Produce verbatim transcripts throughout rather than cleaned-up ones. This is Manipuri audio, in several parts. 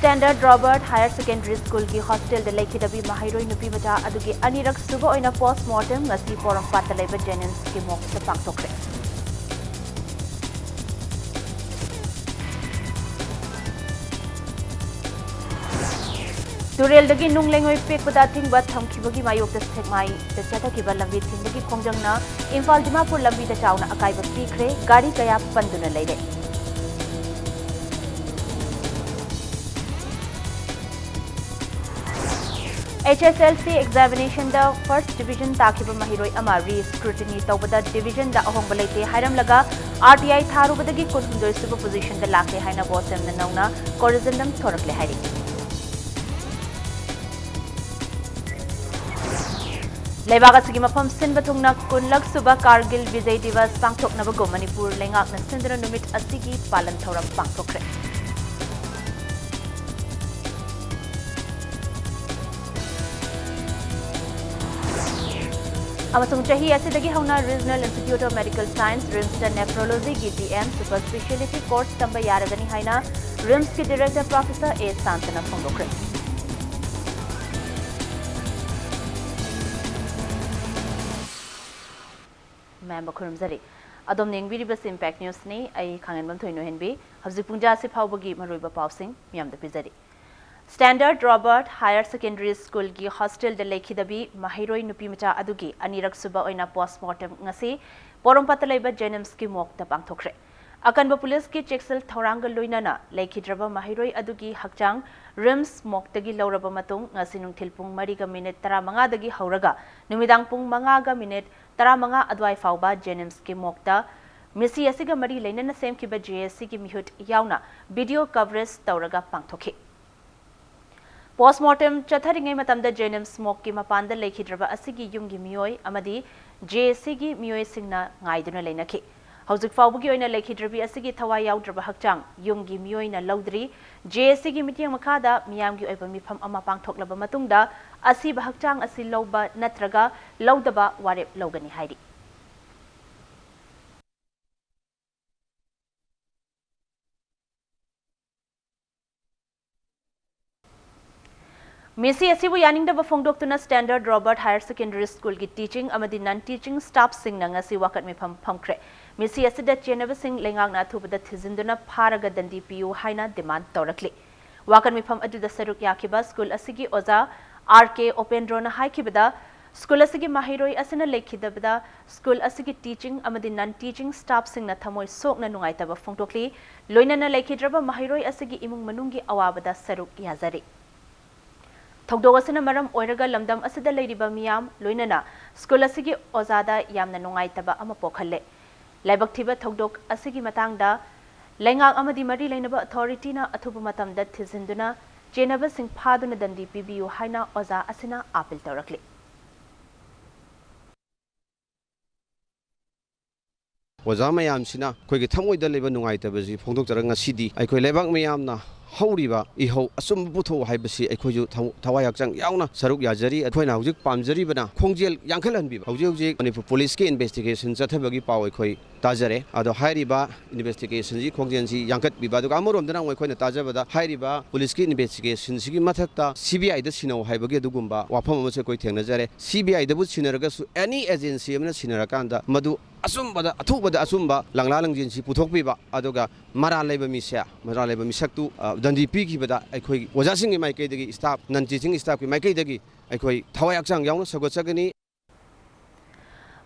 Standard Robert Higher Secondary Schoolꯒꯤ hostelꯗ ꯂꯩꯈꯤꯗꯕꯤ ꯃꯍꯩꯔꯣꯏ ꯅꯨꯄꯤ ꯃꯆꯥ ꯑꯗꯨꯒꯤ ꯑꯅꯤꯔꯛ ꯁꯨꯕ ꯑꯣꯏꯅ post mortem ꯉꯁꯤ ꯄꯣꯔꯣꯝꯄꯥꯠꯇ ꯂꯩꯕ JNIMSꯀꯤ morgueꯇ ꯄꯥꯡꯊꯣꯛꯈ꯭ꯔꯦ꯫ ꯇꯨꯔꯦꯜꯗꯒꯤ ꯅꯨꯡ ꯂꯩꯉꯣꯏ ꯄꯦꯛꯄꯗ ꯑꯊꯤꯡꯕ ꯊꯝꯈꯤꯕꯒꯤ ꯃꯥꯌꯣꯛꯇ ꯁꯦꯛꯃꯥꯏꯗ ꯆꯠꯊꯈꯤꯕ ꯂꯝꯕꯤ ꯊꯤꯡꯕꯒꯤ ꯈꯣꯡꯖꯪꯅ ꯏꯝꯐꯥꯜ ꯗꯤꯃꯥꯄꯨꯔ ꯂꯝꯕꯤꯗ ꯆꯥꯎꯅ ꯑꯀꯥꯏꯕ ꯄꯤꯈ꯭ꯔꯦ, ꯒꯥꯔꯤ ꯀꯌꯥ ꯄꯟꯗꯨꯅ ꯂꯩꯔꯦ꯫ HSLC examinationꯗ first division ꯇꯥꯈꯤꯕ ꯃꯍꯩꯔꯣꯏ ꯑꯃ re-scrutiny ꯇꯧꯕꯗ divisionꯗ ꯑꯍꯣꯡꯕ ꯂꯩꯇꯦ ꯍꯥꯏꯔꯝꯂꯒ RTI ꯊꯥꯔꯨꯕꯗꯒꯤ ꯀꯨꯟꯍꯨꯝꯗꯣꯏ ꯁꯨꯕ positionꯗ ꯂꯥꯛꯂꯦ ꯍꯥꯏꯅ BOSEMꯅ ꯅꯧꯅ corrigendum ꯊꯣꯔꯛꯂꯦ ꯍꯥꯏꯔꯤ꯫ ꯂꯩꯕꯥꯛ ꯑꯁꯤꯒꯤ ꯃꯐꯝ ꯁꯤꯟꯕ ꯊꯨꯡꯅ ꯀꯨꯟꯂꯛ ꯁꯨꯕ Kargil Vijay Diwas ꯄꯥꯡꯊꯣꯛꯅꯕꯒꯨꯝ ꯃꯅꯤꯄꯨꯔ ꯂꯩꯉꯥꯛꯅ ꯁꯤꯟꯗꯨꯅ ꯅꯨꯃꯤꯠ ꯑꯁꯤꯒꯤ ꯄꯥꯂꯟ ꯊꯧꯔꯝ ꯄꯥꯡꯊꯣꯛꯈ꯭ꯔꯦ꯫ ꯑꯃꯁꯨꯡ ꯆꯍꯤ ꯑꯁꯤꯗꯒꯤ ꯍꯧꯅ Regional Institute of Medical Science, RIMSꯇ nephrologyꯒꯤ DM super speciality course ꯇꯝꯕ ꯌꯥꯔꯒꯅꯤ ꯍꯥꯏꯅ RIMSꯀꯤ director Professor A ꯁꯥꯟꯇꯅ ꯐꯣꯡꯗꯣꯛꯈ꯭ꯔꯦ꯫ ꯃꯌꯥꯝꯕ ꯈꯨꯔꯨꯝꯖꯔꯤ꯫ ꯑꯗꯣꯝꯅ ꯌꯦꯡꯕꯤꯔꯤꯕꯁꯤ Impact Newsꯅꯤ꯫ ꯑꯩ ꯈꯥꯡꯉꯦꯟꯕꯝ ꯊꯣꯏꯅꯣꯍꯦꯟꯕꯤ꯫ ꯍꯧꯖꯤꯛ ꯄꯨꯡꯖꯥ ꯑꯁꯤ ꯐꯥꯎꯕꯒꯤ ꯃꯔꯨꯑꯣꯏꯕ ꯄꯥꯎꯁꯤꯡ ꯃꯤꯌꯥꯝꯗ ꯄꯤꯖꯔꯤ꯫ Standard Robert Higher Secondary Schoolꯒꯤ hostelꯗ ꯂꯩꯈꯤꯗꯕꯤ ꯃꯍꯩꯔꯣꯏ ꯅꯨꯄꯤ ꯃꯆꯥ ꯑꯗꯨꯒꯤ ꯑꯅꯤꯔꯛ ꯁꯨꯕ ꯑꯣꯏꯅ post mortem ꯉꯁꯤ ꯄꯣꯔꯣꯝꯄꯥꯠꯇ ꯂꯩꯕ JNIMSꯀꯤ morgueꯇ ꯄꯥꯡꯊꯣꯛꯈ꯭ꯔꯦ꯫ ꯑꯀꯟꯕ ꯄꯨꯂꯤꯁꯀꯤ ꯆꯦꯛꯁꯤꯜ ꯊꯧꯔꯥꯡꯒ ꯂꯣꯏꯅꯅ ꯂꯩꯈꯤꯗ꯭ꯔꯕ ꯃꯍꯩꯔꯣꯏ ꯑꯗꯨꯒꯤ ꯍꯛꯆꯥꯡ RIMS morgueꯇꯒꯤ ꯂꯧꯔꯕ ꯃꯇꯨꯡ ꯉꯁꯤ ꯅꯨꯡꯊꯤꯜ ꯄꯨꯡ ꯃꯔꯤꯒ ꯃꯤꯅꯤꯠ ꯇꯔꯥꯃꯉꯥꯗꯒꯤ ꯍꯧꯔꯒ ꯅꯨꯃꯤꯗꯥꯡ ꯄꯨꯡ ꯃꯉꯥꯒ ꯃꯤꯅꯤꯠ ꯇꯔꯥꯃꯉꯥ ꯑꯗꯨꯋꯥꯏ ꯐꯥꯎꯕ JNIMSꯀꯤ morgueꯇ ꯃꯤꯁꯤ ꯑꯁꯤꯒ ꯃꯔꯤ ꯂꯩꯅꯅ ꯁꯦꯝꯈꯤꯕ JACꯒꯤ ꯃꯤꯍꯨꯠ ꯌꯥꯎꯅ video coverage ꯇꯧꯔꯒ ꯄꯥꯡꯊꯣꯛꯈꯤ꯫ Post mortem ꯆꯠꯊꯔꯤꯉꯩ ꯃꯇꯝꯗ JNIMS morgueꯀꯤ ꯃꯄꯥꯟꯗ ꯂꯩꯈꯤꯗ꯭ꯔꯕ ꯑꯁꯤꯒꯤ ꯌꯨꯝꯒꯤ ꯃꯤꯑꯣꯏ ꯑꯃꯗꯤ JACꯒꯤ ꯃꯤꯑꯣꯏꯁꯤꯡꯅ ꯉꯥꯏꯗꯨꯅ ꯂꯩꯅꯈꯤ꯫ ꯍꯧꯖꯤꯛ ꯐꯥꯎꯕꯒꯤ ꯑꯣꯏꯅ ꯂꯩꯈꯤꯗ꯭ꯔꯕꯤ ꯑꯁꯤꯒꯤ ꯊꯋꯥꯏ ꯌꯥꯎꯗ꯭ꯔꯕ ꯍꯛꯆꯥꯡ ꯌꯨꯝꯒꯤ ꯃꯤꯑꯣꯏꯅ ꯂꯧꯗ꯭ꯔꯤ꯫ JACꯒꯤ ꯃꯤꯠꯌꯦꯡ ꯃꯈꯥꯗ ꯃꯤꯌꯥꯝꯒꯤ ꯑꯣꯏꯕ ꯃꯤꯐꯝ ꯑꯃ ꯄꯥꯡꯊꯣꯛꯂꯕ ꯃꯇꯨꯡꯗ ꯑꯁꯤꯕ ꯍꯛꯆꯥꯡ ꯑꯁꯤ ꯂꯧꯕ ꯅꯠꯇ꯭ꯔꯒ ꯂꯧꯗꯕ ꯋꯥꯔꯦꯞ ꯂꯧꯒꯅꯤ ꯍꯥꯏꯔꯤ꯫ ꯃꯤꯁꯤ ꯑꯁꯤꯕꯨ ꯌꯥꯅꯤꯡꯗꯕ ꯐꯣꯡꯗꯣꯛꯇꯨꯅ Standard Robert Higher Secondary Schoolꯒꯤ teaching ꯑꯃꯗꯤ non teaching staffꯁꯤꯡꯅ ꯉꯁꯤ ꯋꯥꯀꯠ ꯃꯤꯐꯝ ꯐꯝꯈ꯭ꯔꯦ꯫ ꯃꯤꯁꯤ ꯑꯁꯤꯗ ꯆꯦꯟꯅꯕꯁꯤꯡ ꯂꯩꯉꯥꯛꯅ ꯑꯊꯨꯕꯗ ꯊꯤꯖꯤꯟꯗꯨꯅ ꯐꯥꯔꯒ ꯗꯟꯗꯤ ꯄꯤꯌꯨ ꯍꯥꯏꯅ demand ꯇꯧꯔꯛꯂꯤ꯫ ꯋꯥꯀꯠ ꯃꯤꯐꯝ ꯑꯗꯨꯗ ꯁꯔꯨꯛ ꯌꯥꯈꯤꯕ ꯁ꯭ꯀꯨꯜ ꯑꯁꯤꯒꯤ ꯑꯣꯖꯥ ꯑꯥꯔ ꯀꯦ ꯎꯄꯦꯟꯗ꯭ꯔꯣꯅ ꯍꯥꯏꯈꯤꯕꯗ, ꯁ꯭ꯀꯨꯜ ꯑꯁꯤꯒꯤ ꯃꯍꯩꯔꯣꯏ ꯑꯁꯤꯅ ꯂꯩꯈꯤꯗꯕꯗ ꯁ꯭ꯀꯨꯜ ꯑꯁꯤꯒꯤ teaching ꯑꯃꯗꯤ non teaching staffꯁꯤꯡꯅ ꯊꯃꯣꯏ ꯁꯣꯛꯅ ꯅꯨꯡꯉꯥꯏꯇꯕ ꯐꯣꯡꯗꯣꯛꯂꯤ꯫ ꯂꯣꯏꯅꯅ ꯂꯩꯈꯤꯗ꯭ꯔꯕ ꯃꯍꯩꯔꯣꯏ ꯑꯁꯤꯒꯤ ꯏꯃꯨꯡ ꯃꯅꯨꯡꯒꯤ ꯑꯋꯥꯕꯗ ꯁꯔꯨꯛ ꯌꯥꯖꯔꯤ꯫ ꯊꯧꯗꯣꯛ ꯑꯁꯤꯅ ꯃꯔꯝ ꯑꯣꯏꯔꯒ ꯂꯝꯗꯝ ꯑꯁꯤꯗ ꯂꯩꯔꯤꯕ ꯃꯤꯌꯥꯝ, ꯂꯣꯏꯅꯅ ꯁ꯭ꯀꯨꯜ ꯑꯁꯤꯒꯤ ꯑꯣꯖꯥꯗ ꯌꯥꯝꯅ ꯅꯨꯡꯉꯥꯏꯇꯕ ꯑꯃ ꯄꯣꯛꯍꯜꯂꯦ꯫ ꯂꯥꯏꯕꯛ ꯊꯤꯕ ꯊꯧꯗꯣꯛ ꯑꯁꯤꯒꯤ ꯃꯇꯥꯡꯗ ꯂꯩꯉꯥꯛ ꯑꯃꯗꯤ ꯃꯔꯤ ꯂꯩꯅꯕ authorityꯅ ꯑꯊꯨꯕ ꯃꯇꯝꯗ ꯊꯤꯖꯤꯟꯗꯨꯅ ꯆꯦꯟꯅꯕꯁꯤꯡ ꯐꯥꯗꯨꯅ ꯗꯟꯗꯤ ꯄꯤꯕꯤꯌꯨ ꯍꯥꯏꯅ ꯑꯣꯖꯥ ꯑꯁꯤꯅ appeal ꯇꯧꯔꯛꯂꯤ꯫ ꯑꯣꯖꯥ ꯃꯌꯥꯝꯁꯤꯅ ꯑꯩꯈꯣꯏꯒꯤ ꯊꯃꯣꯏꯗ ꯂꯩꯕ ꯅꯨꯡꯉꯥꯏꯇꯕꯁꯤ ꯐꯣꯡꯗꯣꯛꯆꯔꯒ, ꯉꯁꯤꯗꯤ ꯑꯩꯈꯣꯏ ꯂꯩꯕꯥꯛ ꯃꯤꯌꯥꯝꯅ ꯍꯧꯔꯤꯕ ꯏꯍꯧ ꯑꯆꯨꯝꯕ ꯄꯨꯊꯣꯛꯎ ꯍꯥꯏꯕꯁꯤ ꯑꯩꯈꯣꯏꯁꯨ ꯊꯃ-, ꯊꯋꯥꯏ ꯍꯛꯆꯥꯡ ꯌꯥꯎꯅ ꯁꯔꯨꯛ ꯌꯥꯖꯔꯤ꯫ ꯑꯩꯈꯣꯏꯅ ꯍꯧꯖꯤꯛ ꯄꯥꯝꯖꯔꯤꯕꯅ ꯈꯣꯡꯖꯦꯜ ꯌꯥꯡꯈꯠꯍꯟꯕꯤꯕ꯫ ꯍꯧꯖꯤꯛ ꯍꯧꯖꯤꯛ ꯃꯅꯤꯄꯨꯔ ꯄꯨꯂꯤꯁꯀꯤ investigationꯁꯤ ꯆꯠꯊꯕꯒꯤ ꯄꯥꯎ ꯑꯩꯈꯣꯏ ꯇꯥꯖꯔꯦ꯫ ꯑꯗꯣ ꯍꯥꯏꯔꯤꯕ investigationꯁꯤ, ꯈꯣꯡꯖꯦꯜꯁꯤ ꯌꯥꯡꯈꯠꯄꯤꯕ, ꯑꯗꯨꯒ ꯑꯃꯔꯣꯝꯗꯅ ꯑꯃꯨꯛ ꯑꯩꯈꯣꯏꯅ ꯇꯥꯖꯕꯗ ꯍꯥꯏꯔꯤꯕ ꯄꯨꯂꯤꯁꯀꯤ investigationꯁꯤꯒꯤ ꯃꯊꯛꯇ CBIꯗ ꯁꯤꯟꯅꯧ ꯍꯥꯏꯕꯒꯤ ꯑꯗꯨꯒꯨꯝꯕ ꯋꯥꯐꯝ ꯑꯃꯁꯨ ꯑꯩꯈꯣꯏ ꯊꯦꯡꯅꯖꯔꯦ꯫ CBIꯗꯕꯨ ꯁꯤꯟꯅꯔꯒꯁꯨ, any agency ꯑꯃꯅ ꯁꯤꯟꯅꯔꯀꯥꯟꯗ ꯃꯗꯨ ꯑꯆꯨꯝꯕꯗ, ꯑꯊꯨꯕꯗ ꯑꯆꯨꯝꯕ ꯂꯪꯂꯥ ꯂꯪꯖꯤꯟꯁꯤ ꯄꯨꯊꯣꯛꯄꯤꯕ, ꯑꯗꯨꯒ ꯃꯔꯥꯜ ꯂꯩꯕ ꯃꯤꯁꯦ, ꯃꯔꯥꯜ ꯂꯩꯕ ꯃꯤꯁꯛꯇꯨ, ꯑ, ꯗꯟꯗꯤ ꯄꯤꯈꯤꯕꯗ ꯑꯩꯈꯣꯏ ꯑꯣꯖꯥꯁꯤꯡꯒꯤ ꯃꯥꯏꯀꯩꯗꯒꯤ, staff, non teaching staffꯀꯤ ꯃꯥꯏꯀꯩꯗꯒꯤ ꯑꯩꯈꯣꯏ ꯊꯋꯥꯏ ꯍꯛꯆꯥꯡ ꯌꯥꯎꯅ ꯁꯧꯒꯠꯆꯒꯅꯤ꯫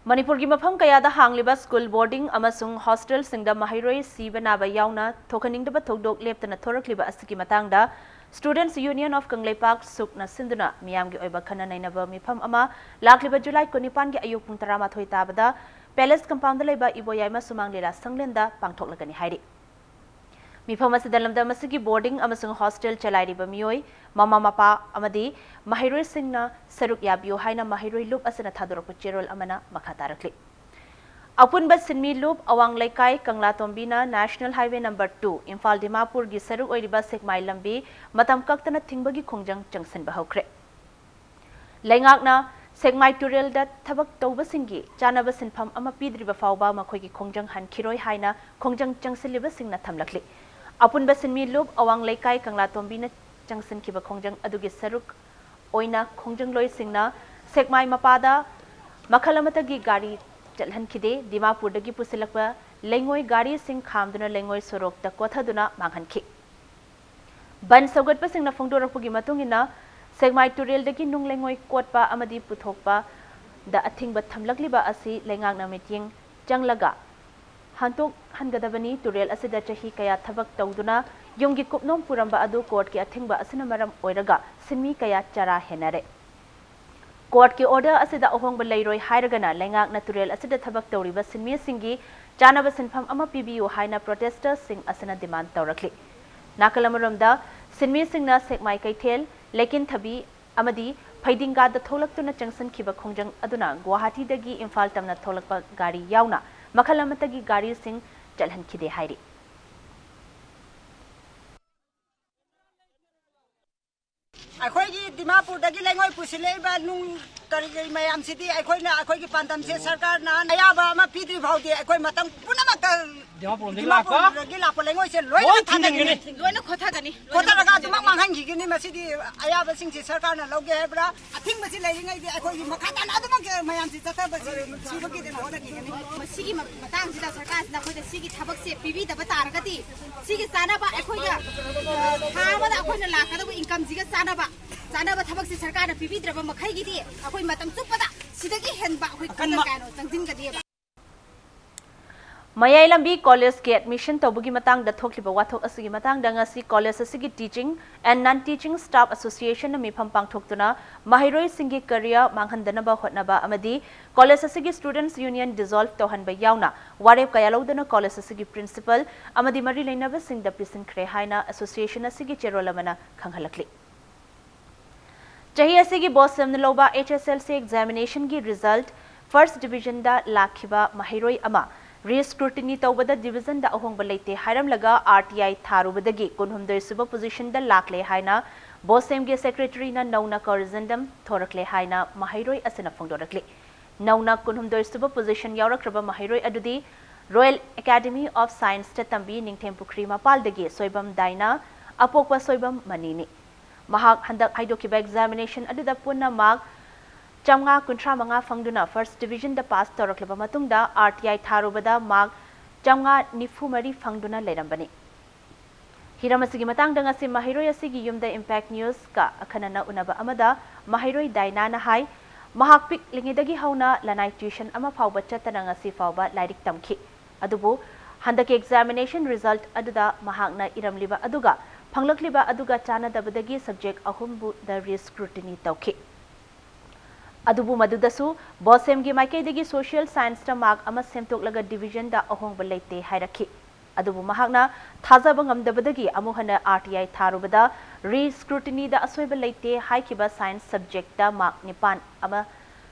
ꯃꯅꯤꯄꯨꯔꯒꯤ ꯃꯐꯝ ꯀꯌꯥꯗ ꯍꯥꯡꯂꯤꯕ ꯁ꯭ꯀꯨꯜ, ꯕꯣꯔꯗꯤꯡ ꯑꯃꯁꯨꯡ ꯍꯣꯁꯇꯦꯜꯁꯤꯡꯗ ꯃꯍꯩꯔꯣꯏ ꯁꯤꯕ ꯅꯥꯕ ꯌꯥꯎꯅ ꯊꯣꯛꯍꯟꯅꯤꯡꯗꯕ ꯊꯧꯗꯣꯛ ꯂꯦꯞꯇꯅ ꯊꯣꯔꯛꯂꯤꯕ ꯑꯁꯤꯒꯤ ꯃꯇꯥꯡꯗ Students Union of ꯀꯪꯂꯩꯄꯥꯛ ꯁꯨꯛꯅ ꯁꯤꯟꯗꯨꯅ ꯃꯤꯌꯥꯝꯒꯤ ꯑꯣꯏꯕ ꯈꯟꯅ ꯅꯩꯅꯕ ꯃꯤꯐꯝ ꯑꯃ ꯂꯥꯛꯂꯤꯕ ꯖꯨꯂꯥꯏ ꯀꯨꯟꯅꯤꯄꯥꯟꯒꯤ ꯑꯌꯨꯛ ꯄꯨꯡ ꯇꯔꯥꯃꯥꯊꯣꯏ ꯇꯥꯕꯗ Palace Compoundꯗ ꯂꯩꯕ ꯏꯕꯣꯌꯥꯏꯃ ꯁꯨꯃꯥꯡ ꯂꯤꯂꯥ ꯁꯪꯂꯦꯟꯗ ꯄꯥꯡꯊꯣꯛꯂꯒꯅꯤ ꯍꯥꯏꯔꯤ꯫ ꯃꯤꯐꯝ ꯑꯁꯤꯗ ꯂꯝꯗꯝ ꯑꯁꯤꯒꯤ ꯕꯣꯔꯗꯤꯡ ꯑꯃꯁꯨꯡ ꯍꯣꯁꯇꯦꯜ ꯆꯂꯥꯏꯔꯤꯕ ꯃꯤꯑꯣꯏ, ꯃꯃꯥ ꯃꯄꯥ ꯑꯃꯗꯤ ꯃꯍꯩꯔꯣꯏꯁꯤꯡꯅ ꯁꯔꯨꯛ ꯌꯥꯕꯤꯌꯨ ꯍꯥꯏꯅ ꯃꯍꯩꯔꯣꯏ ꯂꯨꯞ ꯑꯁꯤꯅ ꯊꯥꯗꯣꯔꯛꯄ ꯆꯦꯔꯣꯜ ꯑꯃꯅ ꯃꯈꯥ ꯇꯥꯔꯛꯂꯤ꯫ ꯑꯄꯨꯟꯕ ꯁꯤꯟꯃꯤ ꯂꯨꯞ ꯑꯋꯥꯡ ꯂꯩꯀꯥꯏ ꯀꯪꯂꯥꯇꯣꯝꯕꯤꯅ National Highway number two, Imphal ꯗꯤꯃꯥꯄꯨꯔꯒꯤ ꯁꯔꯨꯛ ꯑꯣꯏꯔꯤꯕ ꯁꯦꯛꯃꯥꯏ ꯂꯝꯕꯤ ꯃꯇꯝ ꯀꯛꯇꯅ ꯊꯤꯡꯕꯒꯤ ꯈꯣꯡꯖꯪ ꯆꯪꯁꯤꯟꯕ ꯍꯧꯈ꯭ꯔꯦ꯫ ꯂꯩꯉꯥꯛꯅ ꯁꯦꯛꯃꯥꯏ ꯇꯨꯔꯦꯜꯗ ꯊꯕꯛ ꯇꯧꯕꯁꯤꯡꯒꯤ ꯆꯥꯅꯕ ꯁꯤꯟꯐꯝ ꯑꯃ ꯄꯤꯗ꯭ꯔꯤꯕ ꯐꯥꯎꯕ ꯃꯈꯣꯏꯒꯤ ꯈꯣꯡꯖꯪ ꯍꯟꯈꯤꯔꯣꯏ ꯍꯥꯏꯅ ꯈꯣꯡꯖꯪ ꯆꯪꯁꯤꯜꯂꯤꯕꯁꯤꯡꯅ ꯊꯝꯂꯛꯂꯤ꯫ ꯑꯄꯨꯟꯕ ꯁꯤꯟꯃꯤ ꯂꯨꯞ ꯑꯋꯥꯡ ꯂꯩꯀꯥꯏ ꯀꯪꯂꯥꯇꯣꯝꯕꯤꯅ ꯆꯪꯁꯤꯟꯈꯤꯕ ꯈꯣꯡꯖꯪ ꯑꯗꯨꯒꯤ ꯁꯔꯨꯛ ꯑꯣꯏꯅ ꯈꯣꯡꯖꯪꯂꯣꯏꯁꯤꯡꯅ ꯁꯦꯛꯃꯥꯏ ꯃꯄꯥꯗ ꯃꯈꯜ ꯑꯃꯠꯇꯒꯤ ꯒꯥꯔꯤ ꯆꯠꯍꯟꯈꯤꯗꯦ꯫ ꯗꯤꯃꯥꯄꯨꯔꯗꯒꯤ ꯄꯨꯁꯤꯜꯂꯛꯄ ꯂꯩꯉꯣꯏ ꯒꯥꯔꯤꯁꯤꯡ ꯈꯥꯝꯗꯨꯅ ꯂꯩꯉꯣꯏ ꯁꯣꯔꯣꯛꯇ ꯀꯣꯊꯗꯨꯅ ꯃꯥꯡꯍꯟꯈꯤ꯫ ꯕꯟ ꯁꯧꯒꯠꯄꯁꯤꯡꯅ ꯐꯣꯡꯗꯣꯔꯛꯄꯒꯤ ꯃꯇꯨꯡ ꯏꯟꯅ, ꯁꯦꯛꯃꯥꯏ ꯇꯨꯔꯦꯜꯗꯒꯤ ꯅꯨꯡ ꯂꯩꯉꯣꯏ ꯀꯣꯠꯄ ꯑꯃꯗꯤ ꯄꯨꯊꯣꯛꯄꯗ ꯑꯊꯤꯡꯕ ꯊꯝꯂꯛꯂꯤꯕ ꯑꯁꯤ ꯂꯩꯉꯥꯛꯅ ꯃꯤꯠꯌꯦꯡ ꯆꯪꯂꯒ ꯍꯟꯗꯣꯛꯍꯟꯒꯗꯕꯅꯤ꯫ ꯇꯨꯔꯦꯜ ꯑꯁꯤꯗ ꯆꯍꯤ ꯀꯌꯥ ꯊꯕꯛ ꯇꯧꯗꯨꯅ ꯌꯨꯝꯒꯤ ꯀꯨꯞꯅꯣꯝ ꯄꯨꯔꯝꯕ ꯑꯗꯨ ꯀꯣꯔꯠꯀꯤ ꯑꯊꯤꯡꯕ ꯑꯁꯤꯅ ꯃꯔꯝ ꯑꯣꯏꯔꯒ ꯁꯤꯟꯃꯤ ꯀꯌꯥ ꯆꯔꯥ ꯍꯦꯟꯅꯔꯦ꯫ ꯀꯣꯔꯠꯀꯤ ꯑꯣꯔꯗꯔ ꯑꯁꯤꯗ ꯑꯍꯣꯡꯕ ꯂꯩꯔꯣꯏ ꯍꯥꯏꯔꯒꯅ ꯂꯩꯉꯥꯛꯅ ꯇꯨꯔꯦꯜ ꯑꯁꯤꯗ ꯊꯕꯛ ꯇꯧꯔꯤꯕ ꯁꯤꯟꯃꯤꯁꯤꯡꯒꯤ ꯆꯥꯅꯕ ꯁꯤꯟꯐꯝ ꯑꯃ ꯄꯤꯕꯤꯌꯨ ꯍꯥꯏꯅ ꯄ꯭ꯔꯣꯇꯦꯁꯇꯔꯁꯤꯡ ꯑꯁꯤꯅ ꯗꯤꯃꯥꯟ ꯇꯧꯔꯛꯂꯤ꯫ ꯅꯥꯀꯜ ꯑꯃꯔꯣꯝꯗ, ꯁꯤꯟꯃꯤꯁꯤꯡꯅ ꯁꯦꯛꯃꯥꯏ ꯀꯩꯊꯦꯜ, ꯂꯩꯀꯤꯟꯊꯕꯤ ꯑꯃꯗꯤ ꯐꯩꯗꯤꯡꯒꯥꯗ ꯊꯣꯛꯂꯛꯇꯨꯅ ꯆꯪꯁꯤꯟꯈꯤꯕ ꯈꯣꯡꯖꯪ ꯑꯗꯨꯅ ꯒꯨꯋꯥꯍꯥꯇꯤꯗꯒꯤ ꯏꯝꯐꯥꯜ ꯇꯝꯅ ꯊꯣꯛꯂꯛꯄ ꯒꯥꯔꯤ ꯌꯥꯎꯅ ꯃꯈꯜ ꯑꯃꯠꯇꯒꯤ ꯒꯥꯔꯤꯁꯤꯡ ꯆꯠꯍꯟꯈꯤꯗꯦ ꯍꯥꯏꯔꯤ꯫ ꯑꯩꯈꯣꯏꯒꯤ ꯗꯤꯃꯥꯄꯨꯔꯗꯒꯤ ꯂꯩꯉꯣꯏ ꯄꯨꯁꯤꯜꯂꯛꯏꯕ ꯅꯨꯡ ꯀꯔꯤ ꯀꯔꯤ ꯃꯌꯥꯝꯁꯤꯗꯤ ꯑꯩꯈꯣꯏꯅ ꯑꯩꯈꯣꯏꯒꯤ ꯄꯥꯟꯗꯝꯁꯦ ꯁꯔꯀꯥꯔꯅ ꯑꯌꯥꯕ ꯑꯃ ꯄꯤꯗ꯭ꯔꯤ ꯐꯥꯎꯗꯤ ꯑꯩꯈꯣꯏ ꯃꯇꯝ ꯄꯨꯝꯅꯃꯛꯇ ꯗꯤꯃꯥꯄꯨꯔꯗꯒꯤ ꯂꯥꯛꯄ ꯗꯤꯃꯥꯄꯨꯔꯗꯒꯤ ꯂꯥꯛꯄ ꯂꯩꯉꯣꯏꯁꯦ ꯂꯣꯏꯅ ꯂꯣꯏ ꯊꯥꯗꯒꯅꯤ꯫ ꯊꯤꯡꯖꯤꯟꯒꯅꯤ꯫ ꯂꯣꯏꯅ ꯈꯣꯊꯒꯅꯤ꯫ ꯈꯣꯊꯔꯒ ꯑꯗꯨꯃꯛ ꯃꯥꯡꯍꯟꯈꯤꯒꯅꯤ꯫ ꯃꯁꯤꯗꯤ ꯑꯌꯥꯕꯁꯤꯡꯁꯤ ꯁꯔꯀꯥꯔꯅ ꯂꯧꯒꯦ ꯍꯥꯏꯕ꯭ꯔꯥ? ꯑꯊꯤꯡꯕꯁꯤ ꯂꯩꯔꯤꯉꯩꯗꯤ ꯑꯩꯈꯣꯏꯒꯤ ꯃꯈꯥ ꯇꯥꯅ ꯑꯗꯨꯃꯛ ꯃꯌꯥꯝꯁꯤ ꯆꯠꯊꯕꯁꯤ ꯁꯤꯕꯒꯤꯗꯤ ꯍꯣꯠꯅꯈꯤꯒꯅꯤ꯫ ꯃꯁꯤꯒꯤ ꯃ-, ꯃꯇꯥꯡꯁꯤꯗ ꯁꯔꯀꯥꯔꯁꯤꯅ ꯑꯩꯈꯣꯏꯗ ꯁꯤꯒꯤ ꯊꯕꯛꯁꯦ ꯄꯤꯕꯤꯗꯕ ꯇꯥꯔꯒꯗꯤ, ꯁꯤꯒꯤ ꯆꯥꯅꯕ ꯑꯩꯈꯣꯏꯒ, ꯑ, ꯊꯥ ꯑꯃꯗ ꯑꯩꯈꯣꯏꯅ ꯂꯥꯛꯀꯗꯕ incomeꯁꯤꯒ ꯆꯥꯅꯕ, ꯆꯥꯅꯕ ꯊꯕꯛꯁꯦ ꯁꯔꯀꯥꯔꯅ ꯄꯤꯕꯤꯗ꯭ꯔꯕ ꯃꯈꯩꯒꯤꯗꯤ ꯑꯩꯈꯣꯏ ꯃꯇꯝ ꯆꯨꯞꯄꯗ ꯁꯤꯗꯒꯤ ꯍꯦꯟꯕ ꯑꯩꯈꯣꯏ ꯑꯀꯟꯕ ꯈꯨꯗꯣꯡ ꯀꯥꯏꯅ ꯆꯪꯁꯤꯟꯒꯅꯤꯕ꯫ ꯃꯌꯥꯏ ꯂꯝꯕꯤ ꯀꯣꯂꯦꯖꯀꯤ admission ꯇꯧꯕꯒꯤ ꯃꯇꯥꯡꯗ ꯊꯣꯛꯂꯤꯕ ꯋꯥꯊꯣꯛ ꯑꯁꯤꯒꯤ ꯃꯇꯥꯡꯗ ꯉꯁꯤ ꯀꯣꯂꯦꯖ ꯑꯁꯤꯒꯤ Teaching and Non-Teaching Staff Associationꯅ ꯃꯤꯐꯝ ꯄꯥꯡꯊꯣꯛꯇꯨꯅ ꯃꯍꯩꯔꯣꯏꯁꯤꯡꯒꯤ career ꯃꯥꯡꯍꯟꯗꯅꯕ ꯍꯣꯠꯅꯕ ꯑꯃꯗꯤ ꯀꯣꯂꯦꯖ ꯑꯁꯤꯒꯤ Students Union dissolve ꯇꯧꯍꯟꯕ ꯌꯥꯎꯅ ꯋꯥꯔꯦꯞ ꯀꯌꯥ ꯂꯧꯗꯨꯅ ꯀꯣꯂꯦꯖ ꯑꯁꯤꯒꯤ principal ꯑꯃꯗꯤ ꯃꯔꯤ ꯂꯩꯅꯕꯁꯤꯡꯗ ꯄꯤꯁꯤꯟꯈ꯭ꯔꯦ ꯍꯥꯏꯅ association ꯑꯁꯤꯒꯤ ꯆꯦꯔꯣꯜ ꯑꯃꯅ ꯈꯪꯍꯜꯂꯛꯂꯤ꯫ ꯆꯍꯤ ꯑꯁꯤꯒꯤ BOSEMꯅ ꯂꯧꯕ HSLC examinationꯒꯤ result first divisionꯗ ꯂꯥꯛꯈꯤꯕ ꯃꯍꯩꯔꯣꯏ ꯑꯃ re-scrutiny ꯇꯧꯕꯗ divisionꯗ ꯑꯍꯣꯡꯕ ꯂꯩꯇꯦ ꯍꯥꯏꯔꯝꯂꯒ RTI ꯊꯥꯔꯨꯕꯗꯒꯤ ꯀꯨꯟꯍꯨꯝꯗꯣꯏ ꯁꯨꯕ positionꯗ ꯂꯥꯛꯂꯦ ꯍꯥꯏꯅ BOSEMꯒꯤ secretaryꯅ ꯅꯧꯅ corrigendum ꯊꯣꯔꯛꯂꯦ ꯍꯥꯏꯅ ꯃꯍꯩꯔꯣꯏ ꯑꯁꯤꯅ ꯐꯣꯡꯗꯣꯔꯛꯂꯤ꯫ ꯅꯧꯅ ꯀꯨꯟꯍꯨꯝꯗꯣꯏ ꯁꯨꯕ position ꯌꯥꯎꯔꯛꯈ꯭ꯔꯕ ꯃꯍꯩꯔꯣꯏ ꯑꯗꯨꯗꯤ Royal Academy of Scienceꯇ ꯇꯝꯕꯤ ꯅꯤꯡꯊꯦꯝꯄꯨꯈ꯭ꯔꯤ ꯃꯄꯥꯜꯗꯒꯤ ꯁꯣꯏꯕꯝ ꯗꯥꯏꯅꯥ, ꯑꯄꯣꯛꯄ ꯁꯣꯏꯕꯝ ꯃꯅꯤꯅꯤ꯫ ꯃꯍꯥꯛ ꯍꯟꯗꯛ ꯍꯥꯏꯗꯣꯛꯈꯤꯕ examination ꯑꯗꯨꯗ ꯄꯨꯟꯅ mark ꯆꯥꯝꯃꯉꯥ ꯀꯨꯟꯊ꯭ꯔꯥ ꯃꯉꯥ ꯐꯪꯗꯨꯅ first division ꯗ pass ꯇꯧꯔꯛꯂꯕ ꯃꯇꯨꯡꯗ R T I ꯊꯥꯔꯨꯕꯗ mark ꯆꯥꯝꯃꯉꯥ ꯅꯤꯐꯨ ꯃꯔꯤ ꯐꯪꯗꯨꯅ ꯂꯩꯔꯝꯕꯅꯤ꯫ ꯍꯤꯔꯝ ꯑꯁꯤꯒꯤ ꯃꯇꯥꯡꯗ ꯉꯁꯤ ꯃꯍꯩꯔꯣꯏ ꯑꯁꯤꯒꯤ ꯌꯨꯝꯗ Impact News ꯀ ꯑꯈꯟꯅꯅ ꯎꯅꯕ ꯑꯃꯗ ꯃꯍꯩꯔꯣꯏ ꯗꯥꯏꯅꯥꯅ ꯍꯥꯏ, ꯃꯍꯥꯛ ꯄꯤꯛꯂꯤꯉꯩꯗꯒꯤ ꯍꯧꯅ ꯂꯅꯥꯏ tuition ꯑꯃ ꯐꯥꯎꯕ ꯆꯠꯇꯅ ꯉꯁꯤ ꯐꯥꯎꯕ ꯂꯥꯏꯔꯤꯛ ꯇꯝꯈꯤ꯫ ꯑꯗꯨꯕꯨ ꯍꯟꯗꯛꯀꯤ examination result ꯑꯗꯨꯗ ꯃꯍꯥꯛꯅ ꯏꯔꯝꯂꯤꯕ ꯑꯗꯨꯒ ꯐꯪꯂꯛꯂꯤꯕ ꯑꯗꯨꯒ ꯆꯥꯟꯅꯗꯕꯗꯒꯤ subject ꯑꯍꯨꯝꯕꯨꯗ re-scrutiny ꯇꯧꯈꯤ꯫ ꯑꯗꯨꯕꯨ ꯃꯗꯨꯗꯁꯨ BOSEM ꯒꯤ ꯃꯥꯏꯀꯩꯗꯒꯤ social science ꯇ mark ꯑꯃ ꯁꯦꯝꯗꯣꯛꯂꯒ division ꯗ ꯑꯍꯣꯡꯕ ꯂꯩꯇꯦ ꯍꯥꯏꯔꯛꯈꯤ꯫ ꯑꯗꯨꯕꯨ ꯃꯍꯥꯛꯅ ꯊꯥꯖꯕ ꯉꯝꯗꯕꯗꯒꯤ ꯑꯃꯨꯛ ꯍꯟꯅ R T I ꯊꯥꯔꯨꯕꯗ re-scrutiny ꯗ ꯑꯁꯣꯏꯕ ꯂꯩꯇꯦ ꯍꯥꯏꯈꯤꯕ science subject ꯇ mark ꯅꯤꯄꯥꯟ ꯑꯃ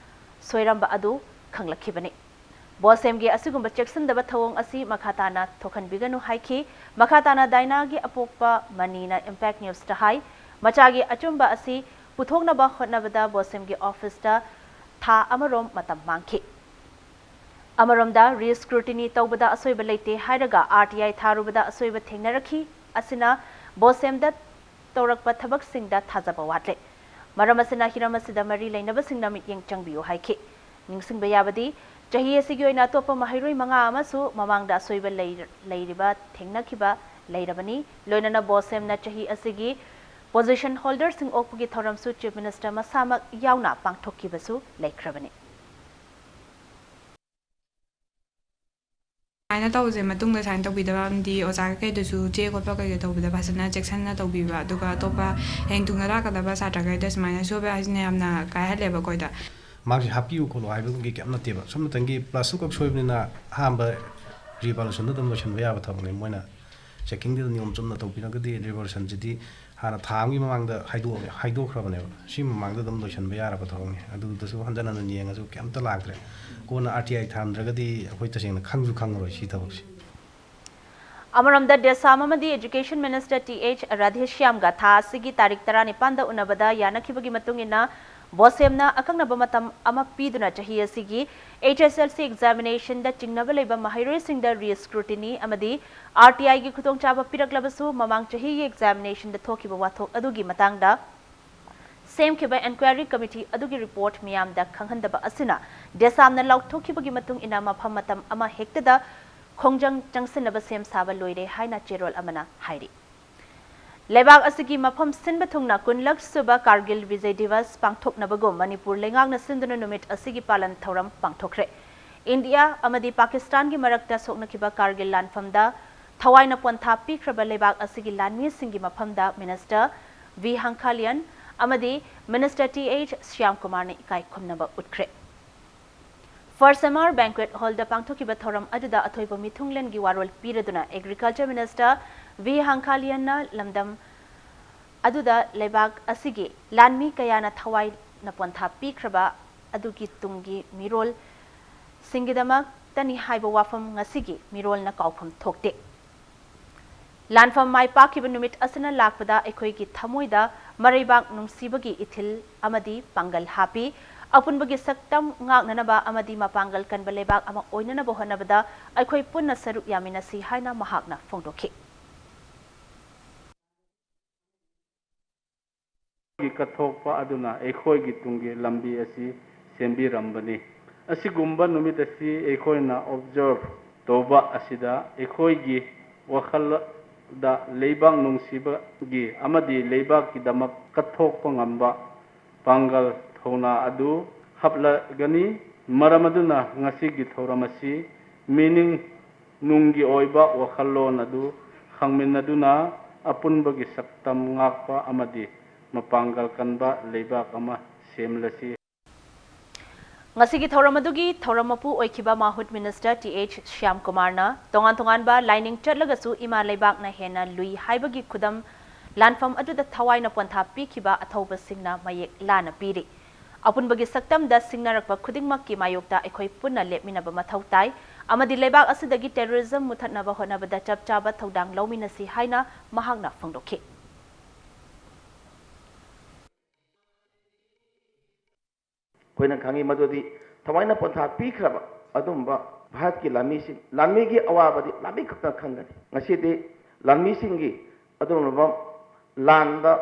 ꯁꯣꯏꯔꯝꯕ ꯑꯗꯨ ꯈꯪꯂꯛꯈꯤꯕꯅꯤ꯫ BOSEM ꯒꯤ ꯑꯁꯤꯒꯨꯝꯕ ꯆꯦꯛꯁꯤꯟꯗꯕ ꯊꯧꯑꯣꯡ ꯑꯁꯤ ꯃꯈꯥ ꯇꯥꯅ ꯊꯣꯛꯍꯟꯕꯤꯒꯅꯨ ꯍꯥꯏꯈꯤ꯫ ꯃꯈꯥ ꯇꯥꯅ ꯗꯥꯏꯅꯥꯒꯤ ꯑꯄꯣꯛꯄ ꯃꯅꯤꯅ Impact News ꯇ ꯍꯥꯏ, ꯃꯆꯥꯒꯤ ꯑꯆꯨꯝꯕ ꯑꯁꯤ ꯄꯨꯊꯣꯛꯅꯕ ꯍꯣꯠꯅꯕꯗ BOSEM ꯒꯤ office ꯇ ꯊꯥ ꯑꯃꯔꯣꯝ ꯃꯇꯝ ꯃꯥꯡꯈꯤ꯫ ꯑꯃꯔꯣꯝꯗ re-scrutiny ꯇꯧꯕꯗ ꯑꯁꯣꯏꯕ ꯂꯩꯇꯦ ꯍꯥꯏꯔꯒ R T I ꯊꯥꯔꯨꯕꯗ ꯑꯁꯣꯏꯕ ꯊꯦꯡꯅꯔꯛꯈꯤ꯫ ꯑꯁꯤꯅ BOSEM ꯗ ꯇꯧꯔꯛꯄ ꯊꯕꯛꯁꯤꯡꯗ ꯊꯥꯖꯕ ꯋꯥꯠꯂꯦ꯫ ꯃꯔꯝ ꯑꯁꯤꯅ ꯍꯤꯔꯝ ꯑꯁꯤꯗ ꯃꯔꯤ ꯂꯩꯅꯕꯁꯤꯡꯅ ꯃꯤꯠꯌꯦꯡ ꯆꯪꯕꯤꯌꯨ ꯍꯥꯏꯈꯤ꯫ ꯅꯤꯡꯁꯤꯡꯕ ꯌꯥꯕꯗꯤ, ꯆꯍꯤ ꯑꯁꯤꯒꯤ ꯑꯣꯏꯅ ꯑꯇꯣꯞꯄ ꯃꯍꯩꯔꯣꯏ ꯃꯉꯥ ꯑꯃꯁꯨ ꯃꯃꯥꯡꯗ ꯑꯁꯣꯏꯕ ꯂꯩ-, ꯂꯩꯔꯤꯕ ꯊꯦꯡꯅꯈꯤꯕ ꯂꯩꯔꯕꯅꯤ꯫ ꯂꯣꯏꯅꯅ BOSEM ꯅ ꯆꯍꯤ ꯑꯁꯤꯒꯤ position holder ꯁꯤꯡ ꯑꯣꯛꯄꯒꯤ ꯊꯧꯔꯝꯁꯨ Chief Minister ꯃꯁꯥꯃꯛ ꯌꯥꯎꯅ ꯄꯥꯡꯊꯣꯛꯈꯤꯕꯁꯨ ꯂꯩꯈ꯭ꯔꯕꯅꯤ꯫ ꯁꯨꯃꯥꯏꯅ ꯇꯧꯁꯦ, ꯃꯇꯨꯡꯗ ꯁꯨꯃꯥꯏꯅ ꯇꯧꯕꯤꯗꯕ ꯑꯃꯗꯤ ꯑꯣꯖꯥ ꯀꯩꯀꯩꯗꯁꯨ ꯆꯦ ꯈꯣꯠꯄ ꯀꯩꯀꯩ ꯇꯧꯕꯗ ꯐꯖꯅ ꯆꯦꯛꯁꯤꯟꯅ ꯇꯧꯕꯤꯕ, ꯑꯗꯨꯒ ꯑꯇꯣꯞꯄ ꯍꯌꯦꯡ ꯇꯨꯡꯗ ꯂꯥꯛꯀꯗꯕ ꯁꯥꯇ꯭ꯔꯈꯩꯗ ꯁꯨꯃꯥꯏꯅ ꯁꯣꯏꯕ ꯍꯥꯏꯁꯤꯅ ꯌꯥꯝꯅ ꯀꯥꯏꯍꯜꯂꯦꯕ ꯑꯩꯈꯣꯏꯗ꯫ ꯃꯥꯔꯛꯁꯦ ꯍꯥꯞꯄꯤꯌꯨ ꯈꯣꯠꯂꯣ ꯍꯥꯏꯕꯒꯤ ꯀꯩꯝ ꯅꯠꯇꯦꯕ, ꯁꯨꯝ ꯅꯇꯪꯒꯤ plus two ꯈꯛ ꯁꯣꯏꯕꯅꯤꯅ ꯑꯍꯥꯟꯕ revaluation ꯗ ꯑꯗꯨꯝ ꯂꯣꯏꯁꯤꯟꯕ ꯌꯥꯕ ꯊꯕꯛꯅꯤ꯫ ꯃꯣꯏꯅ checking ꯗꯨꯗ ꯅꯤꯌꯣꯝ ꯆꯨꯝꯅ ꯇꯧꯕꯤꯔꯒꯗꯤ revaluation ꯁꯤꯗꯤ ꯍꯥꯟꯅ ꯊꯥ ꯑꯃꯒꯤ ꯃꯃꯥꯡꯗ ꯍꯥꯏꯗꯣꯛ-, ꯍꯥꯏꯗꯣꯛꯈ꯭ꯔꯕꯅꯦꯕ꯫ ꯁꯤ ꯃꯃꯥꯡꯗ ꯑꯗꯨꯝ ꯂꯣꯏꯁꯤꯟꯕ ꯌꯥꯔꯕ ꯊꯕꯛꯅꯤ꯫ ꯑꯗꯨꯗꯁꯨ ꯍꯟꯖꯟ ꯍꯟꯖꯟ ꯌꯦꯡꯉꯁꯨ ꯀꯩꯝꯇ ꯂꯥꯛꯇ꯭ꯔꯦ꯫ ꯀꯣꯟꯅ R T I ꯊꯥꯔꯝꯗ꯭ꯔꯒꯗꯤ ꯑꯩꯈꯣꯏ ꯇꯁꯦꯡꯅ ꯈꯪꯁꯨ ꯈꯪꯉꯔꯣꯏ ꯁꯤ ꯊꯕꯛꯁꯦ꯫ ꯑꯃꯔꯣꯝꯗ DESAM ꯑꯃꯗꯤ Education Minister ꯇꯤ ꯑꯩꯆ ꯔꯥꯙꯦꯁ꯭ꯌꯥꯝꯒ ꯊꯥ ꯑꯁꯤꯒꯤ ꯇꯥꯔꯤꯛ ꯇꯔꯥꯅꯤꯄꯥꯟꯗ ꯎꯅꯕꯗ ꯌꯥꯅꯈꯤꯕꯒꯤ ꯃꯇꯨꯡ ꯏꯟꯅ ꯕꯣꯁꯦꯝꯅ ꯑꯀꯛꯅꯕ ꯃꯇꯝ ꯑꯃ ꯄꯤꯗꯨꯅ ꯆꯍꯤ ꯑꯁꯤꯒꯤ H S L C examination ꯗ ꯆꯤꯡꯅꯕ ꯂꯩꯕ ꯃꯍꯩꯔꯣꯏꯁꯤꯡꯗ re-scrutiny ꯑꯃꯗꯤ R T I ꯒꯤ ꯈꯨꯗꯣꯡꯆꯥꯕ ꯄꯤꯔꯛꯂꯕꯁꯨ, ꯃꯃꯥꯡ ꯆꯍꯤꯒꯤ examination ꯗ ꯊꯣꯛꯈꯤꯕ ꯋꯥꯊꯣꯛ ꯑꯗꯨꯒꯤ ꯃꯇꯥꯡꯗ ꯁꯦꯝꯈꯤꯕ inquiry committee ꯑꯗꯨꯒꯤ report ꯃꯤꯌꯥꯝꯗ ꯈꯪꯍꯟꯗꯕ ꯑꯁꯤꯅ ꯗꯦꯁꯥꯝꯅ ꯂꯥꯎꯊꯣꯛꯈꯤꯕꯒꯤ ꯃꯇꯨꯡ ꯏꯟꯅ ꯃꯐꯝ ꯃꯇꯝ ꯑꯃ ꯍꯦꯛꯇꯗ ꯈꯣꯡꯖꯪ ꯆꯪꯁꯤꯟꯅꯕ ꯁꯦꯝ ꯁꯥꯕ ꯂꯣꯏꯔꯦ ꯍꯥꯏꯅ ꯆꯦꯔꯣꯜ ꯑꯃꯅ ꯍꯥꯏꯔꯤ꯫ ꯂꯩꯕꯥꯛ ꯑꯁꯤꯒꯤ ꯃꯐꯝ ꯁꯤꯟꯕ ꯊꯨꯡꯅ ꯀꯨꯟꯂꯛ ꯁꯨꯕ ꯀꯥꯔꯒꯤꯜ ꯕꯤꯖꯌ ꯗꯤꯋꯁ ꯄꯥꯡꯊꯣꯛꯅꯕꯒꯨꯝ ꯃꯅꯤꯄꯨꯔ ꯂꯩꯉꯥꯛꯅ ꯁꯤꯟꯗꯨꯅ ꯅꯨꯃꯤꯠ ꯑꯁꯤꯒꯤ ꯄꯥꯂꯟ ꯊꯧꯔꯝ ꯄꯥꯡꯊꯣꯛꯈ꯭ꯔꯦ꯫ ꯏꯟꯗꯤꯌꯥ ꯑꯃꯗꯤ ꯄꯥꯀꯤꯁꯇꯥꯟꯒꯤ ꯃꯔꯛꯇ ꯁꯣꯛꯅꯈꯤꯕ ꯀꯥꯔꯒꯤꯜ ꯂꯥꯟꯐꯝꯗ ꯊꯋꯥꯏꯅ ꯄꯣꯟꯊꯥ ꯄꯤꯈ꯭ꯔꯕ ꯂꯩꯕꯥꯛ ꯑꯁꯤꯒꯤ ꯂꯥꯟꯃꯤꯁꯤꯡꯒꯤ ꯃꯐꯝꯗ Minister V ꯍꯪꯈꯥꯂꯤꯌꯟ ꯑꯃꯗꯤ Minister Th ꯁ꯭ꯌꯥꯝꯀꯨꯃꯥꯔꯅ ꯏꯀꯥꯏ ꯈꯨꯝꯅꯕ ꯎꯠꯈ꯭ꯔꯦ꯫ First M R Banquet Hall ꯗ ꯄꯥꯡꯊꯣꯛꯈꯤꯕ ꯊꯧꯔꯝ ꯑꯗꯨꯗ ꯑꯊꯣꯏꯕ ꯃꯤꯊꯨꯡꯂꯦꯟꯒꯤ ꯋꯥꯔꯣꯜ ꯄꯤꯔꯗꯨꯅ Agriculture Minister V ꯍꯪꯈꯥꯂꯤꯌꯟꯅ ꯂꯝꯗꯝ ꯑꯗꯨꯗ ꯂꯩꯕꯥꯛ ꯑꯁꯤꯒꯤ ꯂꯥꯟꯃꯤ ꯀꯌꯥꯅ ꯊꯋꯥꯏꯅ ꯄꯣꯟꯊꯥ ꯄꯤꯈ꯭ꯔꯕ ꯑꯗꯨꯒꯤ ꯇꯨꯡꯒꯤ ꯃꯤꯔꯣꯜꯁꯤꯡꯒꯤꯗꯃꯛꯇꯅꯤ ꯍꯥꯏꯕ ꯋꯥꯐꯝ ꯉꯁꯤꯒꯤ ꯃꯤꯔꯣꯜꯅ ꯀꯥꯎꯐꯝ ꯊꯣꯛꯇꯦ꯫ ꯂꯥꯟꯐꯝ ꯃꯥꯏ ꯄꯥꯛꯈꯤꯕ ꯅꯨꯃꯤꯠ ꯑꯁꯤꯅ ꯂꯥꯛꯄꯗ ꯑꯩꯈꯣꯏꯒꯤ ꯊꯃꯣꯏꯗ ꯃꯔꯩꯕꯥꯛ ꯅꯨꯡꯁꯤꯕꯒꯤ ꯏꯊꯤꯜ ꯑꯃꯗꯤ ꯄꯥꯡꯒꯜ ꯍꯥꯞꯄꯤ꯫ ꯑꯄꯨꯟꯕꯒꯤ ꯁꯛꯇꯝ ꯉꯥꯛꯅꯅꯕ ꯑꯃꯗꯤ ꯃꯄꯥꯡꯒꯜ ꯀꯟꯕ ꯂꯩꯕꯥꯛ ꯑꯃ ꯑꯣꯏꯅꯅꯕ ꯍꯣꯠꯅꯕꯗ ꯑꯩꯈꯣꯏ ꯄꯨꯟꯅ ꯁꯔꯨꯛ ꯌꯥꯃꯤꯟꯅꯁꯤ ꯍꯥꯏꯅ ꯃꯍꯥꯛꯅ ꯐꯣꯡꯗꯣꯛꯈꯤ꯫ ꯒꯤ ꯀꯠꯊꯣꯛꯄ ꯑꯗꯨꯅ ꯑꯩꯈꯣꯏꯒꯤ ꯇꯨꯡꯒꯤ ꯂꯝꯕꯤ ꯑꯁꯤ ꯁꯦꯝꯕꯤꯔꯝꯕꯅꯤ꯫ ꯑꯁꯤꯒꯨꯝꯕ ꯅꯨꯃꯤꯠ ꯑꯁꯤ ꯑꯩꯈꯣꯏꯅ observe ꯇꯧꯕ ꯑꯁꯤꯗ ꯑꯩꯈꯣꯏꯒꯤ ꯋꯥꯈꯜꯗ ꯂꯩꯕꯥꯛ ꯅꯨꯡꯁꯤꯕꯒꯤ ꯑꯃꯗꯤ ꯂꯩꯕꯥꯛꯀꯤꯗꯃꯛ ꯀꯠꯊꯣꯛꯄ ꯉꯝꯕ ꯄꯥꯡꯒꯜ ꯊꯧꯅꯥ ꯑꯗꯨ ꯍꯥꯞꯂꯒꯅꯤ꯫ ꯃꯔꯝ ꯑꯗꯨꯅ ꯉꯁꯤꯒꯤ ꯊꯧꯔꯝ ꯑꯁꯤ meaning ꯅꯨꯡꯒꯤ ꯑꯣꯏꯕ ꯋꯥꯈꯜꯂꯣꯟ ꯑꯗꯨ ꯈꯪꯃꯤꯟꯅꯗꯨꯅ ꯑꯄꯨꯟꯕꯒꯤ ꯁꯛꯇꯝ ꯉꯥꯛꯄ ꯑꯃꯗꯤ ꯃꯄꯥꯡꯒꯜ ꯀꯟꯕ ꯂꯩꯕꯥꯛ ꯑꯃ ꯁꯦꯝꯂꯁꯤ꯫ ꯉꯁꯤꯒꯤ ꯊꯧꯔꯝ ꯑꯗꯨꯒꯤ ꯊꯧꯔꯝ ꯃꯄꯨ ꯑꯣꯏꯈꯤꯕ ꯃꯥꯍꯨꯠ Minister Th ꯁ꯭ꯌꯥꯝꯀꯨꯃꯥꯔꯅ ꯇꯣꯉꯥꯟ ꯇꯣꯉꯥꯟꯕ ꯂꯥꯏꯅꯤꯡ ꯆꯠꯂꯒꯁꯨ ꯏꯃꯥ ꯂꯩꯕꯥꯛꯅ ꯍꯦꯟꯅ ꯂꯨꯏ ꯍꯥꯏꯕꯒꯤ ꯈꯨꯗꯝ ꯂꯥꯟꯐꯝ ꯑꯗꯨꯗ ꯊꯋꯥꯏꯅ ꯄꯣꯟꯊꯥ ꯄꯤꯈꯤꯕ ꯑꯊꯧꯕꯁꯤꯡꯅ ꯃꯌꯦꯛ ꯂꯥꯅ ꯄꯤꯔꯤ꯫ ꯑꯄꯨꯟꯕꯒꯤ ꯁꯛꯇꯝꯗ ꯁꯤꯡꯅꯔꯛꯄ ꯈꯨꯗꯤꯡꯃꯛꯀꯤ ꯃꯥꯌꯣꯛꯇ ꯑꯩꯈꯣꯏ ꯄꯨꯟꯅ ꯂꯦꯞꯃꯤꯟꯅꯕ ꯃꯊꯧ ꯇꯥꯏ ꯑꯃꯗꯤ ꯂꯩꯕꯥꯛ ꯑꯁꯤꯗꯒꯤ terrorism ꯃꯨꯊꯠꯅꯕ ꯍꯣꯠꯅꯕꯗ ꯆꯞ ꯆꯥꯕ ꯊꯧꯗꯥꯡ ꯂꯧꯃꯤꯟꯅꯁꯤ ꯍꯥꯏꯅ ꯃꯍꯥꯛꯅ ꯐꯣꯡꯗꯣꯛꯈꯤ꯫ ꯑꯩꯈꯣꯏꯅ ꯈꯪꯉꯤ ꯃꯗꯨꯗꯤ ꯊꯋꯥꯏꯅ ꯄꯣꯟꯊꯥ ꯄꯤꯈ꯭ꯔꯕ ꯑꯗꯨꯝꯕ ꯚꯥꯔꯠꯀꯤ ꯂꯥꯟꯃꯤꯁꯤꯡ, ꯂꯥꯟꯃꯤꯒꯤ ꯑꯋꯥꯕꯗꯤ ꯂꯥꯟꯃꯤ ꯈꯛꯇꯅ ꯈꯪꯒꯅꯤ꯫ ꯉꯁꯤꯗꯤ ꯂꯥꯟꯃꯤꯁꯤꯡꯒꯤ ꯑꯗꯨꯒꯨꯝꯂꯕ ꯂꯥꯟꯗ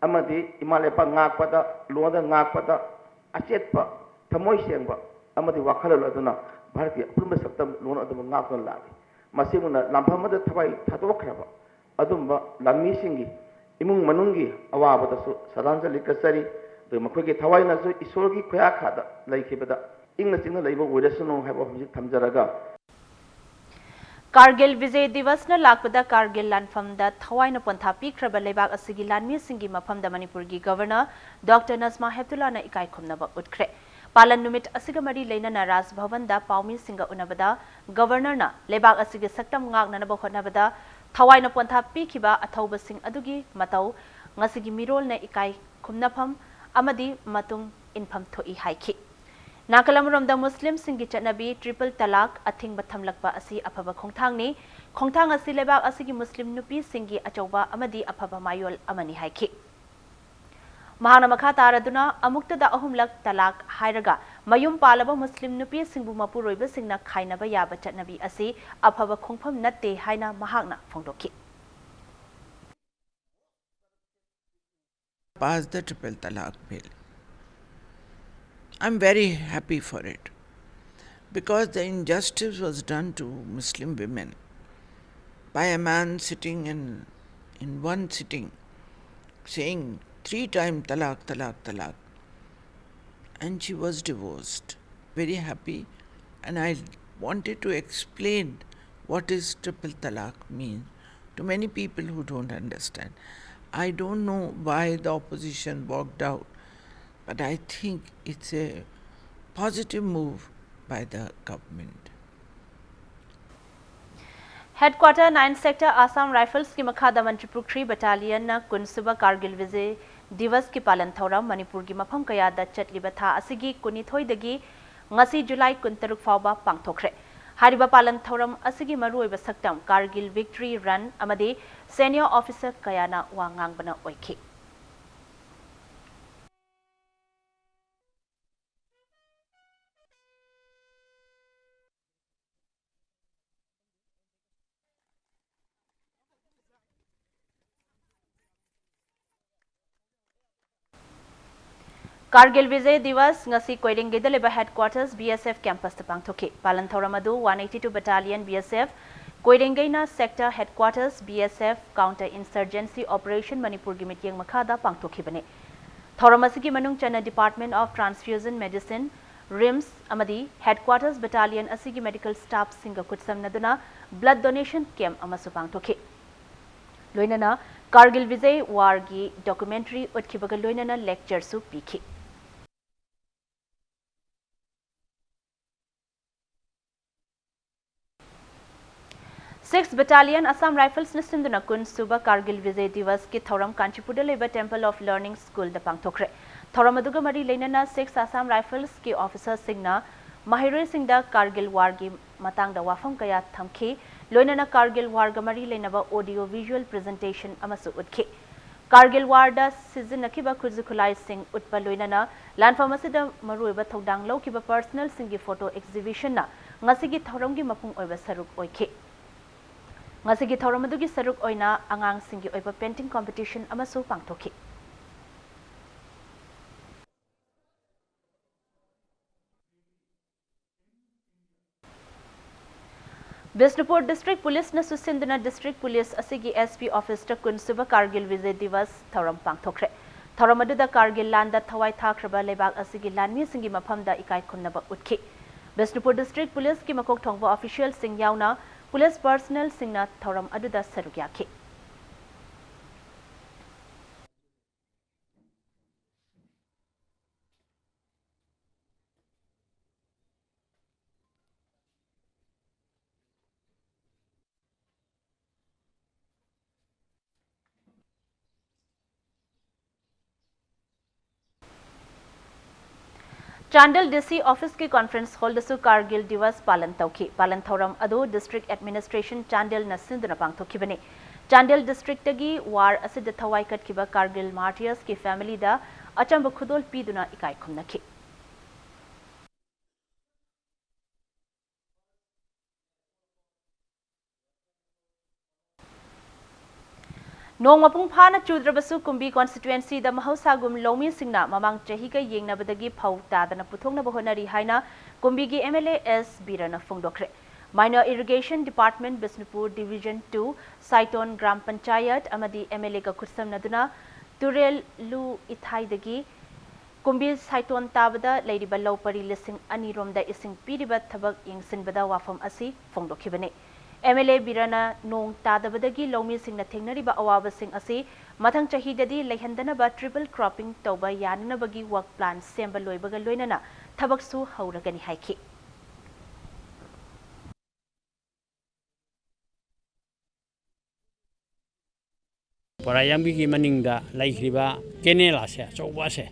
ꯑꯃꯗꯤ ꯏꯃꯥ ꯂꯩꯄꯥꯛ ꯉꯥꯛꯄꯗ, ꯂꯣꯟꯗ ꯉꯥꯛꯄꯗ ꯑꯆꯦꯠꯄ, ꯊꯃꯣꯏ ꯁꯦꯡꯕ ꯑꯃꯗꯤ ꯋꯥꯈꯜꯂꯣꯟ ꯑꯗꯨꯅ ꯚꯥꯔꯠꯀꯤ ꯑꯄꯨꯟꯕ ꯁꯛꯇꯝ ꯂꯣꯟ ꯑꯗꯨꯕꯨ ꯉꯥꯛꯇꯨꯅ ꯂꯥꯛꯂꯤ꯫ ꯃꯁꯤꯒꯨꯝꯅ ꯂꯥꯟꯐꯝ ꯑꯃꯗ ꯊꯋꯥꯏ ꯊꯥꯗꯣꯛꯈ꯭ꯔꯕ ꯑꯗꯨꯝꯕ ꯂꯥꯟꯃꯤꯁꯤꯡꯒꯤ ꯏꯃꯨꯡ ꯃꯅꯨꯡꯒꯤ ꯑꯋꯥꯕꯗꯁꯨ ꯁꯔꯗꯥꯟꯖꯂꯤ ꯀꯠꯆꯔꯤ꯫ ꯑꯗꯨꯒ ꯃꯈꯣꯏꯒꯤ ꯊꯋꯥꯏꯅꯁꯨ ꯏꯁꯣꯔꯒꯤ ꯈꯨꯌꯥꯈꯥꯗ ꯂꯩꯈꯤꯕꯗ ꯏꯪꯅ ꯆꯤꯛꯅ ꯂꯩꯕ ꯑꯣꯏꯔꯁꯅꯨ ꯍꯥꯏꯕ ꯋꯥꯐꯝꯁꯤ ꯊꯝꯖꯔꯒ, ꯀꯥꯔꯒꯤꯜ ꯕꯤꯖꯦ ꯗꯤꯋꯁꯅ ꯂꯥꯛꯄꯗ ꯀꯥꯔꯒꯤꯜ ꯂꯥꯟꯐꯝꯗ ꯊꯋꯥꯏꯅ ꯄꯣꯟꯊꯥ ꯄꯤꯈ꯭ꯔꯕ ꯂꯩꯕꯥꯛ ꯑꯁꯤꯒꯤ ꯂꯥꯟꯃꯤꯁꯤꯡꯒꯤ ꯃꯐꯝꯗ ꯃꯅꯤꯄꯨꯔꯒꯤ ꯒꯚꯔꯅꯔ ꯗꯣꯛꯇꯔ ꯅꯖꯃꯥ ꯍꯦꯞꯇꯨꯂꯥꯅ ꯏꯀꯥꯏ ꯈꯨꯝꯅꯕ ꯎꯠꯈ꯭ꯔꯦ꯫ ꯄꯥꯂꯟ ꯅꯨꯃꯤꯠ ꯑꯁꯤꯒ ꯃꯔꯤ ꯂꯩꯅꯅ ꯔꯥꯖ ꯚꯕꯟꯗ ꯄꯥꯎꯃꯤꯁꯤꯡꯒ ꯎꯅꯕꯗ ꯒꯚꯔꯅꯔꯅ ꯂꯩꯕꯥꯛ ꯑꯁꯤꯒꯤ ꯁꯛꯇꯝ ꯉꯥꯛꯅꯅꯕ ꯍꯣꯠꯅꯕꯗ ꯊꯋꯥꯏꯅ ꯄꯣꯟꯊꯥ ꯄꯤꯈꯤꯕ ꯑꯊꯧꯕꯁꯤꯡ ꯑꯗꯨꯒꯤ ꯃꯇꯧ ꯉꯁꯤꯒꯤ ꯃꯤꯔꯣꯜꯅ ꯏꯀꯥꯏ ꯈꯨꯝꯅꯐꯝ ꯑꯃꯗꯤ ꯃꯇꯨꯡ ꯏꯟꯐꯝ ꯊꯣꯛꯏ ꯍꯥꯏꯈꯤ꯫ ꯅꯥꯀꯜ ꯑꯃꯔꯣꯝꯗ ꯃꯨꯁꯂꯤꯝꯁꯤꯡꯒꯤ ꯆꯠꯅꯕꯤ ꯇ꯭ꯔꯤꯄꯜ ꯇꯂꯥꯛ ꯑꯊꯤꯡꯕ ꯊꯝꯂꯛꯄ ꯑꯁꯤ ꯑꯐꯕ ꯈꯣꯡꯊꯥꯡꯅꯤ꯫ ꯈꯣꯡꯊꯥꯡ ꯑꯁꯤ ꯂꯩꯕꯥꯛ ꯑꯁꯤꯒꯤ ꯃꯨꯁꯂꯤꯝ ꯅꯨꯄꯤꯁꯤꯡꯒꯤ ꯑꯆꯧꯕ ꯑꯃꯗꯤ ꯑꯐꯕ ꯃꯥꯌꯣꯜ ꯑꯃꯅꯤ ꯍꯥꯏꯈꯤ꯫ ꯃꯍꯥꯛꯅ ꯃꯈꯥ ꯇꯥꯔꯗꯨꯅ ꯑꯃꯨꯛꯇꯗ ꯑꯍꯨꯝꯂꯛ ꯇꯂꯥꯛ ꯍꯥꯏꯔꯒ ꯃꯌꯨꯝ ꯄꯥꯜꯂꯕ ꯃꯨꯁꯂꯤꯝ ꯅꯨꯄꯤꯁꯤꯡꯕꯨ ꯃꯄꯨꯔꯣꯏꯕꯁꯤꯡꯅ ꯈꯥꯏꯅꯕ ꯌꯥꯕ ꯆꯠꯅꯕꯤ ꯑꯁꯤ ꯑꯐꯕ ꯈꯣꯡꯐꯝ ꯅꯠꯇꯦ ꯍꯥꯏꯅ ꯃꯍꯥꯛꯅ ꯐꯣꯡꯗꯣꯛꯈꯤ꯫ Pass the Triple Talaq Bill. I'm very happy for it because the injustice was done to Muslim women by a man sitting in, in one sitting saying three times talaq, talaq, talaq, and she was divorced. Very happy, and I wanted to explain what is triple talaq mean to many people who don't understand. I don't know why the opposition walked out, but I think it's a positive move by the government. Headquarter nine Sector Assam Riflesꯀꯤ ꯃꯈꯥꯗ ꯃꯟꯇ꯭ꯔꯤꯄꯨꯈ꯭ꯔꯤ ꯕꯠꯇꯥꯂꯤꯌꯟꯅ ꯀꯨꯟꯁꯨꯕ ꯀꯥꯔꯒꯤꯜ ꯕꯤꯖꯦ ꯗꯤꯋꯁꯀꯤ ꯄꯥꯂꯟ ꯊꯧꯔꯝ ꯃꯅꯤꯄꯨꯔꯒꯤ ꯃꯐꯝ ꯀꯌꯥꯗ ꯆꯠꯂꯤꯕ ꯊꯥ ꯑꯁꯤꯒꯤ ꯀꯨꯟꯅꯤꯊꯣꯏꯗꯒꯤ ꯉꯁꯤ ꯖꯨꯂꯥꯏ ꯀꯨꯟꯇꯔꯨꯛ ꯐꯥꯎꯕ ꯄꯥꯡꯊꯣꯛꯈ꯭ꯔꯦ꯫ ꯍꯥꯏꯔꯤꯕ ꯄꯥꯂꯟ ꯊꯧꯔꯝ ꯑꯁꯤꯒꯤ ꯃꯔꯨꯑꯣꯏꯕ ꯁꯛꯇꯝ ꯀꯥꯔꯒꯤꯜ ꯚꯤꯛꯇ꯭ꯔꯤ ꯔꯟ ꯑꯃꯗꯤ ꯁꯦꯅꯤꯌꯔ ꯑꯣꯐꯤꯁꯔ ꯀꯌꯥꯅ ꯋꯥ ꯉꯥꯡꯕꯅ ꯑꯣꯏꯈꯤ꯫ ꯀꯥꯔꯒꯤꯜ ꯕꯤꯖꯌ ꯗꯤꯋꯁ ꯉꯁꯤ ꯀꯣꯏꯔꯦꯡꯒꯩꯗ ꯂꯩꯕ headquarters B S F campus ꯇ ꯄꯥꯡꯊꯣꯛꯈꯤ꯫ ꯄꯥꯂꯟ ꯊꯧꯔꯝ ꯑꯗꯨ one eighty two Battalion B S F, ꯀꯣꯏꯔꯦꯡꯒꯩꯅ sector headquarters B S F counter insurgency operation ꯃꯅꯤꯄꯨꯔꯒꯤ ꯃꯤꯠꯌꯦꯡ ꯃꯈꯥꯗ ꯄꯥꯡꯊꯣꯛꯈꯤꯕꯅꯤ꯫ ꯊꯧꯔꯝ ꯑꯁꯤꯒꯤ ꯃꯅꯨꯡ ꯆꯟꯅ Department of Transfusion Medicine, RIMS ꯑꯃꯗꯤ headquarters battalion ꯑꯁꯤꯒꯤ medical staff ꯁꯤꯡꯒ ꯈꯨꯠꯁꯝꯅꯗꯨꯅ blood donation camp ꯑꯃꯁꯨ ꯄꯥꯡꯊꯣꯛꯈꯤ꯫ ꯂꯣꯏꯅꯅ ꯀꯥꯔꯒꯤꯜ ꯕꯤꯖꯌ ꯋꯥꯔꯒꯤ documentary ꯎꯠꯈꯤꯕꯒ ꯂꯣꯏꯅꯅ lecture ꯁꯨ ꯄꯤꯈꯤ꯫ Six Battalion Assam Rifles ꯅ ꯁꯤꯟꯗꯨꯅ ꯀꯨꯟ ꯁꯨꯕ ꯀꯥꯔꯒꯤꯜ ꯕꯤꯖꯌ ꯗꯤꯋꯁ ꯀꯤ ꯊꯧꯔꯝ ꯀꯥꯟꯆꯤꯄꯨꯔꯗ ꯂꯩꯕ Temple of Learning School ꯗ ꯄꯥꯡꯊꯣꯛꯈ꯭ꯔꯦ꯫ ꯊꯧꯔꯝ ꯑꯗꯨꯒ ꯃꯔꯤ ꯂꯩꯅꯅ Six Assam Rifles ꯀꯤ officer ꯁꯤꯡꯅ ꯃꯍꯩꯔꯣꯏꯁꯤꯡꯗ ꯀꯥꯔꯒꯤꯜ ꯋꯥꯔꯒꯤ ꯃꯇꯥꯡꯗ ꯋꯥꯐꯝ ꯀꯌꯥ ꯊꯝꯈꯤ꯫ ꯂꯣꯏꯅꯅ ꯀꯥꯔꯒꯤꯜ ꯋꯥꯔꯒ ꯃꯔꯤ ꯂꯩꯅꯕ audio visual presentation ꯑꯃꯁꯨ ꯎꯠꯈꯤ꯫ ꯀꯥꯔꯒꯤꯜ ꯋꯥꯔꯗ ꯁꯤꯖꯤꯟꯅꯈꯤꯕ ꯈꯨꯠꯁꯨ ꯈꯨꯠꯂꯥꯏꯁꯤꯡ ꯎꯠꯄ ꯂꯣꯏꯅꯅ ꯂꯥꯟꯐꯝ ꯑꯁꯤꯗ ꯃꯔꯨꯑꯣꯏꯕ ꯊꯧꯗꯥꯡ ꯂꯧꯈꯤꯕ personnel ꯁꯤꯡꯒꯤ photo exhibition ꯅ ꯉꯁꯤꯒꯤ ꯊꯧꯔꯝꯒꯤ ꯃꯄꯨꯡ ꯑꯣꯏꯕ ꯁꯔꯨꯛ ꯑꯣꯏꯈꯤ꯫ ꯉꯁꯤꯒꯤ ꯊꯧꯔꯝ ꯑꯗꯨꯒꯤ ꯁꯔꯨꯛ ꯑꯣꯏꯅ ꯑꯉꯥꯡꯁꯤꯡꯒꯤ ꯑꯣꯏꯕ painting competition ꯑꯃꯁꯨ ꯄꯥꯡꯊꯣꯛꯈꯤ꯫ ꯕꯤꯁꯅꯨꯄꯨꯔ District Police ꯅꯁꯨ ꯁꯤꯟꯗꯨꯅ District Police ꯑꯁꯤꯒꯤ S P office ꯇ ꯀꯨꯟ ꯁꯨꯕ ꯀꯥꯔꯒꯤꯜ ꯕꯤꯖꯌ ꯗꯤꯋꯁ ꯊꯧꯔꯝ ꯄꯥꯡꯊꯣꯛꯈ꯭ꯔꯦ꯫ ꯊꯧꯔꯝ ꯑꯗꯨꯗ ꯀꯥꯔꯒꯤꯜ ꯂꯥꯟꯗ ꯊꯋꯥꯏ ꯊꯥꯈ꯭ꯔꯕ ꯂꯩꯕꯥꯛ ꯑꯁꯤꯒꯤ ꯂꯥꯟꯃꯤꯁꯤꯡꯒꯤ ꯃꯐꯝꯗ ꯏꯀꯥꯏ ꯈꯨꯝꯅꯕ ꯎꯠꯈꯤ꯫ ꯕꯤꯁꯅꯨꯄꯨꯔ District Police ꯀꯤ ꯃꯀꯣꯛ ꯊꯣꯡꯕ official ꯁꯤꯡ ꯌꯥꯎꯅ police personnel ꯁꯤꯡꯅ ꯊꯧꯔꯝ ꯑꯗꯨꯗ ꯁꯔꯨꯛ ꯌꯥꯈꯤ꯫ ꯆꯥꯟꯗꯦꯜ D C office ꯀꯤ conference hall ꯗꯁꯨ ꯀꯥꯔꯒꯤꯜ ꯗꯤꯋꯁ ꯄꯥꯂꯟ ꯇꯧꯈꯤ꯫ ꯄꯥꯂꯟ ꯊꯧꯔꯝ ꯑꯗꯨ District Administration ꯆꯥꯟꯗꯦꯜꯅ ꯁꯤꯟꯗꯨꯅ ꯄꯥꯡꯊꯣꯛꯈꯤꯕꯅꯤ꯫ ꯆꯥꯟꯗꯦꯜ district ꯇꯒꯤ war ꯑꯁꯤꯗ ꯊꯋꯥꯏ ꯀꯠꯈꯤꯕ ꯀꯥꯔꯒꯤꯜ martyrs ꯀꯤ family ꯗ ꯑꯆꯝꯕ ꯈꯨꯗꯣꯜ ꯄꯤꯗꯨꯅ ꯏꯀꯥꯏ ꯈꯨꯝꯅꯈꯤ꯫ ꯅꯣꯡ ꯃꯄꯨꯡ ꯐꯥꯅ ꯆꯨꯗ꯭ꯔꯕꯁꯨ ꯀꯨꯝꯕꯤ ꯀꯣꯟꯁꯇꯤꯇ꯭ꯋꯦꯟꯁꯤꯗ ꯃꯍꯧꯁꯥꯒꯨꯝ ꯂꯧꯃꯤꯁꯤꯡꯅ ꯃꯃꯥꯡ ꯆꯍꯤꯒ ꯌꯦꯡꯅꯕꯗꯒꯤ ꯐꯧ ꯇꯥꯗꯅ ꯄꯨꯊꯣꯛꯅꯕ ꯍꯣꯠꯅꯔꯤ ꯍꯥꯏꯅ ꯀꯨꯝꯕꯤꯒꯤ ꯑꯦꯝ ꯑꯦꯜ ꯑꯦ ꯑꯦꯁ ꯕꯤꯔꯅ ꯐꯣꯡꯗꯣꯛꯈ꯭ꯔꯦ꯫ Minor Irrigation Department, Bishnupur Division two, Saiton Gram panchayat ꯑꯃꯗꯤ ꯑꯦꯝ ꯑꯦꯜ ꯑꯦꯒ ꯈꯨꯠꯁꯝꯅꯗꯨꯅ ꯇꯨꯔꯦꯜ ꯂꯨ ꯏꯊꯥꯏꯗꯒꯤ ꯀꯨꯝꯕꯤ ꯁꯥꯏꯇꯣꯟ ꯇꯥꯕꯗ ꯂꯩꯔꯤꯕ ꯂꯧ ꯄꯔꯤ ꯂꯤꯁꯤꯡ ꯑꯅꯤ ꯔꯣꯝꯗ ꯏꯁꯤꯡ ꯄꯤꯔꯤꯕ ꯊꯕꯛ ꯌꯦꯡꯁꯤꯟꯕꯗ ꯋꯥꯐꯝ ꯑꯁꯤ ꯐꯣꯡꯗꯣꯛꯈꯤꯕꯅꯤ꯫ ꯑꯦꯝ ꯑꯦꯜ ꯑꯦ ꯕꯤꯔꯅ ꯅꯣꯡ ꯇꯥꯗꯕꯗꯒꯤ ꯂꯧꯃꯤꯁꯤꯡꯅ ꯊꯦꯡꯅꯔꯤꯕ ꯑꯋꯥꯕꯁꯤꯡ ꯑꯁꯤ ꯃꯊꯪ ꯆꯍꯤꯗꯗꯤ ꯂꯩꯍꯟꯗꯅꯕ triple cropping ꯇꯧꯕ ꯌꯥꯅꯅꯕꯒꯤ work plan ꯁꯦꯝꯕ ꯂꯣꯏꯕꯒ ꯂꯣꯏꯅꯅ ꯊꯕꯛꯁꯨ ꯍꯧꯔꯒꯅꯤ ꯍꯥꯏꯈꯤ꯫ ꯄꯣꯔꯥꯌꯥꯝꯕꯤꯒꯤ ꯃꯅꯤꯡꯗ ꯂꯩꯈ꯭ꯔꯤꯕ ꯀꯦꯅꯦꯜ ꯑꯁꯦ, ꯑꯆꯧꯕ ꯑꯁꯦ,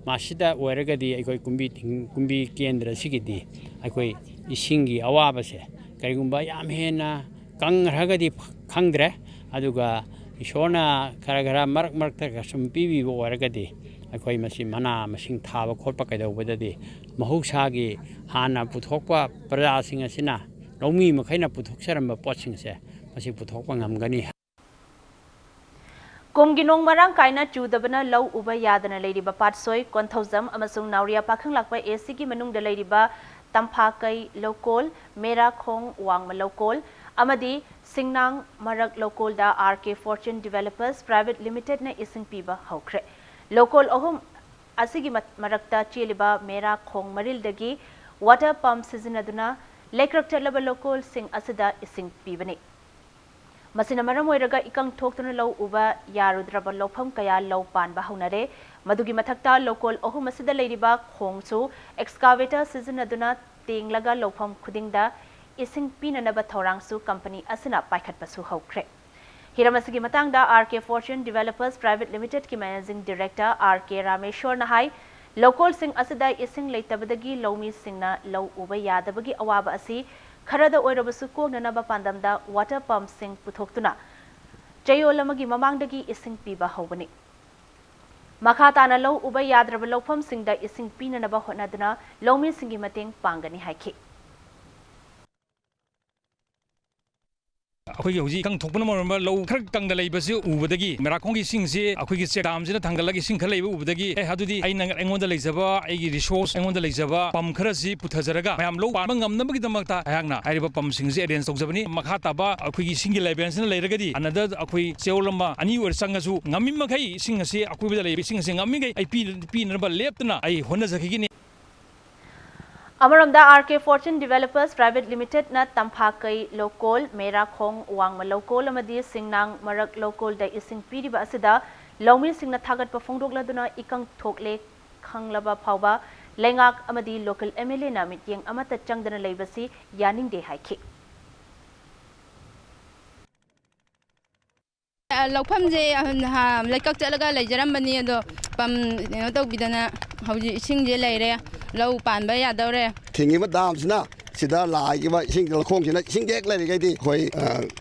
ꯃꯁꯤꯗ ꯑꯣꯏꯔꯒꯗꯤ ꯑꯩꯈꯣꯏ ꯀꯨꯝꯕꯤ ꯊꯤꯡ-, ꯀꯨꯝꯕꯤ ꯀꯦꯟꯗ꯭ꯔꯁꯤꯒꯤꯗꯤ ꯑꯩꯈꯣꯏ ꯏꯁꯤꯡꯒꯤ ꯑꯋꯥꯕꯁꯦ ꯀꯔꯤꯒꯨꯝꯕ ꯌꯥꯝ ꯍꯦꯟꯅ ꯀꯪꯈ꯭ꯔꯒꯗꯤ ꯈꯪꯗ꯭ꯔꯦ, ꯑꯗꯨꯒ ꯏꯁꯣꯔꯅ ꯈꯔ ꯈꯔ ꯃꯔꯛ ꯃꯔꯛꯇ ꯈꯔ ꯁꯨꯝ ꯄꯤꯕꯤꯕ ꯑꯣꯏꯔꯒꯗꯤ ꯑꯩꯈꯣꯏ ꯃꯁꯤ ꯃꯅꯥ ꯃꯁꯤꯡ ꯊꯥꯕ ꯈꯣꯠꯄ ꯀꯩꯗꯧꯕꯗꯗꯤ ꯃꯍꯧꯁꯥꯒꯤ ꯍꯥꯟꯅ ꯄꯨꯊꯣꯛꯄ ꯄ꯭ꯔꯖꯥꯁꯤꯡ ꯑꯁꯤꯅ, ꯂꯧꯃꯤ ꯃꯈꯩꯅ ꯄꯨꯊꯣꯛꯆꯔꯝꯕ ꯄꯣꯠꯁꯤꯡꯁꯦ ꯃꯁꯤ ꯄꯨꯊꯣꯛꯄ ꯉꯝꯒꯅꯤ꯫ ꯀꯨꯝꯒꯤ ꯅꯣꯡ ꯃꯔꯥꯡ ꯀꯥꯏꯅ ꯆꯨꯗꯕꯅ ꯂꯧ ꯎꯕ ꯌꯥꯗꯅ ꯂꯩꯔꯤꯕ ꯄꯥꯠꯁꯣꯏ, ꯀꯣꯟꯊꯧꯖꯝ ꯑꯃꯁꯨꯡ ꯅꯥꯎꯔꯤꯌꯥ ꯄꯥꯈꯪꯂꯥꯛꯄ ꯑꯦ ꯁꯤꯒꯤ ꯃꯅꯨꯡꯗ ꯂꯩꯔꯤꯕ ꯇꯝꯐꯥꯀꯩ ꯂꯧꯀꯣꯜ, ꯃꯦꯔꯥꯈꯣꯡ ꯋꯥꯡꯃ ꯂꯧꯀꯣꯜ ꯑꯃꯗꯤ ꯁꯤꯡꯅꯥꯡ ꯃꯔꯛ ꯂꯧꯀꯣꯜꯗ R K Fortune Developers Private Limitedꯅ ꯏꯁꯤꯡ ꯄꯤꯕ ꯍꯧꯈ꯭ꯔꯦ꯫ ꯂꯧꯀꯣꯜ ꯑꯍꯨꯝ ꯑꯁꯤꯒꯤ ꯃ-, ꯃꯔꯛꯇ ꯆꯦꯜꯂꯤꯕ ꯃꯦꯔꯥꯈꯣꯡ ꯃꯔꯤꯜꯗꯒꯤ water pump ꯁꯤꯖꯤꯟꯅꯗꯨꯅ ꯂꯩꯀ꯭ꯔꯛ ꯆꯠꯂꯕ ꯂꯧꯀꯣꯜꯁꯤꯡ ꯑꯁꯤꯗ ꯏꯁꯤꯡ ꯄꯤꯕꯅꯤ꯫ ꯃꯁꯤꯅ ꯃꯔꯝ ꯑꯣꯏꯔꯒ ꯏꯀꯪ ꯊꯣꯛꯇꯨꯅ ꯂꯧ ꯎꯕ ꯌꯥꯔꯨꯗ꯭ꯔꯕ ꯂꯧꯐꯝ ꯀꯌꯥ ꯂꯧ ꯄꯥꯟꯕ ꯍꯧꯅꯔꯦ꯫ ꯃꯗꯨꯒꯤ ꯃꯊꯛꯇ ꯂꯧꯀꯣꯜ ꯑꯍꯨꯝ ꯑꯁꯤꯗ ꯂꯩꯔꯤꯕ ꯈꯣꯡꯁꯨ excavator ꯁꯤꯖꯤꯟꯅꯗꯨꯅ ꯇꯦꯡꯂꯒ ꯂꯧꯐꯝ ꯈꯨꯗꯤꯡꯗ ꯏꯁꯤꯡ ꯄꯤꯅꯅꯕ ꯊꯧꯔꯥꯡꯁꯨ ꯀꯝꯄꯅꯤ ꯑꯁꯤꯅ ꯄꯥꯏꯈꯠꯄꯁꯨ ꯍꯧꯈ꯭ꯔꯦ꯫ ꯍꯤꯔꯝ ꯑꯁꯤꯒꯤ ꯃꯇꯥꯡꯗ R K Fortune Developers Private Limitedꯀꯤ Managing Director ꯑꯥꯔ ꯀꯦ ꯔꯥꯃꯦꯁꯣꯔꯅ ꯍꯥꯏ, ꯂꯧꯀꯣꯜꯁꯤꯡ ꯑꯁꯤꯗ ꯏꯁꯤꯡ ꯂꯩꯇꯕꯗꯒꯤ ꯂꯧꯃꯤꯁꯤꯡꯅ ꯂꯧ ꯎꯕ ꯌꯥꯗꯕꯒꯤ ꯑꯋꯥꯕ ꯑꯁꯤ ꯈꯔꯗ ꯑꯣꯏꯔꯕꯁꯨ ꯀꯣꯛꯅꯅꯕ ꯄꯥꯟꯗꯝꯗ water pumpꯁꯤꯡ ꯄꯨꯊꯣꯛꯇꯨꯅ ꯆꯌꯣꯜ ꯑꯃꯒꯤ ꯃꯃꯥꯡꯗꯒꯤ ꯏꯁꯤꯡ ꯄꯤꯕ ꯍꯧꯕꯅꯤ꯫ ꯃꯈꯥ ꯇꯥꯅ ꯂꯧ ꯎꯕ ꯌꯥꯗ꯭ꯔꯕ ꯂꯧꯐꯝꯁꯤꯡꯗ ꯏꯁꯤꯡ ꯄꯤꯅꯅꯕ ꯍꯣꯠꯅꯗꯨꯅ ꯂꯧꯃꯤꯁꯤꯡꯒꯤ ꯃꯇꯦꯡ ꯄꯥꯡꯒꯅꯤ ꯍꯥꯏꯈꯤ꯫ ꯑꯩꯈꯣꯏꯒꯤ ꯍꯧꯖꯤꯛ ꯏꯀꯪ ꯊꯣꯛꯄꯅ ꯃꯔꯝ ꯑꯣꯏꯔꯒ ꯂꯧ ꯈꯔ ꯀꯪꯗ ꯂꯩꯕꯁꯤ ꯎꯕꯗꯒꯤ ꯃꯦꯔꯥꯈꯣꯡꯒꯤ ꯏꯁꯤꯡꯁꯤ ꯑꯩꯈꯣꯏꯒꯤ ꯆꯦꯛ ꯗꯥꯝꯁꯤꯅ ꯊꯥꯡꯒꯠꯂꯒ ꯏꯁꯤꯡ ꯈꯔ ꯂꯩꯕ ꯎꯕꯗꯒꯤ, "ꯑꯦ, ꯑꯗꯨꯗꯤ ꯑꯩꯅ ꯑꯩꯉꯣꯟꯗ ꯂꯩꯖꯕ, ꯑꯩꯒꯤ ꯔꯤꯁꯣꯔꯁ, ꯑꯩꯉꯣꯟꯗ ꯂꯩꯖꯕ ꯄꯝ ꯈꯔꯁꯤ ꯄꯨꯊꯖꯔꯒ ꯃꯌꯥꯝ ꯂꯧ ꯄꯥꯟꯕ ꯉꯝꯅꯕꯒꯤꯗꯃꯛꯇ ꯑꯩꯍꯥꯛꯅ ꯍꯥꯏꯔꯤꯕ ꯄꯝꯁꯤꯡꯁꯤ ꯑꯦꯔꯦꯟꯖ ꯇꯧꯖꯕꯅꯤ꯫ ꯃꯈꯥ ꯇꯥꯕ ꯑꯩꯈꯣꯏꯒꯤ ꯏꯁꯤꯡꯒꯤ ꯂꯦꯚꯦꯜꯁꯤꯅ ꯂꯩꯔꯒꯗꯤ ꯑꯅꯗꯔ ꯑꯩꯈꯣꯏ ꯆꯌꯣꯜ ꯑꯃ ꯑꯅꯤ ꯑꯣꯏꯔ ꯆꯪꯉꯁꯨ ꯉꯝꯃꯤ ꯃꯈꯩ ꯏꯁꯤꯡ ꯑꯁꯤ, ꯑꯀꯣꯏꯕꯗ ꯂꯩꯔꯤꯕ ꯏꯁꯤꯡ ꯑꯁꯤ ꯉꯝꯃꯤꯈꯩ ꯑꯩ ꯄꯤ-, ꯄꯤꯅꯅꯕ ꯂꯦꯞꯇꯅ ꯑꯩ ꯍꯣꯠꯅꯖꯈꯤꯒꯅꯤ"꯫ ꯑꯃꯔꯣꯝꯗ, ꯑꯥꯔ ꯀꯦ ꯐꯣꯔꯆꯨꯟ ꯗꯤꯚꯦꯂꯄꯔꯁ ꯄ꯭ꯔꯥꯏꯚꯦꯠ ꯂꯤꯃꯤꯇꯦꯗꯅ ꯇꯝꯐꯥꯀꯩ ꯂꯧꯀꯣꯜ, ꯃꯦꯔꯥꯈꯣꯡ, ꯋꯥꯡꯃ ꯂꯧꯀꯣꯜ ꯑꯃꯗꯤ ꯁꯤꯡꯅꯥꯡ ꯃꯔꯛ ꯂꯧꯀꯣꯜꯗ ꯏꯁꯤꯡ ꯄꯤꯔꯤꯕ ꯑꯁꯤꯗ ꯂꯧꯃꯤꯁꯤꯡꯅ ꯊꯥꯒꯠꯄ ꯐꯣꯡꯗꯣꯛꯂꯗꯨꯅ ꯏꯀꯪ ꯊꯣꯛꯂꯦ ꯈꯪꯂꯕ ꯐꯥꯎꯕ ꯂꯩꯉꯥꯛ ꯑꯃꯗꯤ ꯂꯣꯀꯦꯜ ꯑꯦꯝ ꯑꯦꯜ ꯑꯦꯅ ꯃꯤꯠꯌꯦꯡ ꯑꯃꯠꯇ ꯆꯪꯗꯅ ꯂꯩꯕꯁꯤ ꯌꯥꯅꯤꯡꯗꯦ ꯍꯥꯏꯈꯤ꯫ ꯂꯧꯐꯝꯁꯦ, ꯑ, ꯂꯩꯀꯛ ꯆꯠꯂꯒ ꯂꯩꯖꯔꯝꯕꯅꯤ, ꯑꯗꯣ ꯄꯝ ꯀꯩꯅꯣ ꯇꯧꯕꯤꯗꯅ ꯍꯧꯖꯤꯛ ꯏꯁꯤꯡꯁꯦ ꯂꯩꯔꯦ, ꯂꯧ ꯄꯥꯟꯕ ꯌꯥꯗꯧꯔꯦ꯫ ꯊꯤꯡꯉꯤꯕ ꯗꯥꯝꯁꯤꯅ, ꯁꯤꯗ ꯂꯥꯛꯏꯕ ꯏꯁꯤꯡ ꯂꯧꯈꯣꯡꯁꯤꯅ ꯏꯁꯤꯡ ꯍꯦꯛ ꯂꯩꯔꯤꯈꯩꯗꯤ ꯑꯩꯈꯣꯏ, ꯑ,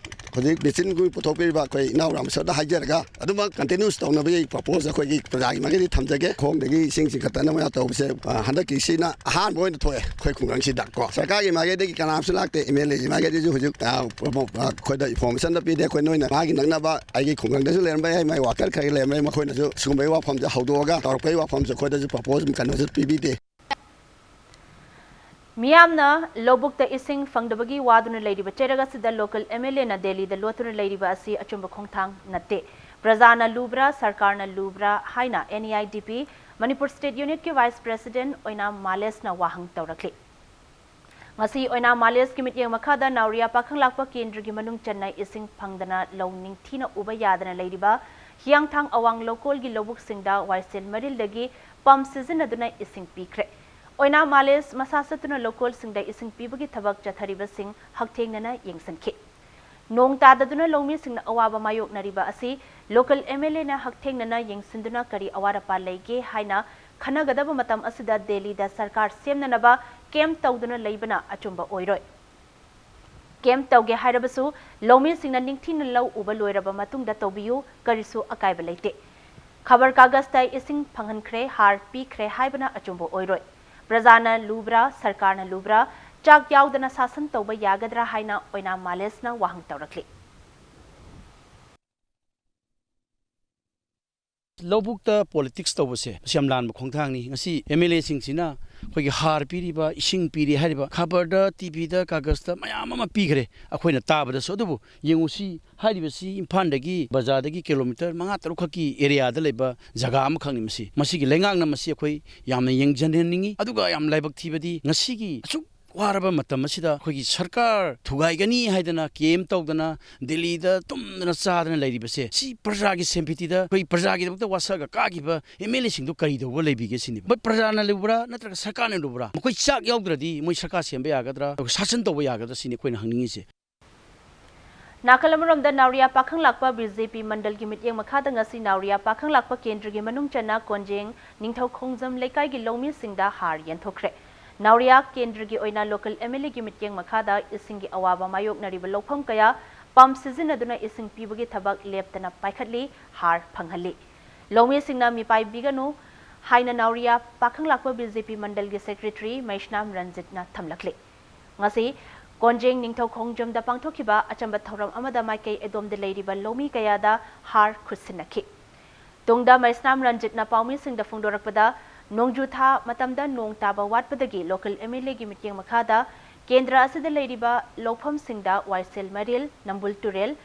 ꯍꯧꯖꯤꯛ ꯃꯦꯆꯤꯟꯒꯤ ꯄꯨꯊꯣꯛꯄꯤꯔꯤꯕ ꯑꯩꯈꯣꯏ ꯏꯅꯥꯎ ꯔꯥꯃꯦꯁꯣꯔꯗ ꯍꯥꯏꯖꯔꯒ ꯑꯗꯨꯃꯛ ꯀꯟꯇꯤꯅ꯭ꯌꯨꯁ ꯇꯧꯅꯕꯒꯤ ꯄ꯭ꯔꯄꯣꯖ ꯑꯩꯈꯣꯏꯒꯤ ꯄ꯭ꯔꯖꯥꯒꯤ ꯃꯥꯏꯀꯩꯗꯒꯤ ꯊꯝꯖꯒꯦ꯫ ꯈꯣꯡꯗꯒꯤ ꯏꯁꯤꯡ ꯆꯤꯡꯈꯠꯇꯅꯕ ꯇꯧꯕꯁꯦ, ꯑ, ꯍꯟꯗꯛꯀꯤ ꯁꯤꯅ ꯑꯍꯥꯟꯕ ꯑꯣꯏꯅ ꯊꯣꯛꯑꯦ ꯑꯩꯈꯣꯏ ꯈꯨꯡꯒꯪꯁꯤꯗ ꯀꯣ꯫ ꯁꯔꯀꯥꯔꯒꯤ ꯃꯥꯏꯀꯩꯗꯒꯤ ꯀꯅꯥꯝꯁꯨ ꯂꯥꯛꯇꯦ, ꯑꯦꯝ ꯑꯦꯜ ꯑꯦꯒꯤ ꯃꯥꯏꯀꯩꯗꯒꯤꯁꯨ ꯍꯧꯖꯤꯛ, ꯑ, ꯑ, ꯑꯩꯈꯣꯏꯗ ꯏꯟꯐꯣꯔꯃꯦꯁꯟ ꯑꯝꯇ ꯄꯤꯗꯦ꯫ ꯑꯩꯈꯣꯏ ꯅꯣꯏꯅ ꯃꯥꯒꯤ ꯅꯛꯅꯕ ꯑꯩꯒꯤ ꯈꯨꯡꯒꯪꯗꯁꯨ ꯂꯩꯔꯝꯕ ꯌꯥꯏ, ꯃꯥꯏ ꯋꯥꯀꯔ ꯈꯔꯒꯤ ꯂꯩꯔꯝꯕ ꯌꯥꯏ, ꯃꯈꯣꯏꯅꯁꯨ ꯁꯤꯒꯨꯝꯕꯒꯤ ꯋꯥꯐꯝꯁꯦ ꯍꯧꯗꯣꯛꯑꯒ ꯇꯧꯔꯛꯄꯒꯤ ꯋꯥꯐꯝꯁꯦ ꯑꯩꯈꯣꯏꯗꯁꯨ ꯄ꯭ꯔꯄꯣꯖ ꯀꯩꯅꯣꯁꯨ ꯄꯤꯕꯤꯗꯦ꯫ ꯃꯤꯌꯥꯝꯅ ꯂꯧꯕꯨꯛꯇ ꯏꯁꯤꯡ ꯐꯪꯗꯕꯒꯤ ꯋꯥꯗꯨꯅ ꯂꯩꯔꯤꯕ ꯆꯩꯔꯛ ꯑꯁꯤꯗ ꯂꯣꯀꯦꯜ ꯑꯦꯝ ꯑꯦꯜ ꯑꯦꯅ ꯗꯦꯜꯂꯤꯗ ꯂꯣꯠꯇꯨꯅ ꯂꯩꯔꯤꯕ ꯑꯁꯤ ꯑꯆꯨꯝꯕ ꯈꯣꯡꯊꯥꯡ ꯅꯠꯇꯦ꯫ ꯄ꯭ꯔꯖꯥꯅ ꯂꯨꯕ꯭ꯔꯥ, ꯁꯔꯀꯥꯔꯅ ꯂꯨꯕ꯭ꯔꯥ ꯍꯥꯏꯅ N E I D P Manipur state ꯌꯨꯅꯤꯠꯀꯤ ꯚꯥꯏꯁ ꯄ꯭ꯔꯦꯁꯤꯗꯦꯟꯠ ꯑꯣꯏꯅꯥꯝ ꯃꯥꯂꯦꯁꯅ ꯋꯥꯍꯪ ꯇꯧꯔꯛꯂꯤ꯫ ꯉꯁꯤ ꯑꯣꯏꯅꯥꯝ ꯃꯥꯂꯦꯁꯀꯤ ꯃꯤꯠꯌꯦꯡ ꯃꯈꯥꯗ ꯅꯥꯎꯔꯤꯌꯥ ꯄꯥꯈꯪꯂꯥꯛꯄ ꯀꯦꯟꯗ꯭ꯔꯒꯤ ꯃꯅꯨꯡ ꯆꯟꯅ ꯏꯁꯤꯡ ꯐꯪꯗꯅ ꯂꯧ ꯅꯤꯡꯊꯤꯅ ꯎꯕ ꯌꯥꯗꯅ ꯂꯩꯔꯤꯕ ꯍꯤꯌꯥꯡꯊꯥꯡ ꯑꯋꯥꯡ ꯂꯧꯀꯣꯜꯒꯤ ꯂꯧꯕꯨꯛꯁꯤꯡꯗ ꯋꯥꯏꯁꯦꯜ ꯃꯔꯤꯜꯗꯒꯤ ꯄꯝ ꯁꯤꯖꯤꯟꯅꯗꯨꯅ ꯏꯁꯤꯡ ꯄꯤꯈ꯭ꯔꯦ꯫ ꯑꯣꯏꯅꯥꯝ ꯃꯥꯂꯦꯁ ꯃꯁꯥ ꯆꯠꯇꯨꯅ ꯂꯧꯀꯣꯜꯁꯤꯡꯗ ꯏꯁꯤꯡ ꯄꯤꯕꯒꯤ ꯊꯕꯛ ꯆꯠꯊꯔꯤꯕꯁꯤꯡ ꯍꯛꯊꯦꯡꯅꯅ ꯌꯦꯡꯁꯤꯟꯈꯤ꯫ ꯅꯣꯡ ꯇꯥꯗꯗꯨꯅ ꯂꯧꯃꯤꯁꯤꯡꯅ ꯑꯋꯥꯕ ꯃꯥꯌꯣꯛꯅꯔꯤꯕ ꯑꯁꯤ ꯂꯣꯀꯦꯜ ꯑꯦꯝ ꯑꯦꯜ ꯑꯦꯅ ꯍꯛꯊꯦꯡꯅꯅ ꯌꯦꯡꯁꯤꯟꯗꯨꯅ ꯀꯔꯤ ꯑꯋꯥꯠ ꯑꯄꯥ ꯂꯩꯒꯦ ꯍꯥꯏꯅ ꯈꯟꯅꯒꯗꯕ ꯃꯇꯝ ꯑꯁꯤꯗ ꯗꯦꯜꯂꯤꯗ ꯁꯔꯀꯥꯔ ꯁꯦꯝꯅꯅꯕ ꯀꯦꯝꯞ ꯇꯧꯗꯨꯅ ꯂꯩꯕꯅ ꯑꯆꯨꯝꯕ ꯑꯣꯏꯔꯣꯏ꯫ ꯀꯦꯝꯞ ꯇꯧꯒꯦ ꯍꯥꯏꯔꯕꯁꯨ ꯂꯧꯃꯤꯁꯤꯡꯅ ꯅꯤꯡꯊꯤꯅ ꯂꯧ ꯎꯕ ꯂꯣꯏꯔꯕ ꯃꯇꯨꯡꯗ ꯇꯧꯕꯤꯌꯨ, ꯀꯔꯤꯁꯨ ꯑꯀꯥꯏꯕ ꯂꯩꯇꯦ꯫ ꯈꯕꯔ ꯀꯥꯒꯖꯇ ꯏꯁꯤꯡ ꯐꯪꯍꯟꯈ꯭ꯔꯦ, ꯍꯥꯔ ꯄꯤꯈ꯭ꯔꯦ ꯍꯥꯏꯕꯅ ꯑꯆꯨꯝꯕ ꯑꯣꯏꯔꯣꯏ꯫ ꯄ꯭ꯔꯖꯥꯅ ꯂꯨꯕ꯭ꯔꯥ, ꯁꯔꯀꯥꯔꯅ ꯂꯨꯕ꯭ꯔꯥ, ꯆꯥꯛ ꯌꯥꯎꯗꯅ ꯁꯥꯁꯟ ꯇꯧꯕ ꯌꯥꯒꯗ꯭ꯔꯥ ꯍꯥꯏꯅ ꯑꯣꯏꯅꯥꯝ ꯃꯥꯂꯦꯁꯅ ꯋꯥꯍꯪ ꯇꯧꯔꯛꯂꯤ꯫ ꯂꯧꯕꯨꯛꯇ ꯄꯣꯂꯤꯇꯤꯛꯁ ꯇꯧꯕꯁꯦ ꯃꯁꯤ ꯌꯥꯝ ꯂꯥꯟꯕ ꯈꯣꯡꯊꯥꯡꯅꯤ꯫ ꯉꯁꯤ ꯑꯦꯝ ꯑꯦꯜ ꯑꯦꯁꯤꯡꯁꯤꯅ ꯑꯩꯈꯣꯏꯒꯤ ꯍꯥꯔ ꯄꯤꯔꯤꯕ, ꯏꯁꯤꯡ ꯄꯤꯔꯤ ꯍꯥꯏꯔꯤꯕ, ꯈꯕꯔꯗ, ꯇꯤ ꯚꯤꯗ, ꯀꯥꯒꯖꯇ ꯃꯌꯥꯝ ꯑꯃ ꯄꯤꯈ꯭ꯔꯦ ꯑꯩꯈꯣꯏꯅ ꯇꯥꯕꯗꯁꯨ꯫ ꯑꯗꯨꯕꯨ ꯌꯦꯡꯉꯨ, ꯁꯤ ꯍꯥꯏꯔꯤꯕꯁꯤ ꯏꯝꯐꯥꯜꯗꯒꯤ, ꯕꯖꯥꯔꯗꯒꯤ ꯀꯤꯂꯣꯃꯤꯇꯔ ꯃꯉꯥ ꯇꯔꯨꯛ ꯈꯛꯀꯤ ꯑꯦꯔꯤꯌꯥꯗ ꯂꯩꯕ ꯖꯒꯥ ꯑꯃꯈꯛꯅꯤ꯫ ꯃꯁꯤ, ꯃꯁꯤꯒꯤ ꯂꯩꯉꯥꯛꯅ ꯃꯁꯤ ꯑꯩꯈꯣꯏ ꯌꯥꯝꯅ ꯌꯦꯡꯁꯤꯟꯍꯟꯅꯤꯡꯉꯤ꯫ ꯑꯗꯨꯒ ꯌꯥꯝ ꯂꯥꯏꯕꯛ ꯊꯤꯕꯗꯤ, ꯉꯁꯤꯒꯤ ꯑꯁꯨꯛ ꯋꯥꯔꯕ ꯃꯇꯝ ꯑꯁꯤꯗ ꯑꯩꯈꯣꯏꯒꯤ ꯁꯔꯀꯥꯔ ꯊꯨꯒꯥꯏꯒꯅꯤ ꯍꯥꯏꯗꯅ ꯀꯦꯝ ꯇꯧꯗꯅ, ꯗꯤꯜꯂꯤꯗ ꯇꯨꯝꯗꯅ ꯆꯥꯗꯅ ꯂꯩꯔꯤꯕꯁꯦ, ꯁꯤ ꯄ꯭ꯔꯖꯥꯒꯤ ꯁꯦꯟꯐꯤꯇꯤꯗ ꯑꯩꯈꯣꯏ ꯄ꯭ꯔꯖꯥꯒꯤꯗꯃꯛꯇ ꯋꯥꯁꯛꯑꯒ ꯀꯥꯈꯤꯕ ꯑꯦꯝ ꯑꯦꯜ ꯑꯦꯁꯤꯡꯗꯣ ꯀꯔꯤ ꯇꯧꯕ ꯂꯩꯕꯤꯒꯦ ꯁꯤꯅꯤ꯫ ꯃꯣꯏ ꯄ꯭ꯔꯖꯥꯅ ꯂꯨꯕ꯭ꯔꯥ ꯅꯠꯇ꯭ꯔꯒ ꯁꯔꯀꯥꯔꯅ ꯂꯨꯕ꯭ꯔꯥ? ꯃꯈꯣꯏ ꯆꯥꯛ ꯌꯥꯎꯗ꯭ꯔꯗꯤ ꯃꯣꯏ ꯁꯔꯀꯥꯔ ꯁꯦꯝꯕ ꯌꯥꯒꯗ꯭ꯔꯥ? ꯁꯥꯁꯟ ꯇꯧꯕ ꯌꯥꯒꯗ꯭ꯔꯥ ꯁꯤꯅꯤ ꯑꯩꯈꯣꯏꯅ ꯍꯪꯅꯤꯡꯉꯤꯁꯦ꯫ ꯅꯥꯀꯜ ꯑꯃꯔꯣꯝꯗ, ꯅꯥꯎꯔꯤꯌꯥ ꯄꯥꯈꯪꯂꯥꯛꯄ ꯕꯤ ꯖꯦ ꯄꯤ ꯃꯟꯗꯜꯒꯤ ꯃꯤꯠꯌꯦꯡ ꯃꯈꯥꯗ ꯉꯁꯤ ꯅꯥꯎꯔꯤꯌꯥ ꯄꯥꯈꯪꯂꯥꯛꯄ ꯀꯦꯟꯗ꯭ꯔꯒꯤ ꯃꯅꯨꯡ ꯆꯟꯅ ꯀꯣꯟꯖꯦꯡ ꯅꯤꯡꯊꯧ ꯈꯣꯡꯖꯝ ꯂꯩꯀꯥꯏꯒꯤ ꯂꯧꯃꯤꯁꯤꯡꯗ ꯍꯥꯔ ꯌꯦꯟꯊꯣꯛꯈ꯭ꯔꯦ꯫ ꯅꯥꯎꯔꯤꯌꯥ ꯀꯦꯟꯗ꯭ꯔꯒꯤ ꯑꯣꯏꯅ ꯂꯣꯀꯦꯜ ꯑꯦꯝ ꯑꯦꯜ ꯑꯦꯒꯤ ꯃꯤꯠꯌꯦꯡ ꯃꯈꯥꯗ ꯏꯁꯤꯡꯒꯤ ꯑꯋꯥꯕ ꯃꯥꯌꯣꯛꯅꯔꯤꯕ ꯂꯧꯐꯝ ꯀꯌꯥ ꯄꯝꯞ ꯁꯤꯖꯤꯟꯅꯗꯨꯅ ꯏꯁꯤꯡ ꯄꯤꯕꯒꯤ ꯊꯕꯛ ꯂꯦꯞꯇꯅ ꯄꯥꯏꯈꯠꯂꯤ, ꯍꯥꯔ ꯐꯪꯍꯜꯂꯤ꯫ ꯂꯧꯃꯤꯁꯤꯡꯅ ꯃꯤꯄꯥꯏ ꯄꯤꯒꯅꯨ ꯍꯥꯏꯅ ꯅꯥꯎꯔꯤꯌꯥ ꯄꯥꯈꯪꯂꯥꯛꯄ ꯕꯤ ꯖꯦ ꯄꯤ ꯃꯟꯗꯜꯒꯤ ꯁꯦꯀ꯭ꯔꯦꯇꯔꯤ ꯃꯩꯁꯅꯥꯝ ꯔꯟꯖꯤꯠꯅ ꯊꯝꯂꯛꯂꯤ꯫ ꯉꯁꯤ ꯀꯣꯟꯖꯦꯡ ꯅꯤꯡꯊꯧ ꯈꯣꯡꯖꯝꯗ ꯄꯥꯡꯊꯣꯛꯈꯤꯕ ꯑꯆꯝꯕ ꯊꯧꯔꯝ ꯑꯃꯗ ꯃꯥꯏꯀꯩ ꯑꯗꯣꯝꯗ ꯂꯩꯔꯤꯕ ꯂꯧꯃꯤ ꯀꯌꯥꯗ ꯍꯥꯔ ꯈꯨꯠꯁꯤꯟꯅꯈꯤ꯫ ꯇꯨꯡꯗ ꯃꯩꯁꯅꯥꯝ ꯔꯟꯖꯤꯠꯅ ꯄꯥꯎꯃꯤꯁꯤꯡꯗ ꯐꯣꯡꯗꯣꯔꯛꯄꯗ, ꯅꯣꯡꯖꯨ ꯊꯥ ꯃꯇꯝꯗ ꯅꯣꯡ ꯇꯥꯕ ꯋꯥꯠꯄꯗꯒꯤ ꯂꯣꯀꯦꯜ ꯑꯦꯝ ꯑꯦꯜ ꯑꯦꯒꯤ ꯃꯤꯠꯌꯦꯡ ꯃꯈꯥꯗ ꯀꯦꯟꯗ꯭ꯔ ꯑꯁꯤꯗ ꯂꯩꯔꯤꯕ ꯂꯧꯐꯝꯁꯤꯡꯗ ꯋꯥꯏꯁꯦꯜ ꯃꯔꯤꯜ, ꯅꯝꯕꯨꯜ ꯇꯨꯔꯦꯜ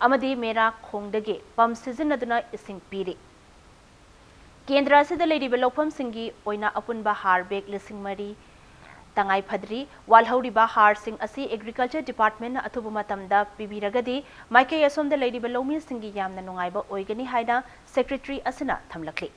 ꯑꯃꯗꯤ ꯃꯦꯔꯥ ꯈꯣꯡꯗꯒꯤ ꯄꯝꯞ ꯁꯤꯖꯤꯟꯅꯗꯨꯅ ꯏꯁꯤꯡ ꯄꯤꯔꯤ꯫ ꯀꯦꯟꯗ꯭ꯔ ꯑꯁꯤꯗ ꯂꯩꯔꯤꯕ ꯂꯧꯐꯝꯁꯤꯡꯒꯤ ꯑꯣꯏꯅ ꯑꯄꯨꯟꯕ ꯍꯥꯔ ꯕꯦꯒ ꯂꯤꯁꯤꯡ ꯃꯔꯤ ꯇꯉꯥꯏ ꯐꯗ꯭ꯔꯤ꯫ ꯋꯥꯠꯍꯧꯔꯤꯕ ꯍꯥꯔꯁꯤꯡ ꯑꯁꯤ ꯑꯦꯒ꯭ꯔꯤꯀꯜꯆꯔ ꯗꯤꯄꯥꯔꯠꯃꯦꯟꯅ ꯑꯊꯨꯕ ꯃꯇꯝꯗ ꯄꯤꯕꯤꯔꯒꯗꯤ ꯃꯥꯏꯀꯩ ꯑꯁꯣꯝꯗ ꯂꯩꯔꯤꯕ ꯂꯧꯃꯤꯁꯤꯡꯒꯤ ꯌꯥꯝꯅ ꯅꯨꯡꯉꯥꯏꯕ ꯑꯣꯏꯒꯅꯤ ꯍꯥꯏꯅ ꯁꯦꯀ꯭ꯔꯦꯇꯔꯤ ꯑꯁꯤꯅ ꯊꯝꯂꯛꯂꯤ꯫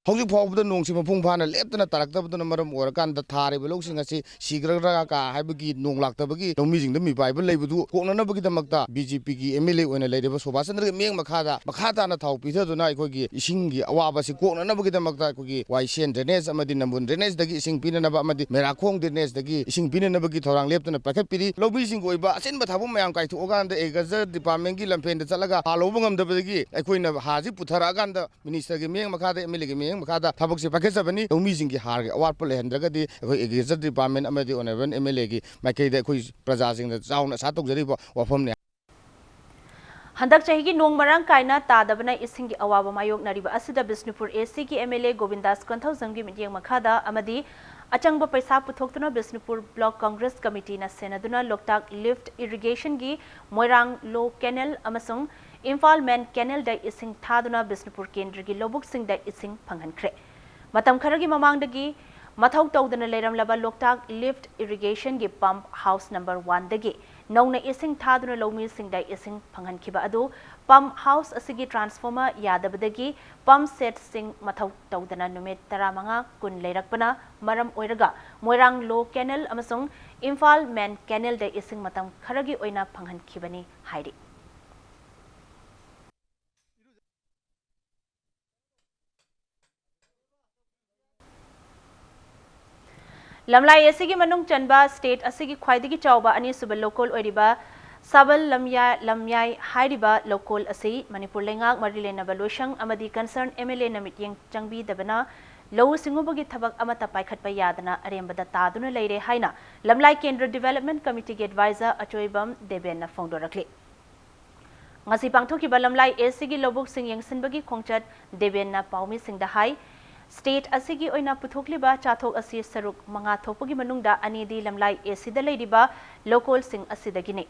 ꯍꯧꯖꯤꯛ ꯐꯥꯎꯕꯗ ꯅꯣꯡꯁꯤ ꯃꯄꯨꯡ ꯐꯥꯅ ꯂꯦꯞꯇꯅ ꯇꯥꯔꯛꯇꯕꯗꯨꯅ ꯃꯔꯝ ꯑꯣꯏꯔꯀꯥꯟꯗ ꯊꯥꯔꯤꯕ ꯂꯧꯁꯤꯡ ꯑꯁꯤ ꯁꯤꯈ꯭ꯔꯒ꯭ꯔꯥ ꯀꯥ ꯍꯥꯏꯕꯒꯤ ꯅꯣꯡ ꯂꯥꯛꯇꯕꯒꯤ ꯂꯧꯃꯤꯁꯤꯡꯗ ꯃꯤꯄꯥꯏꯕ ꯂꯩꯕꯗꯨ ꯀꯣꯛꯅꯅꯕꯒꯤꯗꯃꯛꯇ ꯕꯤ ꯖꯦ ꯄꯤꯒꯤ ꯑꯦꯝ ꯑꯦꯜ ꯑꯦ ꯑꯣꯏꯅ ꯂꯩꯔꯤꯕ ꯁꯨꯕꯥꯁ ꯆꯟꯗ꯭ꯔꯒꯤ ꯃꯤꯠꯌꯦꯡ ꯃꯈꯥꯗ ꯃꯈꯥ ꯇꯥꯅ ꯊꯥꯎ ꯄꯤꯊꯗꯨꯅ ꯑꯩꯈꯣꯏꯒꯤ ꯏꯁꯤꯡꯒꯤ ꯑꯋꯥꯕ ꯑꯁꯤ ꯀꯣꯛꯅꯅꯕꯒꯤꯗꯃꯛꯇ ꯑꯩꯈꯣꯏꯒꯤ ꯋꯥꯏꯁꯦꯟ ꯗ꯭ꯔꯦꯅꯦꯖ ꯑꯃꯗꯤ ꯅꯝꯕꯨꯜ ꯗ꯭ꯔꯦꯅꯦꯖꯇꯒꯤ ꯏꯁꯤꯡ ꯄꯤꯅꯅꯕ ꯑꯃꯗꯤ ꯃꯦꯔꯥꯈꯣꯡ ꯗ꯭ꯔꯦꯅꯦꯖꯇꯒꯤ ꯏꯁꯤꯡ ꯄꯤꯅꯅꯕꯒꯤ ꯊꯧꯔꯥꯡ ꯂꯦꯞꯇꯅ ꯄꯥꯏꯈꯠꯄꯤꯔꯤ꯫ ꯂꯧꯃꯤꯁꯤꯡꯒꯤ ꯑꯣꯏꯕ ꯑꯆꯤꯟꯕ ꯊꯕꯛ ꯃꯌꯥꯝ ꯀꯥꯏꯊꯣꯛꯑꯀꯥꯟꯗ ꯑꯦꯒ꯭ꯔꯤꯀꯜꯆꯔ ꯗꯤꯄꯥꯔꯠꯃꯦꯟꯒꯤ ꯂꯝꯐꯦꯟꯗ ꯆꯠꯂꯒ ꯍꯥꯔ ꯂꯧꯕ ꯉꯝꯗꯕꯗꯒꯤ ꯑꯩꯈꯣꯏꯅ ꯍꯥꯔꯁꯤ ꯄꯨꯊꯔꯛꯑꯀꯥꯟꯗ ꯃꯤꯅꯤꯁꯇꯔꯒꯤ ꯃꯤꯠꯌꯦꯡ ꯃꯈꯥꯗ, ꯑꯦꯝ ꯑꯦꯜ ꯑꯦꯒꯤ ꯃꯤꯠꯌꯦꯡ ꯃꯈꯥꯗ ꯊꯕꯛꯁꯦ ꯄꯥꯏꯈꯠꯆꯕꯅꯤ꯫ ꯂꯧꯃꯤꯁꯤꯡꯒꯤ ꯍꯥꯔꯒꯤ ꯑꯋꯥꯠꯄ ꯂꯩꯍꯟꯗ꯭ꯔꯒꯗꯤ ꯑꯩꯈꯣꯏ Agriculture Department ꯑꯃꯗꯤ Honourable M L Aꯒꯤ ꯃꯥꯏꯀꯩꯗ ꯑꯩꯈꯣꯏ ꯄ꯭ꯔꯖꯥꯁꯤꯡꯗ ꯆꯥꯎꯅ ꯑꯁꯥ ꯇꯧꯖꯔꯤꯕ ꯋꯥꯐꯝꯅꯤ꯫ ꯍꯟꯗꯛ ꯆꯍꯤꯒꯤ ꯅꯣꯡ ꯃꯔꯥꯡ ꯀꯥꯏꯅ ꯇꯥꯗꯕꯅ ꯏꯁꯤꯡꯒꯤ ꯑꯋꯥꯕ ꯃꯥꯌꯣꯛꯅꯔꯤꯕ ꯑꯁꯤꯗ ꯕꯤꯁꯅꯨꯄꯨꯔ ACꯒꯤ M L A ꯒꯣꯕꯤꯟꯗꯥꯁ ꯀꯣꯟꯊꯧꯖꯝꯒꯤ ꯃꯤꯠꯌꯦꯡ ꯃꯈꯥꯗ ꯑꯃꯗꯤ ꯑꯆꯪꯕ ꯄꯩꯁꯥ ꯄꯨꯊꯣꯛꯇꯨꯅ ꯕꯤꯁꯅꯨꯄꯨꯔ Block Congress Committeeꯅ ꯁꯦꯟꯅꯗꯨꯅ ꯂꯣꯛꯇꯥꯛ Lift Irrigationꯒꯤ ꯃꯣꯏꯔꯥꯡ Low Canal ꯑꯃꯁꯨꯡ ꯏꯝꯐꯥꯜ Main Canalꯗ ꯏꯁꯤꯡ ꯊꯥꯗꯨꯅ ꯕꯤꯁꯅꯨꯄꯨꯔ ꯀꯦꯟꯗ꯭ꯔꯒꯤ ꯂꯧꯕꯨꯛꯁꯤꯡꯗ ꯏꯁꯤꯡ ꯐꯪꯍꯟꯈ꯭ꯔꯦ꯫ ꯃꯇꯝ ꯈꯔꯒꯤ ꯃꯃꯥꯡꯗꯒꯤ ꯃꯊꯧ ꯇꯧꯗꯅ ꯂꯩꯔꯝꯂꯕ ꯂꯣꯛꯇꯥꯛ Lift Irrigationꯒꯤ Pump House number oneꯗꯒꯤ ꯅꯧꯅ ꯏꯁꯤꯡ ꯊꯥꯗꯨꯅ ꯂꯧꯃꯤꯁꯤꯡꯗ ꯏꯁꯤꯡ ꯐꯪꯍꯟꯈꯤꯕ ꯑꯗꯨ, Pump House ꯑꯁꯤꯒꯤ transformer ꯌꯥꯗꯕꯗꯒꯤ pump setꯁꯤꯡ ꯃꯊꯧ ꯇꯧꯗꯅ ꯅꯨꯃꯤꯠ ꯇꯔꯥꯃꯉꯥ ꯀꯨꯟ ꯂꯩꯔꯛꯄꯅ ꯃꯔꯝ ꯑꯣꯏꯔꯒ ꯃꯣꯏꯔꯥꯡ Low Canal ꯑꯃꯁꯨꯡ ꯏꯝꯐꯥꯜ Main Canalꯗ ꯏꯁꯤꯡ ꯃꯇꯝ ꯈꯔꯒꯤ ꯑꯣꯏꯅ ꯐꯪꯍꯟꯈꯤꯕꯅꯤ ꯍꯥꯏꯔꯤ꯫ ꯂꯝꯂꯥꯏ ACꯒꯤ ꯃꯅꯨꯡ ꯆꯟꯕ state ꯑꯁꯤꯒꯤ ꯈ꯭ꯋꯥꯏꯗꯒꯤ ꯆꯥꯎꯕ ꯑꯅꯤꯁꯨꯕ ꯂꯧꯀꯣꯜ ꯑꯣꯏꯔꯤꯕ ꯁꯥꯕꯜ ꯂꯝꯌꯥ-, ꯂꯝꯌꯥꯏ ꯍꯥꯏꯔꯤꯕ ꯂꯧꯀꯣꯜ ꯑꯁꯤ ꯃꯅꯤꯄꯨꯔ ꯂꯩꯉꯥꯛ, ꯃꯔꯤ ꯂꯩꯅꯕ ꯂꯣꯏꯁꯪ ꯑꯃꯗꯤ concern MLAꯅ ꯃꯤꯠꯌꯦꯡ ꯆꯪꯕꯤꯗꯕꯅ ꯂꯧꯎ ꯁꯤꯡꯎꯕꯒꯤ ꯊꯕꯛ ꯑꯃꯠꯇ ꯄꯥꯏꯈꯠꯄ ꯌꯥꯗꯅ ꯑꯔꯦꯝꯕꯗ ꯇꯥꯗꯨꯅ ꯂꯩꯔꯦ ꯍꯥꯏꯅ ꯂꯝꯂꯥꯏ ꯀꯦꯟꯗ꯭ꯔ Development Committeeꯒꯤ advisor ꯑꯆꯣꯏꯕꯝ ꯗꯦꯕꯦꯟꯅ ꯐꯣꯡꯗꯣꯔꯛꯂꯤ꯫ ꯉꯁꯤ ꯄꯥꯡꯊꯣꯛꯈꯤꯕ ꯂꯝꯂꯥꯏ ACꯒꯤ ꯂꯧꯕꯨꯛꯁꯤꯡ ꯌꯦꯡꯁꯤꯟꯕꯒꯤ ꯈꯣꯡꯆꯠ ꯗꯦꯕꯦꯟꯅ ꯄꯥꯎꯃꯤꯁꯤꯡꯗ ꯍꯥꯏ, state ꯑꯁꯤꯒꯤ ꯑꯣꯏꯅ ꯄꯨꯊꯣꯛꯂꯤꯕ ꯆꯥꯊꯣꯛ ꯑꯁꯤ ꯁꯔꯨꯛ ꯃꯉꯥ ꯊꯣꯛꯄꯒꯤ ꯃꯅꯨꯡꯗ ꯑꯅꯤꯗꯤ ꯂꯝꯂꯥꯏ ACꯗ ꯂꯩꯔꯤꯕ ꯂꯧꯀꯣꯜꯁꯤꯡ ꯑꯁꯤꯗꯒꯤꯅꯤ꯫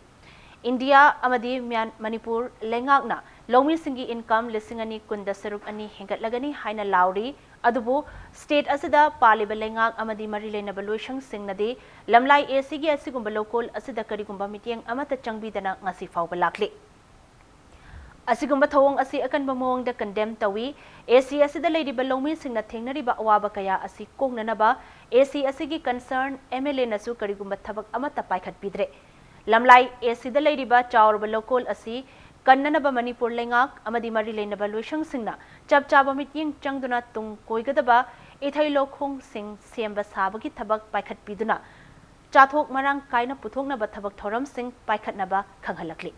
ꯏꯟꯗꯤꯌꯥ ꯑꯃꯗꯤ ꯃ꯭ꯌꯥꯟ-, ꯃꯅꯤꯄꯨꯔ ꯂꯩꯉꯥꯛꯅ ꯂꯧꯃꯤꯁꯤꯡꯒꯤ income ꯂꯤꯁꯤꯡ ꯑꯅꯤ ꯀꯨꯟꯗ ꯁꯔꯨꯛ ꯑꯅꯤ ꯍꯦꯟꯒꯠꯂꯒꯅꯤ ꯍꯥꯏꯅ ꯂꯥꯎꯔꯤ꯫ ꯑꯗꯨꯕꯨ state ꯑꯁꯤꯗ ꯄꯥꯜꯂꯤꯕ ꯂꯩꯉꯥꯛ ꯑꯃꯗꯤ ꯃꯔꯤ ꯂꯩꯅꯕ ꯂꯣꯏꯁꯪꯁꯤꯡꯅꯗꯤ ꯂꯝꯂꯥꯏ ACꯒꯤ ꯑꯁꯤꯒꯨꯝꯕ ꯂꯧꯀꯣꯜ ꯑꯁꯤꯗ ꯀꯔꯤꯒꯨꯝꯕ ꯃꯤꯠꯌꯦꯡ ꯑꯃꯠꯇ ꯆꯪꯕꯤꯗꯅ ꯉꯁꯤ ꯐꯥꯎꯕ ꯂꯥꯛꯂꯤ꯫ ꯑꯁꯤꯒꯨꯝꯕ ꯊꯧꯑꯣꯡ ꯑꯁꯤ ꯑꯀꯟꯕ ꯃꯑꯣꯡꯗ condemn ꯇꯧꯏ꯫ AC ꯑꯁꯤꯗ ꯂꯩꯔꯤꯕ ꯂꯧꯃꯤꯁꯤꯡꯅ ꯊꯦꯡꯅꯔꯤꯕ ꯑꯋꯥꯕ ꯀꯌꯥ ꯑꯁꯤ ꯀꯣꯛꯅꯅꯕ AC ꯑꯁꯤꯒꯤ concern MLAꯅꯁꯨ ꯀꯔꯤꯒꯨꯝꯕ ꯊꯕꯛ ꯑꯃꯠꯇ ꯄꯥꯏꯈꯠꯄꯤꯗ꯭ꯔꯦ꯫ ꯂꯝꯂꯥꯏ ACꯗ ꯂꯩꯔꯤꯕ ꯆꯥꯎꯔꯕ ꯂꯧꯀꯣꯜ ꯑꯁꯤ ꯀꯟꯅꯅꯕ ꯃꯅꯤꯄꯨꯔ ꯂꯩꯉꯥꯛ ꯑꯃꯗꯤ ꯃꯔꯤ ꯂꯩꯅꯕ ꯂꯣꯏꯁꯪꯁꯤꯡꯅ ꯆꯞ ꯆꯥꯕ ꯃꯤꯠꯌꯦꯡ ꯆꯪꯗꯨꯅ ꯇꯨꯡ ꯀꯣꯏꯒꯗꯕ ꯏꯊꯩ ꯂꯧꯈꯣꯡꯁꯤꯡ ꯁꯦꯝꯕ ꯁꯥꯕꯒꯤ ꯊꯕꯛ ꯄꯥꯏꯈꯠꯄꯤꯗꯨꯅ ꯆꯥꯊꯣꯛ ꯃꯔꯥꯡ ꯀꯥꯏꯅ ꯄꯨꯊꯣꯛꯅꯕ ꯊꯕꯛ ꯊꯧꯔꯝꯁꯤꯡ ꯄꯥꯏꯈꯠꯅꯕ ꯈꯪꯍꯜꯂꯛꯂꯤ꯫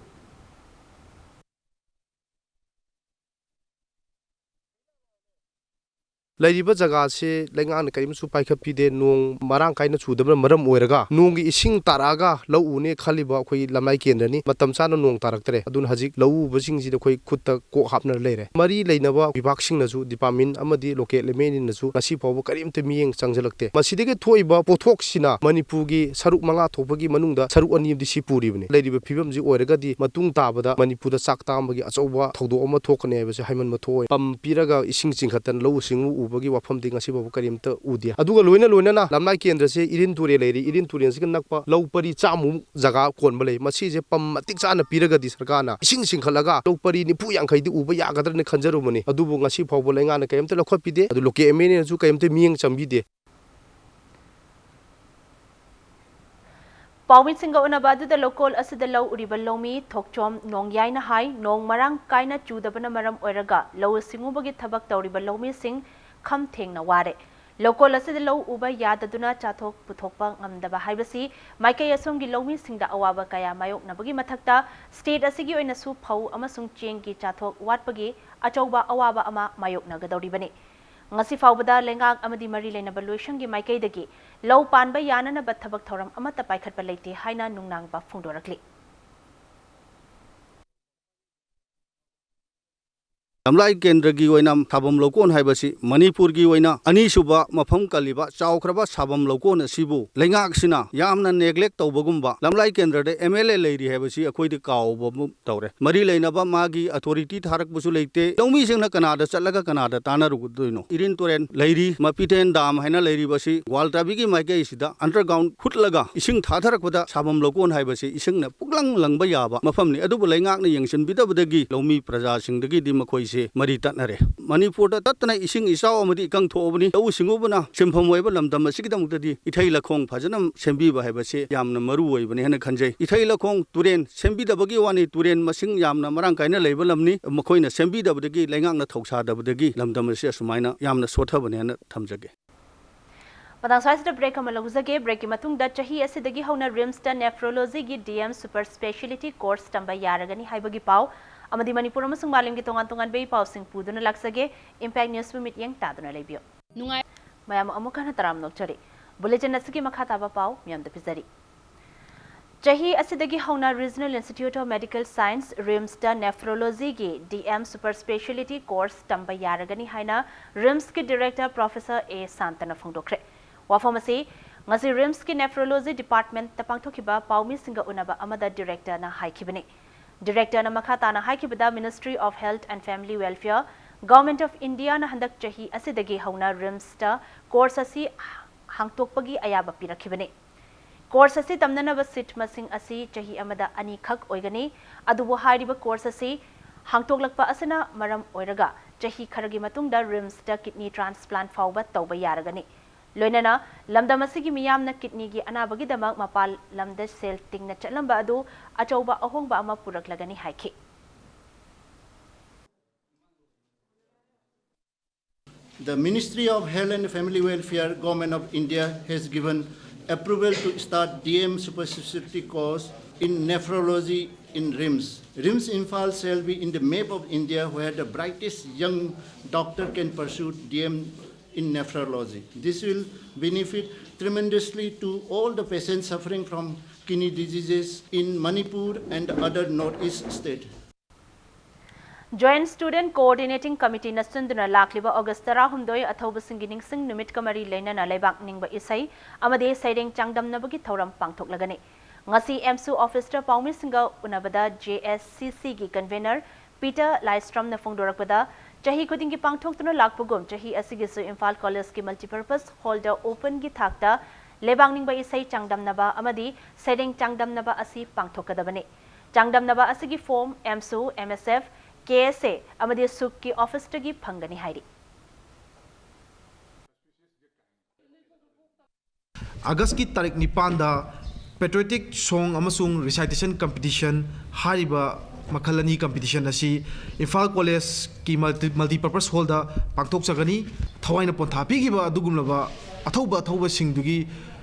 ꯂꯩꯔꯤꯕ ꯖꯒꯥꯁꯦ ꯂꯩꯉꯥꯛꯅ ꯀꯔꯤꯝꯁꯨ ꯄꯥꯏꯈꯠꯄꯤꯗꯦ꯫ ꯅꯣꯡ ꯃꯔꯥꯡ ꯀꯥꯏꯅ ꯆꯨꯗꯕꯅ ꯃꯔꯝ ꯑꯣꯏꯔꯒ ꯅꯣꯡꯒꯤ ꯏꯁꯤꯡ ꯇꯥꯔꯛꯑꯒ ꯂꯧ ꯎꯅꯦ ꯈꯜꯂꯤꯕ ꯑꯩꯈꯣꯏ ꯂꯝꯂꯥꯏ ꯀꯦꯟꯗ꯭ꯔꯅꯤ꯫ ꯃꯇꯝ ꯆꯥꯅ ꯅꯣꯡ ꯇꯥꯔꯛꯇ꯭ꯔꯦ꯫ ꯑꯗꯨꯅ ꯍꯧꯖꯤꯛ ꯂꯧ ꯎꯕꯁꯤꯡꯁꯤꯗ ꯑꯩꯈꯣꯏ ꯈꯨꯠꯇ ꯀꯣꯛ ꯍꯥꯞꯅꯔ ꯂꯩꯔꯦ꯫ ꯃꯔꯤ ꯂꯩꯅꯕ ꯕꯤꯚꯥꯒꯁꯤꯡꯅꯁꯨ, ꯗꯤꯄꯥꯔꯠꯃꯦꯟ ꯑꯃꯗꯤ ꯂꯣꯀꯦꯜ ꯑꯦꯝ ꯑꯦꯟ ꯑꯦꯅꯁꯨ ꯉꯁꯤ ꯐꯥꯎꯕ ꯀꯔꯤꯝꯇ ꯃꯤꯠꯌꯦꯡ ꯆꯪꯁꯤꯜꯂꯛꯇꯦ꯫ ꯃꯁꯤꯗꯒꯤ ꯊꯣꯛꯏꯕ ꯄꯣꯠꯊꯣꯛꯁꯤꯅ ꯃꯅꯤꯄꯨꯔꯒꯤ ꯁꯔꯨꯛ ꯃꯉꯥ ꯊꯣꯛꯄꯒꯤ ꯃꯅꯨꯡꯗ ꯁꯔꯨꯛ ꯑꯅꯤ ꯑꯃꯗꯤ ꯁꯤ ꯄꯨꯔꯤꯕꯅꯤ꯫ ꯂꯩꯔꯤꯕ ꯐꯤꯕꯝꯁꯤ ꯑꯣꯏꯔꯒꯗꯤ ꯃꯇꯨꯡ ꯇꯥꯕꯗ ꯃꯅꯤꯄꯨꯔꯗ ꯆꯥꯛ ꯇꯥꯡꯕꯒꯤ ꯑꯆꯧꯕ ꯊꯧꯗꯣꯛ ꯑꯃ ꯊꯣꯛꯀꯅꯤ ꯍꯥꯏꯕꯁꯤ ꯍꯥꯏꯃꯟꯕ ꯊꯣꯛꯑꯣꯏ꯫ ꯄꯝ ꯄꯤꯔꯒ ꯏꯁꯤꯡ ꯆꯤꯡꯈꯠꯇꯅ ꯂꯧꯎ ꯁꯤꯡꯎ ꯎꯕꯒꯤ ꯋꯥꯐꯝꯗꯤ ꯉꯁꯤ ꯐꯥꯎꯕ ꯀꯔꯤꯝꯇ ꯎꯗꯦ꯫ ꯑꯗꯨꯒ ꯂꯣꯏꯅ ꯂꯣꯏꯅꯅ ꯂꯝꯂꯥꯏ ꯀꯦꯟꯗ꯭ꯔꯁꯦ ꯏꯔꯤꯟ ꯇꯨꯔꯦꯜ ꯂꯩꯔꯤ꯫ ꯏꯔꯤꯟ ꯇꯨꯔꯦꯜꯁꯤꯒ ꯅꯛꯄ ꯂꯧ ꯄꯔꯤ ꯆꯥꯝꯃꯨꯛ ꯖꯒꯥ ꯀꯣꯟꯕ ꯂꯩ꯫ ꯃꯁꯤꯁꯦ ꯄꯝ ꯃꯇꯤꯛ ꯆꯥꯅ ꯄꯤꯔꯒꯗꯤ ꯁꯔꯀꯥꯔꯅ ꯏꯁꯤꯡ ꯆꯤꯡꯈꯠꯂꯒ ꯂꯧ ꯄꯔꯤ ꯅꯤꯐꯨ ꯌꯥꯡꯈꯩꯗꯤ ꯎꯕ ꯌꯥꯒꯗ꯭ꯔꯅ ꯈꯟꯖꯔꯨꯕꯅꯤ꯫ ꯑꯗꯨꯕꯨ ꯉꯁꯤ ꯐꯥꯎꯕ ꯂꯩꯉꯥꯛꯅ ꯀꯔꯤꯝꯇ ꯂꯧꯈꯠꯄꯤꯗꯦ꯫ ꯑꯗꯨ ꯂꯣꯀꯦꯜ ꯑꯦꯝ ꯑꯦꯟ ꯑꯦꯅꯁꯨ ꯀꯔꯤꯝꯇ ꯃꯤꯠꯌꯦꯡ ꯆꯪꯕꯤꯗꯦ꯫ ꯄꯥꯎꯃꯤꯁꯤꯡꯒ ꯎꯅꯕ ꯑꯗꯨꯗ ꯂꯧꯀꯣꯜ ꯑꯁꯤꯗ ꯂꯧ ꯎꯔꯤꯕ ꯂꯧꯃꯤ ꯊꯣꯛꯆꯣꯝ ꯅꯣꯡꯌꯥꯏꯅ ꯍꯥꯏ, ꯅꯣꯡ ꯃꯔꯥꯡ ꯀꯥꯏꯅ ꯆꯨꯗꯕꯅ ꯃꯔꯝ ꯑꯣꯏꯔꯒ ꯂꯧꯎ ꯁꯤꯡꯎꯕꯒꯤ ꯊꯕꯛ ꯇꯧꯔꯤꯕ ꯂꯧꯃꯤꯁꯤꯡ ꯈꯝ ꯊꯦꯡꯅ ꯋꯥꯔꯦ꯫ ꯂꯧꯀꯣꯜ ꯑꯁꯤꯗ ꯂꯧ ꯎꯕ ꯌꯥꯗꯗꯨꯅ ꯆꯥꯊꯣꯛ ꯄꯨꯊꯣꯛꯄ ꯉꯝꯗꯕ ꯍꯥꯏꯕꯁꯤ ꯃꯥꯏꯀꯩ ꯑꯁꯣꯝꯒꯤ ꯂꯧꯃꯤꯁꯤꯡꯗ ꯑꯋꯥꯕ ꯀꯌꯥ ꯃꯥꯌꯣꯛꯅꯕꯒꯤ ꯃꯊꯛꯇ ꯁ꯭ꯇꯦꯠ ꯑꯁꯤꯒꯤ ꯑꯣꯏꯅꯁꯨ ꯐꯧ ꯑꯃꯁꯨꯡ ꯆꯦꯡꯒꯤ ꯆꯥꯊꯣꯛ ꯋꯥꯠꯄꯒꯤ ꯑꯆꯧꯕ ꯑꯋꯥꯕ ꯑꯃ ꯃꯥꯌꯣꯛꯅꯒꯗꯧꯔꯤꯕꯅꯤ꯫ ꯉꯁꯤ ꯐꯥꯎꯕꯗ ꯂꯩꯉꯥꯛ ꯑꯃꯗꯤ ꯃꯔꯤ ꯂꯩꯅꯕ ꯂꯣꯏꯁꯪꯒꯤ ꯃꯥꯏꯀꯩꯗꯒꯤ ꯂꯧ ꯄꯥꯟꯕ ꯌꯥꯅꯅꯕ ꯊꯕꯛ ꯊꯧꯔꯝ ꯑꯃꯠꯇ ꯄꯥꯏꯈꯠꯄ ꯂꯩꯇꯦ ꯍꯥꯏꯅ ꯅꯨꯡꯅꯥꯡꯕ ꯐꯣꯡꯗꯣꯔꯛꯂꯤ꯫ ꯂꯝꯂꯥꯏ ꯀꯦꯟꯗ꯭ꯔꯒꯤ ꯑꯣꯏꯅ ꯁꯥꯕꯝ ꯂꯧꯀꯣꯟ ꯍꯥꯏꯕꯁꯤ ꯃꯅꯤꯄꯨꯔꯒꯤ ꯑꯣꯏꯅ ꯑꯅꯤꯁꯨꯕ ꯃꯐꯝ ꯀꯜꯂꯤꯕ ꯆꯥꯎꯈ꯭ꯔꯕ ꯁꯥꯕꯝ ꯂꯧꯀꯣꯟ ꯑꯁꯤꯕꯨ ꯂꯩꯉꯥꯛꯁꯤꯅ ꯌꯥꯝꯅ ꯅꯦꯒ꯭ꯂꯦꯛ ꯇꯧꯕꯒꯨꯝꯕ, ꯂꯝꯂꯥꯏ ꯀꯦꯟꯗ꯭ꯔꯗ ꯑꯦꯝ ꯑꯦꯜ ꯑꯦ ꯂꯩꯔꯤ ꯍꯥꯏꯕꯁꯤ ꯑꯩꯈꯣꯏꯗꯤ ꯀꯥꯎꯕ ꯇꯧꯔꯦ꯫ ꯃꯔꯤ ꯂꯩꯅꯕ ꯃꯥꯒꯤ ꯑꯣꯊꯣꯔꯤꯇꯤ ꯊꯥꯔꯛꯄꯁꯨ ꯂꯩꯇꯦ꯫ ꯂꯧꯃꯤꯁꯤꯡꯅ ꯀꯅꯥꯗ ꯆꯠꯂꯒ ꯀꯅꯥꯗ ꯇꯥꯟꯅꯔꯨꯗꯣꯏꯅꯣ? ꯏꯔꯤꯟ ꯇꯨꯔꯦꯜ ꯂꯩꯔꯤ, ꯃꯄꯤꯊꯦꯟ ꯗꯥꯝ ꯍꯥꯏꯅ ꯂꯩꯔꯤꯕꯁꯤ ꯒ꯭ꯋꯥꯜꯇꯥꯕꯤꯒꯤ ꯃꯥꯏꯀꯩꯁꯤꯗ ꯑꯟꯗꯔꯒ꯭ꯔꯥꯎꯟ ꯍꯨꯠꯂꯒ ꯏꯁꯤꯡ ꯊꯥꯊꯔꯛꯄꯗ ꯁꯥꯕꯝ ꯂꯧꯀꯣꯟ ꯍꯥꯏꯕꯁꯤ ꯏꯁꯤꯡꯅ ꯄꯨꯛꯂꯪ ꯂꯪꯕ ꯌꯥꯕ ꯃꯐꯝꯅꯤ꯫ ꯑꯗꯨꯕꯨ ꯂꯩꯉꯥꯛꯅ ꯌꯦꯡꯁꯤꯟꯕꯤꯗꯕꯗꯒꯤ ꯂꯧꯃꯤ ꯄ꯭ꯔꯖꯥꯁꯤꯡꯗꯒꯤꯗꯤ ꯃꯈꯣꯏꯁꯦ ꯃꯔꯤ ꯇꯠꯅꯔꯦ꯫ ꯃꯅꯤꯄꯨꯔꯗ ꯇꯠꯇꯅ ꯏꯁꯤꯡ ꯏꯆꯥꯎ ꯑꯃꯗꯤ ꯏꯀꯪ ꯊꯣꯛꯑꯕꯅꯤ꯫ ꯂꯧꯎ ꯁꯤꯡꯎꯕꯅ ꯁꯤꯟꯐꯝ ꯑꯣꯏꯕ ꯂꯝꯗꯝ ꯑꯁꯤꯒꯤꯗꯃꯛꯇꯗꯤ ꯏꯊꯩ ꯂꯧꯈꯣꯡ ꯐꯖꯅ ꯁꯦꯝꯕꯤꯕ ꯍꯥꯏꯕꯁꯤ ꯌꯥꯝꯅ ꯃꯔꯨ ꯑꯣꯏꯕꯅꯤ ꯍꯥꯏꯅ ꯈꯟꯖꯩ꯫ ꯏꯊꯩ ꯂꯧꯈꯣꯡ ꯇꯨꯔꯦꯟ ꯁꯦꯝꯕꯤꯗꯕꯒꯤ ꯋꯥꯅꯤ, ꯇꯨꯔꯦꯟ ꯃꯁꯤꯡ ꯌꯥꯝꯅ ꯃꯔꯥꯡ ꯀꯥꯏꯅ ꯂꯩꯕ ꯂꯝꯅꯤ꯫ ꯃꯈꯣꯏꯅ ꯁꯦꯝꯕꯤꯗꯕꯗꯒꯤ, ꯂꯩꯉꯥꯛꯅ ꯊꯧꯁꯥꯗꯕꯗꯒꯤ ꯂꯝꯗꯝ ꯑꯁꯤ ꯑꯁꯨꯃꯥꯏꯅ ꯌꯥꯝꯅ ꯁꯣꯠꯊꯕꯅꯤ ꯍꯥꯏꯅ ꯊꯝꯖꯒꯦ꯫ ꯃꯇꯥꯡ ꯁ꯭ꯋꯥꯏꯁꯤꯗ ꯕ꯭ꯔꯦꯛ ꯑꯃ ꯂꯧꯖꯒꯦ꯫ ꯕ꯭ꯔꯦꯛꯀꯤ ꯃꯇꯨꯡꯗ ꯆꯍꯤ ꯑꯁꯤꯗꯒꯤ ꯍꯧꯅ ꯔꯤꯝꯁꯇ ꯅꯦꯐ꯭ꯔꯣꯂꯣꯖꯤꯒꯤ D M super speciality course ꯇꯝꯕ ꯌꯥꯔꯒꯅꯤ ꯍꯥꯏꯕꯒꯤ ꯄꯥꯎ ꯑꯃꯗꯤ ꯃꯅꯤꯄꯨꯔ ꯑꯃꯁꯨꯡ ꯃꯥꯂꯦꯝꯒꯤ ꯇꯣꯉꯥꯟ ꯇꯣꯉꯥꯟꯕ ꯏ ꯄꯥꯎꯁꯤꯡ ꯄꯨꯗꯨꯅ ꯂꯥꯛꯆꯒꯦ꯫ Impact Newsꯄꯨ ꯃꯤꯠꯌꯦꯡ ꯇꯥꯗꯨꯅ ꯂꯩꯕꯤꯌꯨ꯫ ꯅꯨꯡꯉꯥꯏ- ꯃꯌꯥꯝ ꯑꯃꯨꯛ ꯍꯟꯅ ꯇꯔꯥꯝꯅ ꯑꯣꯛꯆꯔꯤ꯫ Bulletin ꯑꯁꯤꯒꯤ ꯃꯈꯥ ꯇꯥꯕ ꯄꯥꯎ ꯃꯤꯌꯥꯝꯗ ꯄꯤꯖꯔꯤ꯫ ꯆꯍꯤ ꯑꯁꯤꯗꯒꯤ ꯍꯧꯅ Regional Institute of Medical Science, RIMSꯇ Nephrologyꯒꯤ D M Super Speciality Course ꯇꯝꯕ ꯌꯥꯔꯒꯅꯤ ꯍꯥꯏꯅ RIMSꯀꯤ Director Professor A ꯁꯥꯟꯇꯅ ꯐꯣꯡꯗꯣꯛꯈ꯭ꯔꯦ꯫ ꯋꯥꯐꯝ ꯑꯁꯤ ꯉꯁꯤ RIMSꯀꯤ Nephrology Departmentꯇ ꯄꯥꯡꯊꯣꯛꯈꯤꯕ ꯄꯥꯎꯃꯤꯁꯤꯡꯒ ꯎꯅꯕ ꯑꯃꯗ Directorꯅ ꯍꯥꯏꯈꯤꯕꯅꯤ꯫ Directorꯅ ꯃꯈꯥ ꯇꯥꯅ ꯍꯥꯏꯈꯤꯕꯗ, Ministry of Health and Family Welfare, Government of Indiaꯅ ꯍꯟꯗꯛ ꯆꯍꯤ ꯑꯁꯤꯗꯒꯤ ꯍꯧꯅ RIMSꯇ course ꯑꯁꯤ ꯍꯥꯡꯇꯣꯛꯄꯒꯤ ꯑꯌꯥꯕ ꯄꯤꯔꯛꯈꯤꯕꯅꯤ꯫ Course ꯑꯁꯤ ꯇꯝꯅꯅꯕ seat ꯃꯁꯤꯡ ꯑꯁꯤ ꯆꯍꯤ ꯑꯃꯗ ꯑꯅꯤꯈꯛ ꯑꯣꯏꯒꯅꯤ꯫ ꯑꯗꯨꯕꯨ ꯍꯥꯏꯔꯤꯕ course ꯑꯁꯤ ꯍꯥꯡꯇꯣꯛꯂꯛꯄ ꯑꯁꯤꯅ ꯃꯔꯝ ꯑꯣꯏꯔꯒ ꯆꯍꯤ ꯈꯔꯒꯤ ꯃꯇꯨꯡꯗ RIMSꯇ kidney transplant ꯐꯥꯎꯕ ꯇꯧꯕ ꯌꯥꯔꯒꯅꯤ꯫ ꯂꯣꯏꯅꯅ ꯂꯝꯗꯝ ꯑꯁꯤꯒꯤ ꯃꯤꯌꯥꯝꯅ kidneyꯒꯤ ꯑꯅꯥꯕꯒꯤꯗꯃꯛ ꯃꯄꯥꯟ ꯂꯝꯗ ꯁꯦꯜ ꯇꯤꯡꯅ ꯆꯠꯂꯝꯕ ꯑꯗꯨ ꯑꯆꯧꯕ ꯑꯍꯣꯡꯕ ꯑꯃ ꯄꯨꯔꯛꯂꯒꯅꯤ ꯍꯥꯏꯈꯤ꯫ The Ministry of Health and Family Welfare, Government of India, has given approval to start D M super specialty course in nephrology in RIMS. RIMS Imphal shall be in the map of India where the brightest young doctor can pursue D M in nephrology. This will benefit tremendously to all the patients suffering from kidney diseases in Manipur and other Northeast state. Joint Student Coordinating Committeeꯅ ꯁꯤꯟꯗꯨꯅ ꯂꯥꯛꯂꯤꯕ August ꯇꯔꯥꯍꯨꯝꯗꯣꯏ ꯑꯊꯧꯕꯁꯤꯡꯒꯤ ꯅꯤꯡꯁꯤꯡ ꯅꯨꯃꯤꯠꯀ ꯃꯔꯤ ꯂꯩꯅꯅ ꯂꯩꯕꯥꯛ ꯅꯤꯡꯕ ꯏꯁꯩ ꯑꯃꯗꯤ ꯁꯩꯔꯦꯡ ꯆꯥꯡꯗꯝꯅꯕꯒꯤ ꯊꯧꯔꯝ ꯄꯥꯡꯊꯣꯛꯂꯒꯅꯤ꯫ ꯉꯁꯤ AMSU officeꯇ ꯄꯥꯎꯃꯤꯁꯤꯡꯒ ꯎꯅꯕꯗ JSCCꯒꯤ convener Peter ꯂꯥꯏꯁ꯭ꯔꯝꯅ ꯐꯣꯡꯗꯣꯔꯛꯄꯗ, ꯆꯍꯤ ꯈꯨꯗꯤꯡꯒꯤ ꯄꯥꯡꯊꯣꯛꯇꯨꯅ ꯂꯥꯛꯄꯒꯨꯝ ꯆꯍꯤ ꯑꯁꯤꯒꯤꯁꯨ ꯏꯝꯐꯥꯜ collegeꯀꯤ multipurpose hallꯗ openꯒꯤ ꯊꯥꯛꯇ ꯂꯩꯕꯥꯛ ꯅꯤꯡꯕ ꯏꯁꯩ ꯆꯥꯡꯗꯝꯅꯕ ꯑꯃꯗꯤ ꯁꯩꯔꯦꯡ ꯆꯥꯡꯗꯝꯅꯕ ꯑꯁꯤ ꯄꯥꯡꯊꯣꯛꯀꯗꯕꯅꯤ꯫ ꯆꯥꯡꯗꯝꯅꯕ ꯑꯁꯤꯒꯤ form AMSU, MSF, KSA ꯑꯃꯗꯤ SUCꯀꯤ officeꯇꯒꯤ ꯐꯪꯒꯅꯤ ꯍꯥꯏꯔꯤ꯫ Augustꯀꯤ ꯇꯥꯔꯤꯛ ꯅꯤꯄꯥꯟꯗ patriotic song ꯑꯃꯁꯨꯡ recitation competition ꯍꯥꯏꯔꯤꯕ ꯃꯈꯜ ꯑꯅꯤ competition ꯑꯁꯤ ꯏꯝꯐꯥꯜ collegeꯀꯤ multi-, multipurpose hallꯗ ꯄꯥꯡꯊꯣꯛꯆꯒꯅꯤ꯫ ꯊꯋꯥꯏꯅ ꯄꯣꯟꯊꯥ ꯄꯤꯈꯤꯕ ꯑꯗꯨꯒꯨꯝꯂꯕ ꯑꯊꯧꯕ ꯑꯊꯧꯕꯁꯤꯡꯗꯨꯒꯤ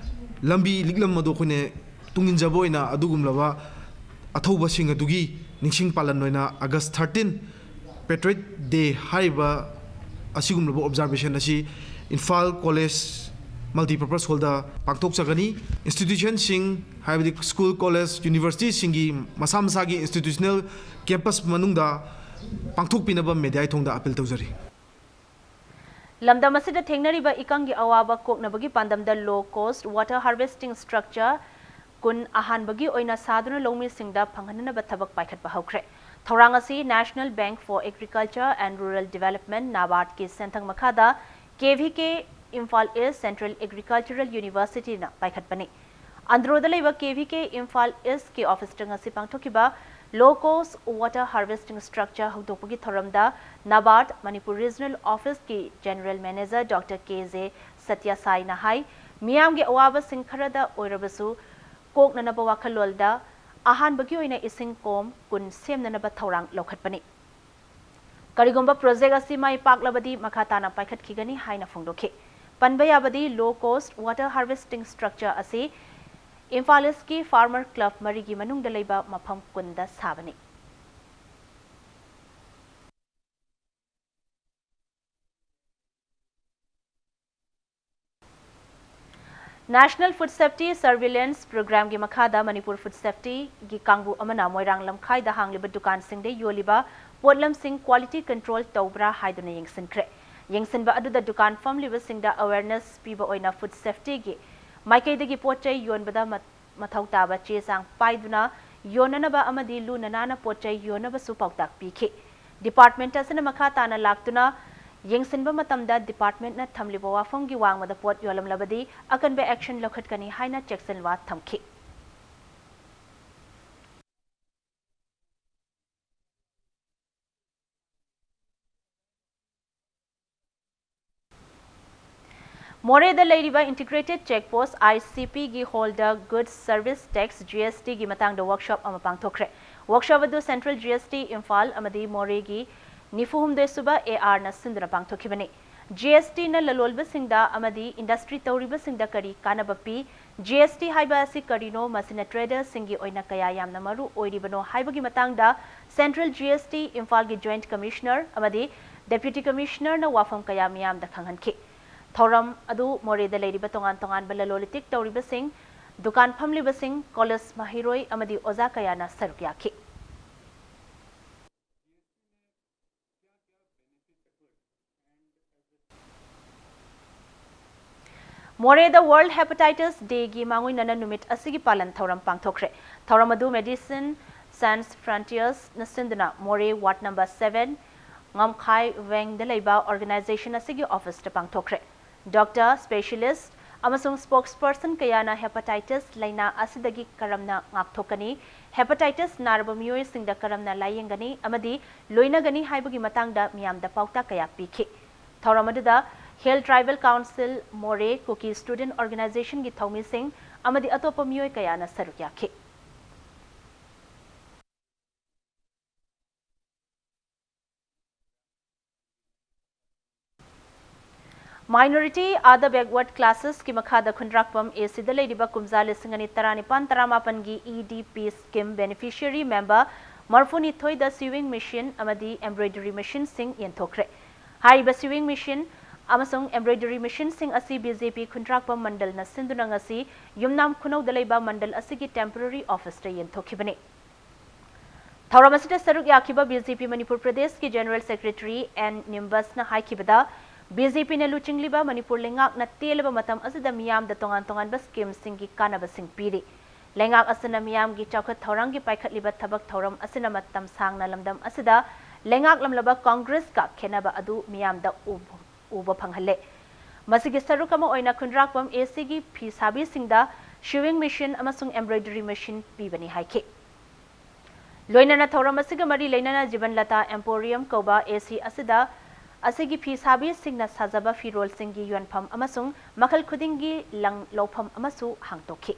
ꯂꯝꯕꯤ ꯂꯤꯛꯂꯝ ꯑꯗꯨ ꯑꯩꯈꯣꯏꯅ ꯇꯨꯡ ꯏꯟꯖꯕ ꯑꯣꯏꯅ ꯑꯗꯨꯒꯨꯝꯂꯕ ꯑꯊꯧꯕꯁꯤꯡ ꯑꯗꯨꯒꯤ ꯅꯤꯡꯁꯤꯡ ꯄꯥꯂꯟ ꯑꯣꯏꯅ August thirteen Patriot Day ꯍꯥꯏꯔꯤꯕ ꯑꯁꯤꯒꯨꯝꯂꯕ observation ꯑꯁꯤ ꯏꯝꯐꯥꯜ ꯀꯣꯂꯦꯖ multipurpose hall ꯗ ꯄꯥꯡꯊꯣꯛꯆꯒꯅꯤ꯫ Institution ꯁꯤꯡ, ꯍꯥꯏꯕꯗꯤ school, college, university ꯁꯤꯡꯒꯤ ꯃꯁꯥ ꯃꯁꯥꯒꯤ institutional campus ꯃꯅꯨꯡꯗ ꯄꯥꯡꯊꯣꯛꯄꯤꯅꯕ media ꯒꯤ ꯊꯣꯡꯗ appeal ꯇꯧꯖꯔꯤ꯫ ꯂꯝꯗꯝ ꯑꯁꯤꯗ ꯊꯦꯡꯅꯔꯤꯕ ꯏꯀꯪꯒꯤ ꯑꯋꯥꯕ ꯀꯣꯛꯅꯕꯒꯤ ꯄꯥꯟꯗꯝꯗ low cost water harvesting structure ꯀꯨꯟ ꯑꯍꯥꯟꯕꯒꯤ ꯑꯣꯏꯅ ꯁꯥꯗꯨꯅ ꯂꯧꯃꯤꯁꯤꯡꯗ ꯐꯪꯍꯟꯅꯅꯕ ꯊꯕꯛ ꯄꯥꯏꯈꯠꯄ ꯍꯧꯈ꯭ꯔꯦ꯫ ꯊꯧꯔꯥꯡ ꯑꯁꯤ National Bank for Agriculture and Rural Development, NABARD ꯀꯤ ꯁꯦꯟꯊꯪ ꯃꯈꯥꯗ K V K Imphal East Central Agricultural University ꯅ ꯄꯥꯏꯈꯠꯄꯅꯤ꯫ ꯑꯟꯗ꯭ꯔꯣꯗ ꯂꯩꯕ K V K Imphal East ꯀꯤ office ꯇ ꯉꯁꯤ ꯄꯥꯡꯊꯣꯛꯈꯤꯕ low cost water harvesting structure ꯍꯧꯗꯣꯛꯄꯒꯤ ꯊꯧꯔꯝꯗ NABARD Manipur Regional Office ꯀꯤ General Manager Doctor K J Satya ꯁꯥꯏꯅ ꯍꯥꯏ, ꯃꯤꯌꯥꯝꯒꯤ ꯑꯋꯥꯕꯁꯤꯡ ꯈꯔꯗ ꯑꯣꯏꯔꯕꯁꯨ ꯀꯣꯛꯅꯅꯕ ꯋꯥꯈꯜꯂꯣꯟꯗ ꯑꯍꯥꯟꯕꯒꯤ ꯑꯣꯏꯅ ꯏꯁꯤꯡ ꯀꯣꯝ ꯀꯨꯟ ꯁꯦꯝꯅꯅꯕ ꯊꯧꯔꯥꯡ ꯂꯧꯈꯠꯄꯅꯤ꯫ ꯀꯔꯤꯒꯨꯝꯕ project ꯑꯁꯤ ꯃꯥꯏ ꯄꯥꯛꯂꯕꯗꯤ ꯃꯈꯥ ꯇꯥꯅ ꯄꯥꯏꯈꯠꯈꯤꯒꯅꯤ ꯍꯥꯏꯅ ꯐꯣꯡꯗꯣꯛꯈꯤ꯫ ꯄꯟꯕ ꯌꯥꯕꯗꯤ, low cost water harvesting structure ꯑꯁꯤ ꯏꯝꯐꯥꯜ ꯏꯁꯀꯤ farmer club ꯃꯔꯤꯒꯤ ꯃꯅꯨꯡꯗ ꯂꯩꯕ ꯃꯐꯝ ꯀꯨꯟꯗ ꯁꯥꯕꯅꯤ꯫ National Food Safety Surveillance Program ꯒꯤ ꯃꯈꯥꯗ ꯃꯅꯤꯄꯨꯔ Food Safety ꯒꯤ ꯀꯥꯡꯕꯨ ꯑꯃꯅ ꯃꯣꯏꯔꯥꯡ ꯂꯝꯈꯥꯏꯗ ꯍꯥꯡꯂꯤꯕ ꯗꯨꯀꯥꯟꯁꯤꯡꯗ ꯌꯣꯜꯂꯤꯕ ꯄꯣꯠꯂꯝꯁꯤꯡ quality control ꯇꯧꯕ꯭ꯔꯥ ꯍꯥꯏꯗꯨꯅ ꯌꯦꯡꯁꯤꯟꯈ꯭ꯔꯦ꯫ ꯌꯦꯡꯁꯤꯟꯕ ꯑꯗꯨꯗ ꯗꯨꯀꯥꯟ ꯐꯝꯂꯤꯕꯁꯤꯡꯗ awareness ꯄꯤꯕ ꯑꯣꯏꯅ Food Safety ꯒꯤ ꯃꯥꯏꯀꯩꯗꯒꯤ ꯄꯣꯠ ꯆꯩ ꯌꯣꯟꯕꯗ ꯃ-, ꯃꯊꯧ ꯇꯥꯕ ꯆꯦ ꯆꯥꯡ ꯄꯥꯏꯗꯨꯅ ꯌꯣꯟꯅꯅꯕ ꯑꯃꯗꯤ ꯂꯨꯅ ꯅꯥꯟꯅ ꯄꯣꯠ ꯆꯩ ꯌꯣꯟꯅꯕꯁꯨ ꯄꯥꯎꯇꯥꯛ ꯄꯤꯈꯤ꯫ Department ꯑꯁꯤꯅ ꯃꯈꯥ ꯇꯥꯅ ꯂꯥꯛꯇꯨꯅ ꯌꯦꯡꯁꯤꯟꯕ ꯃꯇꯝꯗ department ꯅ ꯊꯝꯂꯤꯕ ꯋꯥꯐꯝꯒꯤ ꯋꯥꯡꯃꯗ ꯄꯣꯠ ꯌꯣꯜꯂꯝꯂꯕꯗꯤ ꯑꯀꯟꯕ action ꯂꯧꯈꯠꯀꯅꯤ ꯍꯥꯏꯅ ꯆꯦꯛꯁꯤꯟꯋꯥ ꯊꯝꯈꯤ꯫ ꯃꯣꯔꯦꯗ ꯂꯩꯔꯤꯕ Integrated Check Post, I C P ꯒꯤ hall ꯗ Goods Service Tax, G S T ꯒꯤ ꯃꯇꯥꯡꯗ workshop ꯑꯃ ꯄꯥꯡꯊꯣꯛꯈ꯭ꯔꯦ꯫ Workshop ꯑꯗꯨ Central G S T Imphal ꯑꯃꯗꯤ ꯃꯣꯔꯦꯒꯤ ꯅꯤꯐꯨ ꯍꯨꯝꯗꯣꯏ ꯁꯨꯕ A R ꯅ ꯁꯤꯟꯗꯨꯅ ꯄꯥꯡꯊꯣꯛꯈꯤꯕꯅꯤ꯫ G S T ꯅ ꯂꯂꯣꯟꯕꯁꯤꯡꯗ ꯑꯃꯗꯤ industry ꯇꯧꯔꯤꯕꯁꯤꯡꯗ ꯀꯔꯤ ꯀꯥꯟꯅꯕ ꯄꯤ? ꯖꯤ ꯑꯦꯁ ꯇꯤ ꯍꯥꯏꯕ ꯑꯁꯤ ꯀꯔꯤꯅꯣ, ꯃꯁꯤꯅ ꯇ꯭ꯔꯦꯗꯔꯁꯤꯡꯒꯤ ꯑꯣꯏꯅ ꯀꯌꯥ ꯌꯥꯝꯅ ꯃꯔꯨ ꯑꯣꯏꯔꯤꯕꯅꯣ ꯍꯥꯏꯕꯒꯤ ꯃꯇꯥꯡꯗ ꯁꯦꯟꯇ꯭ꯔꯦꯜ ꯖꯤ ꯑꯦꯁ ꯇꯤ ꯏꯝꯐꯥꯜꯒꯤ ꯖꯣꯏꯟꯠ ꯀꯃꯤꯁꯅꯔ ꯑꯃꯗꯤ ꯗꯦꯄ꯭ꯌꯨꯇꯤ ꯀꯃꯤꯁꯅꯔꯅ ꯋꯥꯐꯝ ꯀꯌꯥ ꯃꯤꯌꯥꯝꯗ ꯈꯪꯍꯟꯈꯤ꯫ ꯊꯧꯔꯝ ꯑꯗꯨ ꯃꯣꯔꯦꯗ ꯂꯩꯔꯤꯕ ꯇꯣꯉꯥꯟ ꯇꯣꯉꯥꯟꯕ ꯂꯂꯣꯟ ꯏꯇꯤꯛ ꯇꯧꯔꯤꯕꯁꯤꯡ, ꯗꯨꯀꯥꯟ ꯐꯝꯂꯤꯕꯁꯤꯡ, ꯀꯣꯂꯦꯖ ꯃꯍꯩꯔꯣꯏ ꯑꯃꯗꯤ ꯑꯣꯖꯥ ꯀꯌꯥꯅ ꯁꯔꯨꯛ ꯌꯥꯈꯤ꯫ ꯃꯣꯔꯦꯗ World Hepatitis Day ꯒꯤ ꯃꯥꯡꯑꯣꯏꯅꯅ ꯅꯨꯃꯤꯠ ꯑꯁꯤꯒꯤ ꯄꯥꯂꯟ ꯊꯧꯔꯝ ꯄꯥꯡꯊꯣꯛꯈ꯭ꯔꯦ꯫ ꯊꯧꯔꯝ ꯑꯗꯨ Medicine Sans Frontiers ꯅ ꯁꯤꯟꯗꯨꯅ ꯃꯣꯔꯦ ꯋꯥꯔꯗ ꯅꯝꯕꯔ seven, ꯉꯝꯈꯥꯏ ꯋꯦꯡꯗ ꯂꯩꯕ organization ꯑꯁꯤꯒꯤ office ꯇ ꯄꯥꯡꯊꯣꯛꯈ꯭ꯔꯦ꯫ Doctor, specialist ꯑꯃꯁꯨꯡ spokesperson ꯀꯌꯥꯅ hepatitis ꯂꯥꯏꯅꯥ ꯑꯁꯤꯗꯒꯤ ꯀꯔꯝꯅ ꯉꯥꯛꯊꯣꯛꯀꯅꯤ, hepatitis ꯅꯥꯔꯕ ꯃꯤꯑꯣꯏꯁꯤꯡꯗ ꯀꯔꯝꯅ ꯂꯥꯌꯦꯡꯒꯅꯤ ꯑꯃꯗꯤ ꯂꯣꯏꯅꯒꯅꯤ ꯍꯥꯏꯕꯒꯤ ꯃꯇꯥꯡꯗ ꯃꯤꯌꯥꯝꯗ ꯄꯥꯎꯇꯥꯛ ꯀꯌꯥ ꯄꯤꯈꯤ꯫ ꯊꯧꯔꯝ ꯑꯗꯨꯗ Hill Tribal Council, ꯃꯣꯔꯦ, ꯀꯨꯀꯤ Student Organization ꯒꯤ ꯊꯧꯃꯤꯁꯤꯡ ꯑꯃꯗꯤ ꯑꯇꯣꯞꯄ ꯃꯤꯑꯣꯏ ꯀꯌꯥꯅ ꯁꯔꯨꯛ ꯌꯥꯈꯤ꯫ Minority Other Backward Classes ꯀꯤ ꯃꯈꯥꯗ ꯈꯨꯟꯗ꯭ꯔꯥꯛꯄꯝ ꯑꯦ ꯁꯤꯗ ꯂꯩꯔꯤꯕ ꯀꯨꯝꯖꯥ ꯂꯤꯁꯤꯡ ꯑꯅꯤ ꯇꯔꯥꯅꯤꯄꯥꯟ ꯇꯔꯥꯃꯥꯄꯟꯒꯤ ꯏ ꯗꯤ ꯄꯤ scheme beneficiary member ꯃꯔꯐꯨꯅꯤꯊꯣꯏꯗ sewing machine ꯑꯃꯗꯤ embroidery machine ꯁꯤꯡ ꯌꯦꯟꯊꯣꯛꯈ꯭ꯔꯦ꯫ ꯍꯥꯏꯔꯤꯕ sewing machine ꯑꯃꯁꯨꯡ embroidery machine ꯁꯤꯡ ꯑꯁꯤ ꯕꯤ ꯖꯦ ꯄꯤ ꯈꯨꯟꯗ꯭ꯔꯥꯛꯄꯝ ꯃꯟꯗꯜꯅ ꯁꯤꯟꯗꯨꯅ ꯉꯁꯤ ꯌꯨꯝꯅꯥꯝ ꯈꯨꯅꯧꯗ ꯂꯩꯕ ꯃꯟꯗꯜ ꯑꯁꯤꯒꯤ temporary office ꯇ ꯌꯦꯟꯊꯣꯛꯈꯤꯕꯅꯤ꯫ ꯊꯧꯔꯝ ꯑꯁꯤꯗ ꯁꯔꯨꯛ ꯌꯥꯈꯤꯕ ꯕꯤ ꯖꯦ ꯄꯤ ꯃꯅꯤꯄꯨꯔ ꯄ꯭ꯔꯗꯦꯁꯀꯤ General Secretary ꯑꯦꯟ ꯅꯤꯝꯕꯁꯅ ꯍꯥꯏꯈꯤꯕꯗ, ꯕꯤ ꯖꯦ ꯄꯤꯅ ꯂꯨꯆꯤꯡꯂꯤꯕ ꯃꯅꯤꯄꯨꯔ ꯂꯩꯉꯥꯛꯅ ꯇꯦꯜꯂꯕ ꯃꯇꯝ ꯑꯁꯤꯗ ꯃꯤꯌꯥꯝꯗ ꯇꯣꯉꯥꯟ ꯇꯣꯉꯥꯟꯕ scheme ꯁꯤꯡꯒꯤ ꯀꯥꯟꯅꯕꯁꯤꯡ ꯄꯤꯔꯤ꯫ ꯂꯩꯉꯥꯛ ꯑꯁꯤꯅ ꯃꯤꯌꯥꯝꯒꯤ ꯆꯥꯎꯈꯠ ꯊꯧꯔꯥꯡꯒꯤ ꯄꯥꯏꯈꯠꯂꯤꯕ ꯊꯕꯛ ꯊꯧꯔꯝ ꯑꯁꯤꯅ ꯃꯇꯝ ꯁꯥꯡꯅ ꯂꯝꯗꯝ ꯑꯁꯤꯗ ꯂꯩꯉꯥꯛꯂꯝꯂꯕ ꯀꯪꯒ꯭ꯔꯦꯁꯀ ꯈꯦꯠꯅꯕ ꯑꯗꯨ ꯃꯤꯌꯥꯝꯗ ꯎꯕ, ꯎꯕ ꯐꯪꯍꯜꯂꯦ꯫ ꯃꯁꯤꯒꯤ ꯁꯔꯨꯛ ꯑꯃ ꯑꯣꯏꯅ ꯈꯨꯟꯗ꯭ꯔꯥꯛꯄꯝ ꯑꯦ ꯁꯤꯒꯤ ꯐꯤ ꯁꯥꯕꯤꯁꯤꯡꯗ sewing machine ꯑꯃꯁꯨꯡ embroidery machine ꯄꯤꯕꯅꯤ ꯍꯥꯏꯈꯤ꯫ ꯂꯣꯏꯅꯅ ꯊꯧꯔꯝ ꯑꯁꯤꯒ ꯃꯔꯤ ꯂꯩꯅꯅ ꯖꯤꯕꯟ ꯂꯇꯥ Emporium ꯀꯧꯕ ꯑꯦ ꯁꯤ ꯑꯁꯤꯗ ꯑꯁꯤꯒꯤ ꯐꯤ ꯁꯥꯕꯤꯁꯤꯡꯅ ꯁꯥꯖꯕ ꯐꯤꯔꯣꯜꯁꯤꯡꯒꯤ ꯌꯣꯟꯐꯝ ꯑꯃꯁꯨꯡ ꯃꯈꯜ ꯈꯨꯗꯤꯡꯒꯤ ꯂꯪ ꯂꯧꯐꯝ ꯑꯃꯁꯨ ꯍꯥꯡꯗꯣꯛꯈꯤ꯫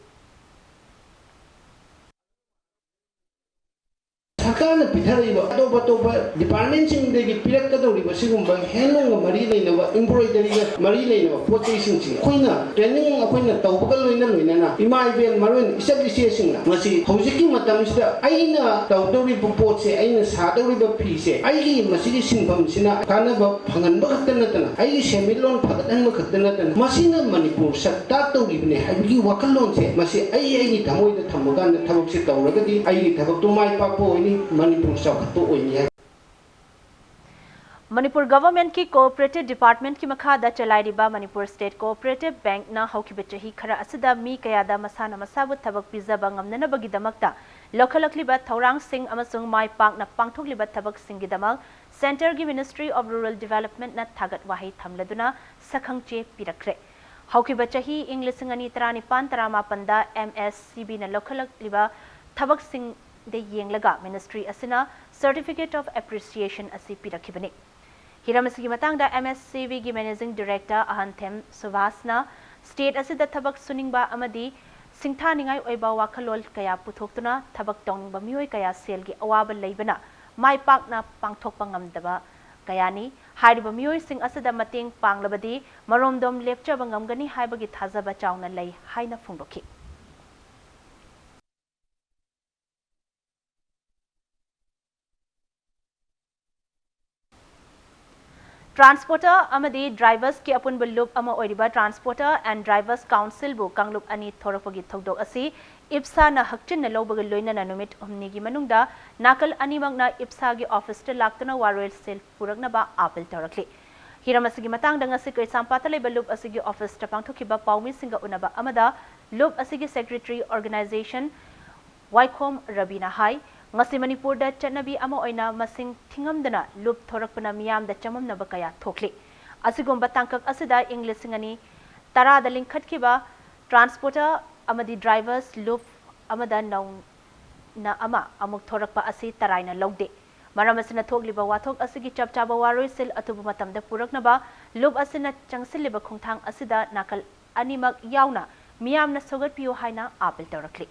ꯁꯔꯀꯥꯔꯅ ꯄꯤꯊꯔꯛꯏꯕ ꯑꯇꯣꯞ ꯑꯇꯣꯞꯄ ꯗꯤꯄꯥꯔꯠꯃꯦꯟꯁꯤꯡꯗꯒꯤ ꯄꯤꯔꯛꯀꯗꯧꯔꯤꯕ ꯁꯤꯒꯨꯝꯕ ꯍꯦꯟꯂꯨꯝꯒ ꯃꯔꯤ ꯂꯩꯅꯕ, ꯏꯝꯕ꯭ꯔꯣꯏꯗꯔꯤꯒ ꯃꯔꯤ ꯂꯩꯅꯕ ꯄꯣꯠ ꯆꯩꯁꯤꯡꯁꯤ ꯑꯩꯈꯣꯏꯅ ꯇ꯭ꯔꯦꯅꯤꯡ ꯑꯩꯈꯣꯏꯅ ꯇꯧꯕꯒ ꯂꯣꯏꯅ ꯂꯣꯏꯅꯅ ꯏꯃꯥ ꯏꯕꯦꯜ, ꯃꯔꯨꯑꯣꯏꯅ ꯏꯆꯜ ꯏꯆꯦꯁꯤꯡꯅ ꯃꯁꯤ ꯍꯧꯖꯤꯛꯀꯤ ꯃꯇꯝꯁꯤꯗ ꯑꯩꯅ ꯇꯧꯗꯧꯔꯤꯕ ꯄꯣꯠꯁꯦ, ꯑꯩꯅ ꯁꯥꯗꯧꯔꯤꯕ ꯐꯤꯁꯦ, ꯑꯩꯒꯤ ꯃꯁꯤꯒꯤ ꯁꯤꯟꯐꯝꯁꯤꯅ ꯀꯥꯟꯅꯕ ꯐꯪꯍꯟꯕ ꯈꯛꯇ ꯅꯠꯇꯅ, ꯑꯩꯒꯤ ꯁꯦꯟꯃꯤꯠꯂꯣꯟ ꯐꯒꯠꯍꯟꯕ ꯈꯛꯇ ꯅꯠꯇꯅ, ꯃꯁꯤꯅ ꯃꯅꯤꯄꯨꯔ ꯁꯛ ꯇꯥꯛꯇꯧꯔꯤꯕꯅꯦ ꯍꯥꯏꯕꯒꯤ ꯋꯥꯈꯜꯂꯣꯟꯁꯦ, ꯃꯁꯤ ꯑꯩ ꯑꯩꯒꯤ ꯊꯃꯣꯏꯗ ꯊꯝꯃꯀꯥꯟꯗ ꯊꯕꯛꯁꯦ ꯇꯧꯔꯒꯗꯤ ꯑꯩꯒꯤ ꯊꯕꯛꯇꯣ ꯃꯥꯏ ꯄꯥꯛꯄ ꯑꯣꯏꯅꯤ, ꯃꯅꯤꯄꯨꯔ ꯆꯥꯎꯈꯠꯄ ꯑꯣꯏꯅꯤ ꯍꯥꯏ꯫ ꯃꯅꯤꯄꯨꯔ ꯒꯚꯔꯟꯃꯦꯟꯠꯀꯤ ꯀꯣꯑꯣꯄꯔꯦꯇꯤꯚ ꯗꯤꯄꯥꯔꯠꯃꯦꯟꯠꯀꯤ ꯃꯈꯥꯗ ꯆꯂꯥꯏꯔꯤꯕ ꯃꯅꯤꯄꯨꯔ ꯁ꯭ꯇꯦꯠ ꯀꯣꯑꯣꯄꯔꯦꯇꯤꯚ ꯕꯦꯡꯛꯅ ꯍꯧꯈꯤꯕ ꯆꯍꯤ ꯈꯔ ꯑꯁꯤꯗ ꯃꯤ ꯀꯌꯥꯗ ꯃꯁꯥꯅ ꯃꯁꯥꯕꯨ ꯊꯕꯛ ꯄꯤꯖꯕ ꯉꯝꯅꯅꯕꯒꯤꯗꯃꯛꯇ ꯂꯧꯈꯠꯂꯛꯂꯤꯕ ꯊꯧꯔꯥꯡꯁꯤꯡ ꯑꯃꯁꯨꯡ ꯃꯥꯏ ꯄꯥꯛꯅ ꯄꯥꯡꯊꯣꯛꯂꯤꯕ ꯊꯕꯛꯁꯤꯡꯒꯤꯗꯃꯛ ꯁꯦꯟꯇꯔꯒꯤ ꯃꯤꯅꯤꯁꯇ꯭ꯔꯤ ꯑꯣꯐ ꯔꯨꯔꯦꯜ ꯗꯤꯚꯦꯂꯞꯃꯦꯟꯠꯅ ꯊꯥꯒꯠ ꯋꯥꯍꯩ ꯊꯝꯂꯗꯨꯅ ꯁꯛꯈꯪꯆꯦ ꯄꯤꯔꯛꯈ꯭ꯔꯦ꯫ ꯍꯧꯈꯤꯕ ꯆꯍꯤ ꯏꯪ ꯂꯤꯁꯤꯡ ꯑꯅꯤ ꯇꯔꯥꯅꯤꯄꯥꯟ ꯇꯔꯥꯃꯥꯄꯟꯗ ꯑꯦꯝ ꯑꯦꯁ ꯁꯤ ꯕꯤꯅ ꯂꯧꯈꯠꯂꯛꯂꯤꯕ ꯊꯕꯛꯁꯤꯡꯗ ꯌꯦꯡꯂꯒ ꯃꯤꯅꯤꯁꯇ꯭ꯔꯤ ꯑꯁꯤꯅ ꯁꯔꯇꯤꯐꯤꯀꯦꯠ ꯑꯣꯐ ꯑꯦꯄ꯭ꯔꯤꯁꯤꯌꯦꯁꯟ ꯑꯁꯤ ꯄꯤꯔꯛꯈꯤꯕꯅꯤ꯫ ꯍꯤꯔꯝ ꯑꯁꯤꯒꯤ ꯃꯇꯥꯡꯗ ꯑꯦꯝ ꯑꯦꯁ ꯁꯤ ꯕꯤꯒꯤ ꯃꯦꯅꯦꯖꯤꯡ ꯗꯤꯔꯦꯛꯇꯔ ꯑꯍꯟꯊꯦꯝ ꯁꯨꯚꯥꯁꯅ ꯁ꯭ꯇꯦꯠ ꯑꯁꯤꯗ ꯊꯕꯛ ꯁꯨꯅꯤꯡꯕ ꯑꯃꯗꯤ ꯁꯤꯡꯊꯥꯅꯤꯡꯉꯥꯏ ꯑꯣꯏꯕ ꯋꯥꯈꯜꯂꯣꯟ ꯀꯌꯥ ꯄꯨꯊꯣꯛꯇꯨꯅ ꯊꯕꯛ ꯇꯧꯅꯤꯡꯕ ꯃꯤꯑꯣꯏ ꯀꯌꯥ ꯁꯦꯜꯒꯤ ꯑꯋꯥꯕ ꯂꯩꯕꯅ ꯃꯥꯏ ꯄꯥꯛꯅ ꯄꯥꯡꯊꯣꯛꯄ ꯉꯝꯗꯕ ꯀꯌꯥꯅꯤ꯫ ꯍꯥꯏꯔꯤꯕ ꯃꯤꯑꯣꯏꯁꯤꯡ ꯑꯁꯤꯗ ꯃꯇꯦꯡ ꯄꯥꯡꯂꯕꯗꯤ ꯃꯔꯣꯝꯗꯣꯝ ꯂꯦꯞꯆꯕ ꯉꯝꯒꯅꯤ ꯍꯥꯏꯕꯒꯤ ꯊꯥꯖꯕ ꯆꯥꯎꯅ ꯂꯩ ꯍꯥꯏꯅ ꯐꯣꯡꯗꯣꯛꯈꯤ꯫ ꯇ꯭ꯔꯥꯟꯁꯄꯣꯔꯇꯔ ꯑꯃꯗꯤ ꯗ꯭ꯔꯥꯏꯚꯔꯁꯀꯤ ꯑꯄꯨꯟꯕ ꯂꯨꯞ ꯑꯃ ꯑꯣꯏꯔꯤꯕ Transporter and Drivers Councilꯕꯨ ꯀꯥꯡꯂꯨꯞ ꯑꯅꯤ ꯊꯣꯔꯛꯄꯒꯤ ꯊꯧꯗꯣꯛ ꯑꯁꯤ ꯏꯞꯁꯥꯅ ꯍꯛꯆꯤꯟꯅ ꯂꯧꯕꯒ ꯂꯣꯏꯅꯅ ꯅꯨꯃꯤꯠ ꯍꯨꯝꯅꯤꯒꯤ ꯃꯅꯨꯡꯗ ꯅꯥꯀꯜ ꯑꯅꯤꯃꯛꯅ ꯏꯞꯁꯥꯒꯤ ꯑꯣꯐꯤꯁꯇ ꯂꯥꯛꯇꯨꯅ ꯋꯥꯔꯣꯏꯁꯤꯜ ꯄꯨꯔꯛꯅꯕ ꯑꯥꯄꯤꯜ ꯇꯧꯔꯛꯂꯤ꯫ ꯍꯤꯔꯝ ꯑꯁꯤꯒꯤ ꯃꯇꯥꯡꯗ ꯉꯁꯤ ꯀꯩꯁꯥꯝꯄꯥꯠꯇ ꯂꯩꯕ ꯂꯨꯞ ꯑꯁꯤꯒꯤ ꯑꯣꯐꯤꯁꯇ ꯄꯥꯡꯊꯣꯛꯈꯤꯕ ꯄꯥꯎꯃꯤꯁꯤꯡꯒ ꯎꯅꯕ ꯑꯃꯗ ꯂꯨꯞ ꯑꯁꯤꯒꯤ ꯁꯦꯀ꯭ꯔꯦꯇꯔꯤ ꯑꯣꯔꯒꯅꯥꯏꯖꯦꯁꯟ ꯋꯥꯏꯈꯣꯝ ꯔꯕꯤꯅ ꯍꯥꯏ, ꯉꯁꯤ ꯃꯅꯤꯄꯨꯔꯗ ꯆꯠꯅꯕꯤ ꯑꯃ ꯑꯣꯏꯅ ꯃꯁꯤꯡ ꯊꯤꯉꯝꯗꯅ ꯂꯨꯞ ꯊꯣꯔꯛꯄꯅ ꯃꯤꯌꯥꯝꯗ ꯆꯃꯝꯅꯕ ꯀꯌꯥ ꯊꯣꯛꯂꯤ꯫ ꯑꯁꯤꯒꯨꯝꯕ ꯇꯥꯡꯀꯛ ꯑꯁꯤꯗ ꯏꯪ ꯂꯤꯁꯤꯡ ꯑꯅꯤ ꯇꯔꯥꯗ ꯂꯤꯡꯈꯠꯈꯤꯕ ꯇ꯭ꯔꯥꯟꯁꯄꯣꯔꯇꯔ ꯑꯃꯗꯤ ꯗ꯭ꯔꯥꯏꯚꯔꯁ ꯂꯨꯞ ꯑꯃꯗ ꯅꯧꯅ ꯑꯃ ꯑꯃꯨꯛ ꯊꯣꯔꯛꯄ ꯑꯁꯤ ꯇꯔꯥꯏꯅ ꯂꯧꯗꯦ꯫ ꯃꯔꯝ ꯑꯁꯤꯅ ꯊꯣꯛꯂꯤꯕ ꯋꯥꯊꯣꯛ ꯑꯁꯤꯒꯤ ꯆꯞ ꯆꯥꯕ ꯋꯥꯔꯣꯏꯁꯤꯜ ꯑꯊꯨꯕ ꯃꯇꯝꯗ ꯄꯨꯔꯛꯅꯕ ꯂꯨꯞ ꯑꯁꯤꯅ ꯆꯪꯁꯤꯜꯂꯤꯕ ꯈꯣꯡꯊꯥꯡ ꯑꯁꯤꯗ ꯅꯥꯀꯜ ꯑꯅꯤꯃꯛ ꯌꯥꯎꯅ ꯃꯤꯌꯥꯝꯅ ꯁꯧꯒꯠꯄꯤꯌꯨ ꯍꯥꯏꯅ ꯑꯥꯄꯤꯜ ꯇꯧꯔꯛꯂꯤ꯫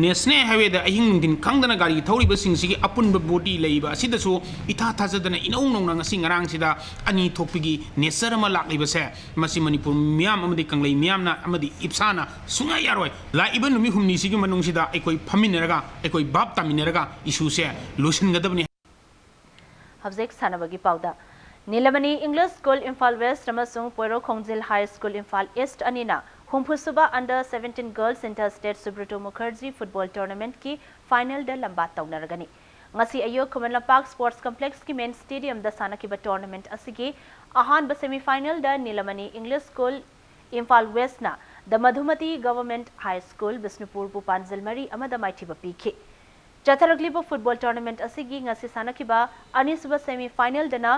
ꯅꯦꯁꯅꯦꯜ ꯍꯥꯏꯋꯦꯗ ꯑꯍꯤꯡ ꯅꯨꯡꯊꯤꯟ ꯈꯪꯗꯅ ꯒꯥꯔꯤ ꯊꯧꯔꯤꯕꯁꯤꯡꯁꯤꯒꯤ ꯑꯄꯨꯟꯕ ꯕꯣꯗꯤ ꯂꯩꯔꯤꯕ ꯑꯁꯤꯗꯁꯨ ꯏꯊꯥ ꯊꯥꯖꯗꯅ ꯏꯅꯧ ꯅꯧꯅ ꯉꯁꯤ ꯉꯔꯥꯡꯁꯤꯗ ꯑꯅꯤ ꯊꯣꯛꯄꯒꯤ ꯅꯦꯆꯔ ꯑꯃ ꯂꯥꯛꯂꯤꯕꯁꯦ, ꯃꯁꯤ ꯃꯅꯤꯄꯨꯔ ꯃꯤꯌꯥꯝ ꯑꯃꯗꯤ ꯀꯪꯂꯩ ꯃꯤꯌꯥꯝꯅ ꯑꯃꯗꯤ ꯏꯞꯁꯥꯅ ꯁꯨꯡꯌꯥ ꯌꯥꯔꯣꯏ꯫ ꯂꯥꯛꯏꯕ ꯅꯨꯃꯤꯠ ꯍꯨꯝꯅꯤꯁꯤꯒꯤ ꯃꯅꯨꯡꯁꯤꯗ ꯑꯩꯈꯣꯏ ꯐꯝꯃꯤꯟꯅꯔꯒ, ꯑꯩꯈꯣꯏ ꯚꯥꯞ ꯇꯥꯃꯤꯟꯅꯔꯒ ꯏꯁꯨꯁꯦ ꯂꯣꯏꯁꯤꯟꯒꯗꯕꯅꯤ꯫ ꯍꯧꯖꯤꯛ ꯁꯥꯟꯅꯕꯒꯤ ꯄꯥꯎꯗ꯫ Nilamani English school Imphal West ꯑꯃꯁꯨꯡ Poiroi Khongjil high school Imphal East ꯑꯅꯤꯅ ꯍꯨꯝꯐꯨꯁꯨꯕ under seventeen girls inter state Subroto Mukherjee football ꯇꯣꯔꯅꯥꯃꯦꯟꯠꯀꯤ ꯐꯥꯏꯅꯦꯜꯗ ꯂꯝꯕꯥ ꯇꯧꯅꯔꯒꯅꯤ꯫ ꯉꯁꯤ ꯑꯌꯨꯛ ꯈꯨꯃꯟ ꯂꯝꯄꯥꯛ ꯁ꯭ꯄꯣꯔꯠꯁ ꯀꯝꯄ꯭ꯂꯦꯛꯁꯀꯤ ꯃꯦꯟ ꯁ꯭ꯇꯦꯗꯤꯌꯝꯗ ꯁꯥꯟꯅꯈꯤꯕ ꯇꯣꯔꯅꯥꯃꯦꯟꯠ ꯑꯁꯤꯒꯤ ꯑꯍꯥꯟꯕ ꯁꯦꯃꯤ ꯐꯥꯏꯅꯦꯜꯗ ꯅꯤꯂꯃꯅꯤ ꯏꯪꯂꯤꯁ ꯁ꯭ꯀꯨꯜ ꯏꯝꯐꯥꯜ ꯋꯦꯁ꯭ꯠꯅ ꯗ ꯃꯙꯨꯃꯇꯤ ꯒꯚꯔꯟꯃꯦꯟꯠ ꯍꯥꯏ ꯁ꯭ꯀꯨꯜ ꯕꯤꯁꯅꯨꯄꯨꯔꯕꯨ ꯄꯥꯟꯖꯜ ꯃꯔꯤ ꯑꯃꯗ ꯃꯥꯏꯊꯤꯕ ꯄꯤꯈꯤ꯫ ꯆꯠꯊꯔꯛꯂꯤꯕ ꯐꯨꯠꯕꯣꯜ ꯇꯣꯔꯅꯥꯃꯦꯟꯠ ꯑꯁꯤꯒꯤ ꯉꯁꯤ ꯁꯥꯟꯅꯈꯤꯕ ꯑꯅꯤꯁꯨꯕ ꯁꯦꯃꯤ ꯐꯥꯏꯅꯦꯜꯗꯅ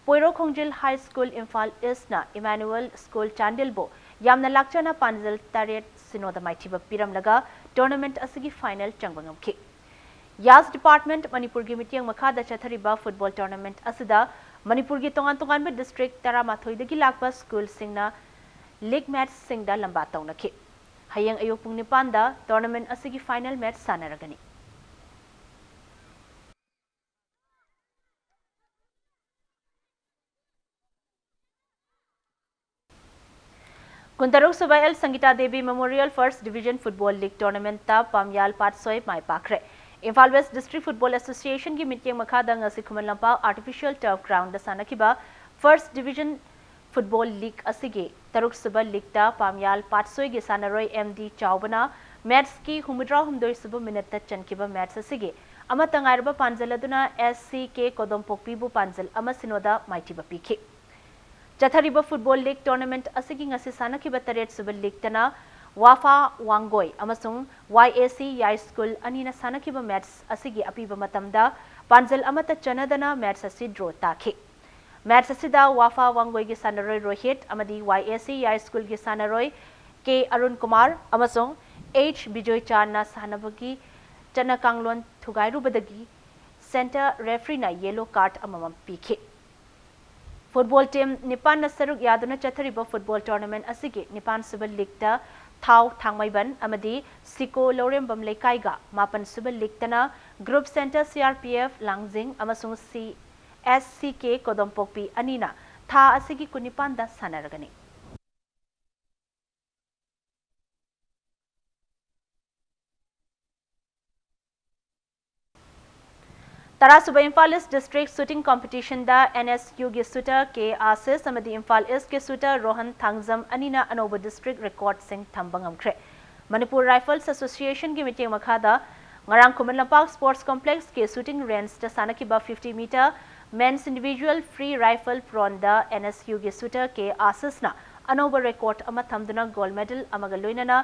ꯄꯣꯏꯔꯣ ꯈꯣꯡꯖꯤꯜ ꯍꯥꯏ ꯁ꯭ꯀꯨꯜ ꯏꯝꯐꯥꯜ ꯏꯁ꯭ꯠꯅ ꯏꯃꯥꯅꯨꯑꯦꯜ ꯁ꯭ꯀꯨꯜ ꯆꯥꯟꯗꯦꯜꯕꯨ ꯌꯥꯝꯅ ꯂꯥꯛꯆꯅ ꯄꯥꯟꯖꯜ ꯇꯔꯦꯠ ꯁꯤꯅꯣꯗ ꯃꯥꯏꯊꯤꯕ ꯄꯤꯔꯝꯂꯒ ꯇꯣꯔꯅꯥꯃꯦꯟꯠ ꯑꯁꯤꯒꯤ ꯐꯥꯏꯅꯦꯜ ꯆꯪꯕ ꯉꯝꯈꯤ꯫ ꯌꯥꯁ ꯗꯤꯄꯥꯔꯠꯃꯦꯟꯠ ꯃꯅꯤꯄꯨꯔꯒꯤ ꯃꯤꯠꯌꯦꯡ ꯃꯈꯥꯗ ꯆꯠꯊꯔꯤꯕ ꯐꯨꯠꯕꯣꯜ ꯇꯣꯔꯅꯥꯃꯦꯟꯠ ꯑꯁꯤꯗ ꯃꯅꯤꯄꯨꯔꯒꯤ ꯇꯣꯉꯥꯟ ꯇꯣꯉꯥꯟꯕ ꯗꯤꯁꯇ꯭ꯔꯤꯛ ꯇꯔꯥꯃꯥꯊꯣꯏꯗꯒꯤ ꯂꯥꯛꯄ ꯁ꯭ꯀꯨꯜꯁꯤꯡꯅ ꯂꯤꯒ ꯃꯦꯠꯆꯁꯤꯡꯗ ꯂꯝꯕꯥ ꯇꯧꯅꯈꯤ꯫ ꯍꯌꯦꯡ ꯑꯌꯨꯛ ꯄꯨꯡ ꯅꯤꯄꯥꯟꯗ ꯇꯣꯔꯅꯥꯃꯦꯟꯠ ꯑꯁꯤꯒꯤ ꯐꯥꯏꯅꯦꯜ ꯃꯦꯠꯆ ꯁꯥꯟꯅꯔꯒꯅꯤ꯫ ꯀꯨꯟꯇꯔꯨꯛ ꯁꯨꯕ L Sangita Devi memorial first division football league ꯇꯣꯔꯅꯥꯃꯦꯟꯠꯇ ꯄꯥꯝꯌꯥꯜ ꯄꯥꯠꯁꯣꯏ ꯃꯥꯏ ꯄꯥꯛꯈ꯭ꯔꯦ꯫ ꯏꯝꯐꯥꯜ ꯋꯦꯁ꯭ꯠ ꯗꯤꯁꯇ꯭ꯔꯤꯛ ꯐꯨꯠꯕꯣꯜ ꯑꯦꯁꯣꯁꯤꯌꯦꯁꯟꯒꯤ ꯃꯤꯠꯌꯦꯡ ꯃꯈꯥꯗ ꯉꯁꯤ ꯈꯨꯃꯟ ꯂꯝꯄꯥꯛ ꯑꯥꯔꯇꯤꯐꯤꯁꯤꯌꯦꯜ ꯇꯔꯐ ꯒ꯭ꯔꯥꯎꯟꯗ ꯁꯥꯟꯅꯈꯤꯕ ꯐꯥꯔꯁ꯭ꯠ ꯗꯤꯕꯤꯖꯟ ꯐꯨꯠꯕꯣꯜ ꯂꯤꯒ ꯑꯁꯤꯒꯤ ꯇꯔꯨꯛ ꯁꯨꯕ ꯂꯤꯒꯇ ꯄꯥꯝꯌꯥꯜ ꯄꯥꯠꯁꯣꯏꯒꯤ ꯁꯥꯟꯅꯔꯣꯏ ꯑꯦꯝ ꯗꯤ ꯆꯥꯎꯕꯅ ꯃꯦꯠꯆꯀꯤ ꯍꯨꯝꯐꯨꯇꯔꯥ ꯍꯨꯝꯗꯣꯏ ꯁꯨꯕ ꯃꯤꯅꯠꯇ ꯆꯟꯈꯤꯕ ꯃꯦꯠꯆ ꯑꯁꯤꯒꯤ ꯑꯃꯠꯇ ꯉꯥꯏꯔꯕ ꯄꯥꯟꯖꯜ ꯑꯗꯨꯅ ꯑꯦꯁ ꯁꯤ ꯀꯦ ꯀꯣꯗꯣꯝꯄꯣꯛꯄꯤꯕꯨ ꯄꯥꯟꯖꯜ ꯑꯃ ꯁꯤꯅꯣꯗ ꯃꯥꯏꯊꯤꯕ ꯄꯤꯈꯤ꯫ ꯆꯠꯊꯔꯤꯕ ꯐꯨꯠꯕꯣꯜ ꯂꯤꯒ ꯇꯣꯔꯅꯥꯃꯦꯟꯠ ꯑꯁꯤꯒꯤ ꯉꯁꯤ ꯁꯥꯟꯅꯈꯤꯕ ꯇꯔꯦꯠ ꯁꯨꯕ ꯂꯤꯒꯇꯅ ꯋꯥꯐꯥ ꯋꯥꯡꯒꯣꯏ ꯑꯃꯁꯨꯡ ꯋꯥꯏ ꯑꯦ ꯁꯤ ꯌꯥꯏ ꯁ꯭ꯀꯨꯜ ꯑꯅꯤꯅ ꯁꯥꯟꯅꯈꯤꯕ ꯃꯦꯠꯆ ꯑꯁꯤꯒꯤ ꯑꯄꯤꯕ ꯃꯇꯝꯗ ꯄꯥꯟꯖꯜ ꯑꯃꯠꯇ ꯆꯟꯅꯗꯅ ꯃꯦꯠꯆ ꯑꯁꯤ ꯗ꯭ꯔꯣ ꯇꯥꯈꯤ꯫ ꯃꯦꯠꯆ ꯑꯁꯤꯗ ꯋꯥꯐꯥ ꯋꯥꯡꯒꯣꯏꯒꯤ ꯁꯥꯟꯅꯔꯣꯏ ꯔꯣꯍꯤꯠ ꯑꯃꯗꯤ ꯋꯥꯏ ꯑꯦ ꯁꯤ ꯌꯥꯏ ꯁ꯭ꯀꯨꯜꯒꯤ ꯁꯥꯟꯅꯔꯣꯏ ꯀꯦ ꯑꯔꯨꯟ ꯀꯨꯃꯥꯔ ꯑꯃꯁꯨꯡ ꯑꯩꯆ ꯕꯤꯖꯣꯏ ꯆꯥꯟꯅ ꯁꯥꯟꯅꯕꯒꯤ ꯆꯠꯅ ꯀꯥꯡꯂꯣꯟ ꯊꯨꯒꯥꯏꯔꯨꯕꯗꯒꯤ ꯁꯦꯟꯇꯔ ꯔꯦꯐ꯭ꯔꯤꯅ ꯌꯦꯂꯣ ꯀꯥꯔꯗ ꯑꯃꯃꯝ ꯄꯤꯈꯤ꯫ ꯐꯨꯠꯕꯣꯜ ꯇꯤꯝ ꯅꯤꯄꯥꯟꯅ ꯁꯔꯨꯛ ꯌꯥꯗꯨꯅ ꯆꯠꯊꯔꯤꯕ ꯐꯨꯠꯕꯣꯜ ꯇꯣꯔꯅꯥꯃꯦꯟꯠ ꯑꯁꯤꯒꯤ ꯅꯤꯄꯥꯟ ꯁꯨꯕ ꯂꯤꯒꯇ ꯊꯥꯎ ꯊꯥꯡꯃꯩꯕꯟ ꯑꯃꯗꯤ ꯁꯤꯀꯣ ꯂꯧꯔꯦꯝꯕꯝ ꯂꯩꯀꯥꯏꯒ ꯃꯥꯄꯟ ꯁꯨꯕ ꯂꯤꯛꯇꯅ Group Centre C R P F ꯂꯥꯡꯖꯤꯡ ꯑꯃꯁꯨꯡ C S C K ꯀꯣꯗꯣꯝꯄꯣꯛꯄꯤ ꯑꯅꯤꯅ ꯊꯥ ꯑꯁꯤꯒꯤ ꯀꯨꯟꯅꯤꯄꯥꯟꯗ ꯁꯥꯟꯅꯔꯒꯅꯤ꯫ ꯇꯔꯥꯁꯨꯕ ꯏꯝꯐꯥꯜ ꯏꯁ ꯗꯤꯁꯇ꯭ꯔꯤꯛ ꯁꯨꯇꯤꯡ ꯀꯝꯄꯤꯇꯤꯁꯟꯗ N S U ꯒꯤ ꯁꯨꯇꯔ ꯀꯦ ꯑꯥꯁꯤꯁ ꯑꯃꯗꯤ ꯏꯝꯐꯥꯜ ꯏꯁꯀꯤ ꯁꯨꯇꯔ ꯔꯣꯍꯟ ꯊꯥꯡꯖꯝ ꯑꯅꯤꯅ ꯑꯅꯧꯕ ꯗꯤꯁꯇ꯭ꯔꯤꯛ ꯔꯦꯀꯣꯔꯗꯁꯤꯡ ꯊꯝꯕ ꯉꯝꯈ꯭ꯔꯦ꯫ ꯃꯅꯤꯄꯨꯔ ꯔꯥꯏꯐꯜꯁ ꯑꯦꯁꯣꯁꯤꯌꯦꯁꯟꯒꯤ ꯃꯤꯠꯌꯦꯡ ꯃꯈꯥꯗ ꯉꯔꯥꯡ ꯈꯨꯃꯟ ꯂꯝꯄꯥꯛ ꯁ꯭ꯄꯣꯔꯠꯁ ꯀꯣꯝꯄ꯭ꯂꯦꯛꯁꯀꯤ ꯁꯨꯇꯤꯡ ꯔꯦꯟꯖꯇ ꯁꯥꯟꯅꯈꯤꯕ fifty meter men's individual free rifle pronꯗ N S U ꯒꯤ ꯁꯨꯇꯔ ꯀꯦ ꯑꯥꯁꯤꯁꯅ ꯑꯅꯧꯕ ꯔꯦꯀꯣꯔꯗ ꯑꯃ ꯊꯝꯗꯨꯅ ꯒꯣꯜꯗ ꯃꯦꯗꯜ ꯑꯃꯒ ꯂꯣꯏꯅꯅ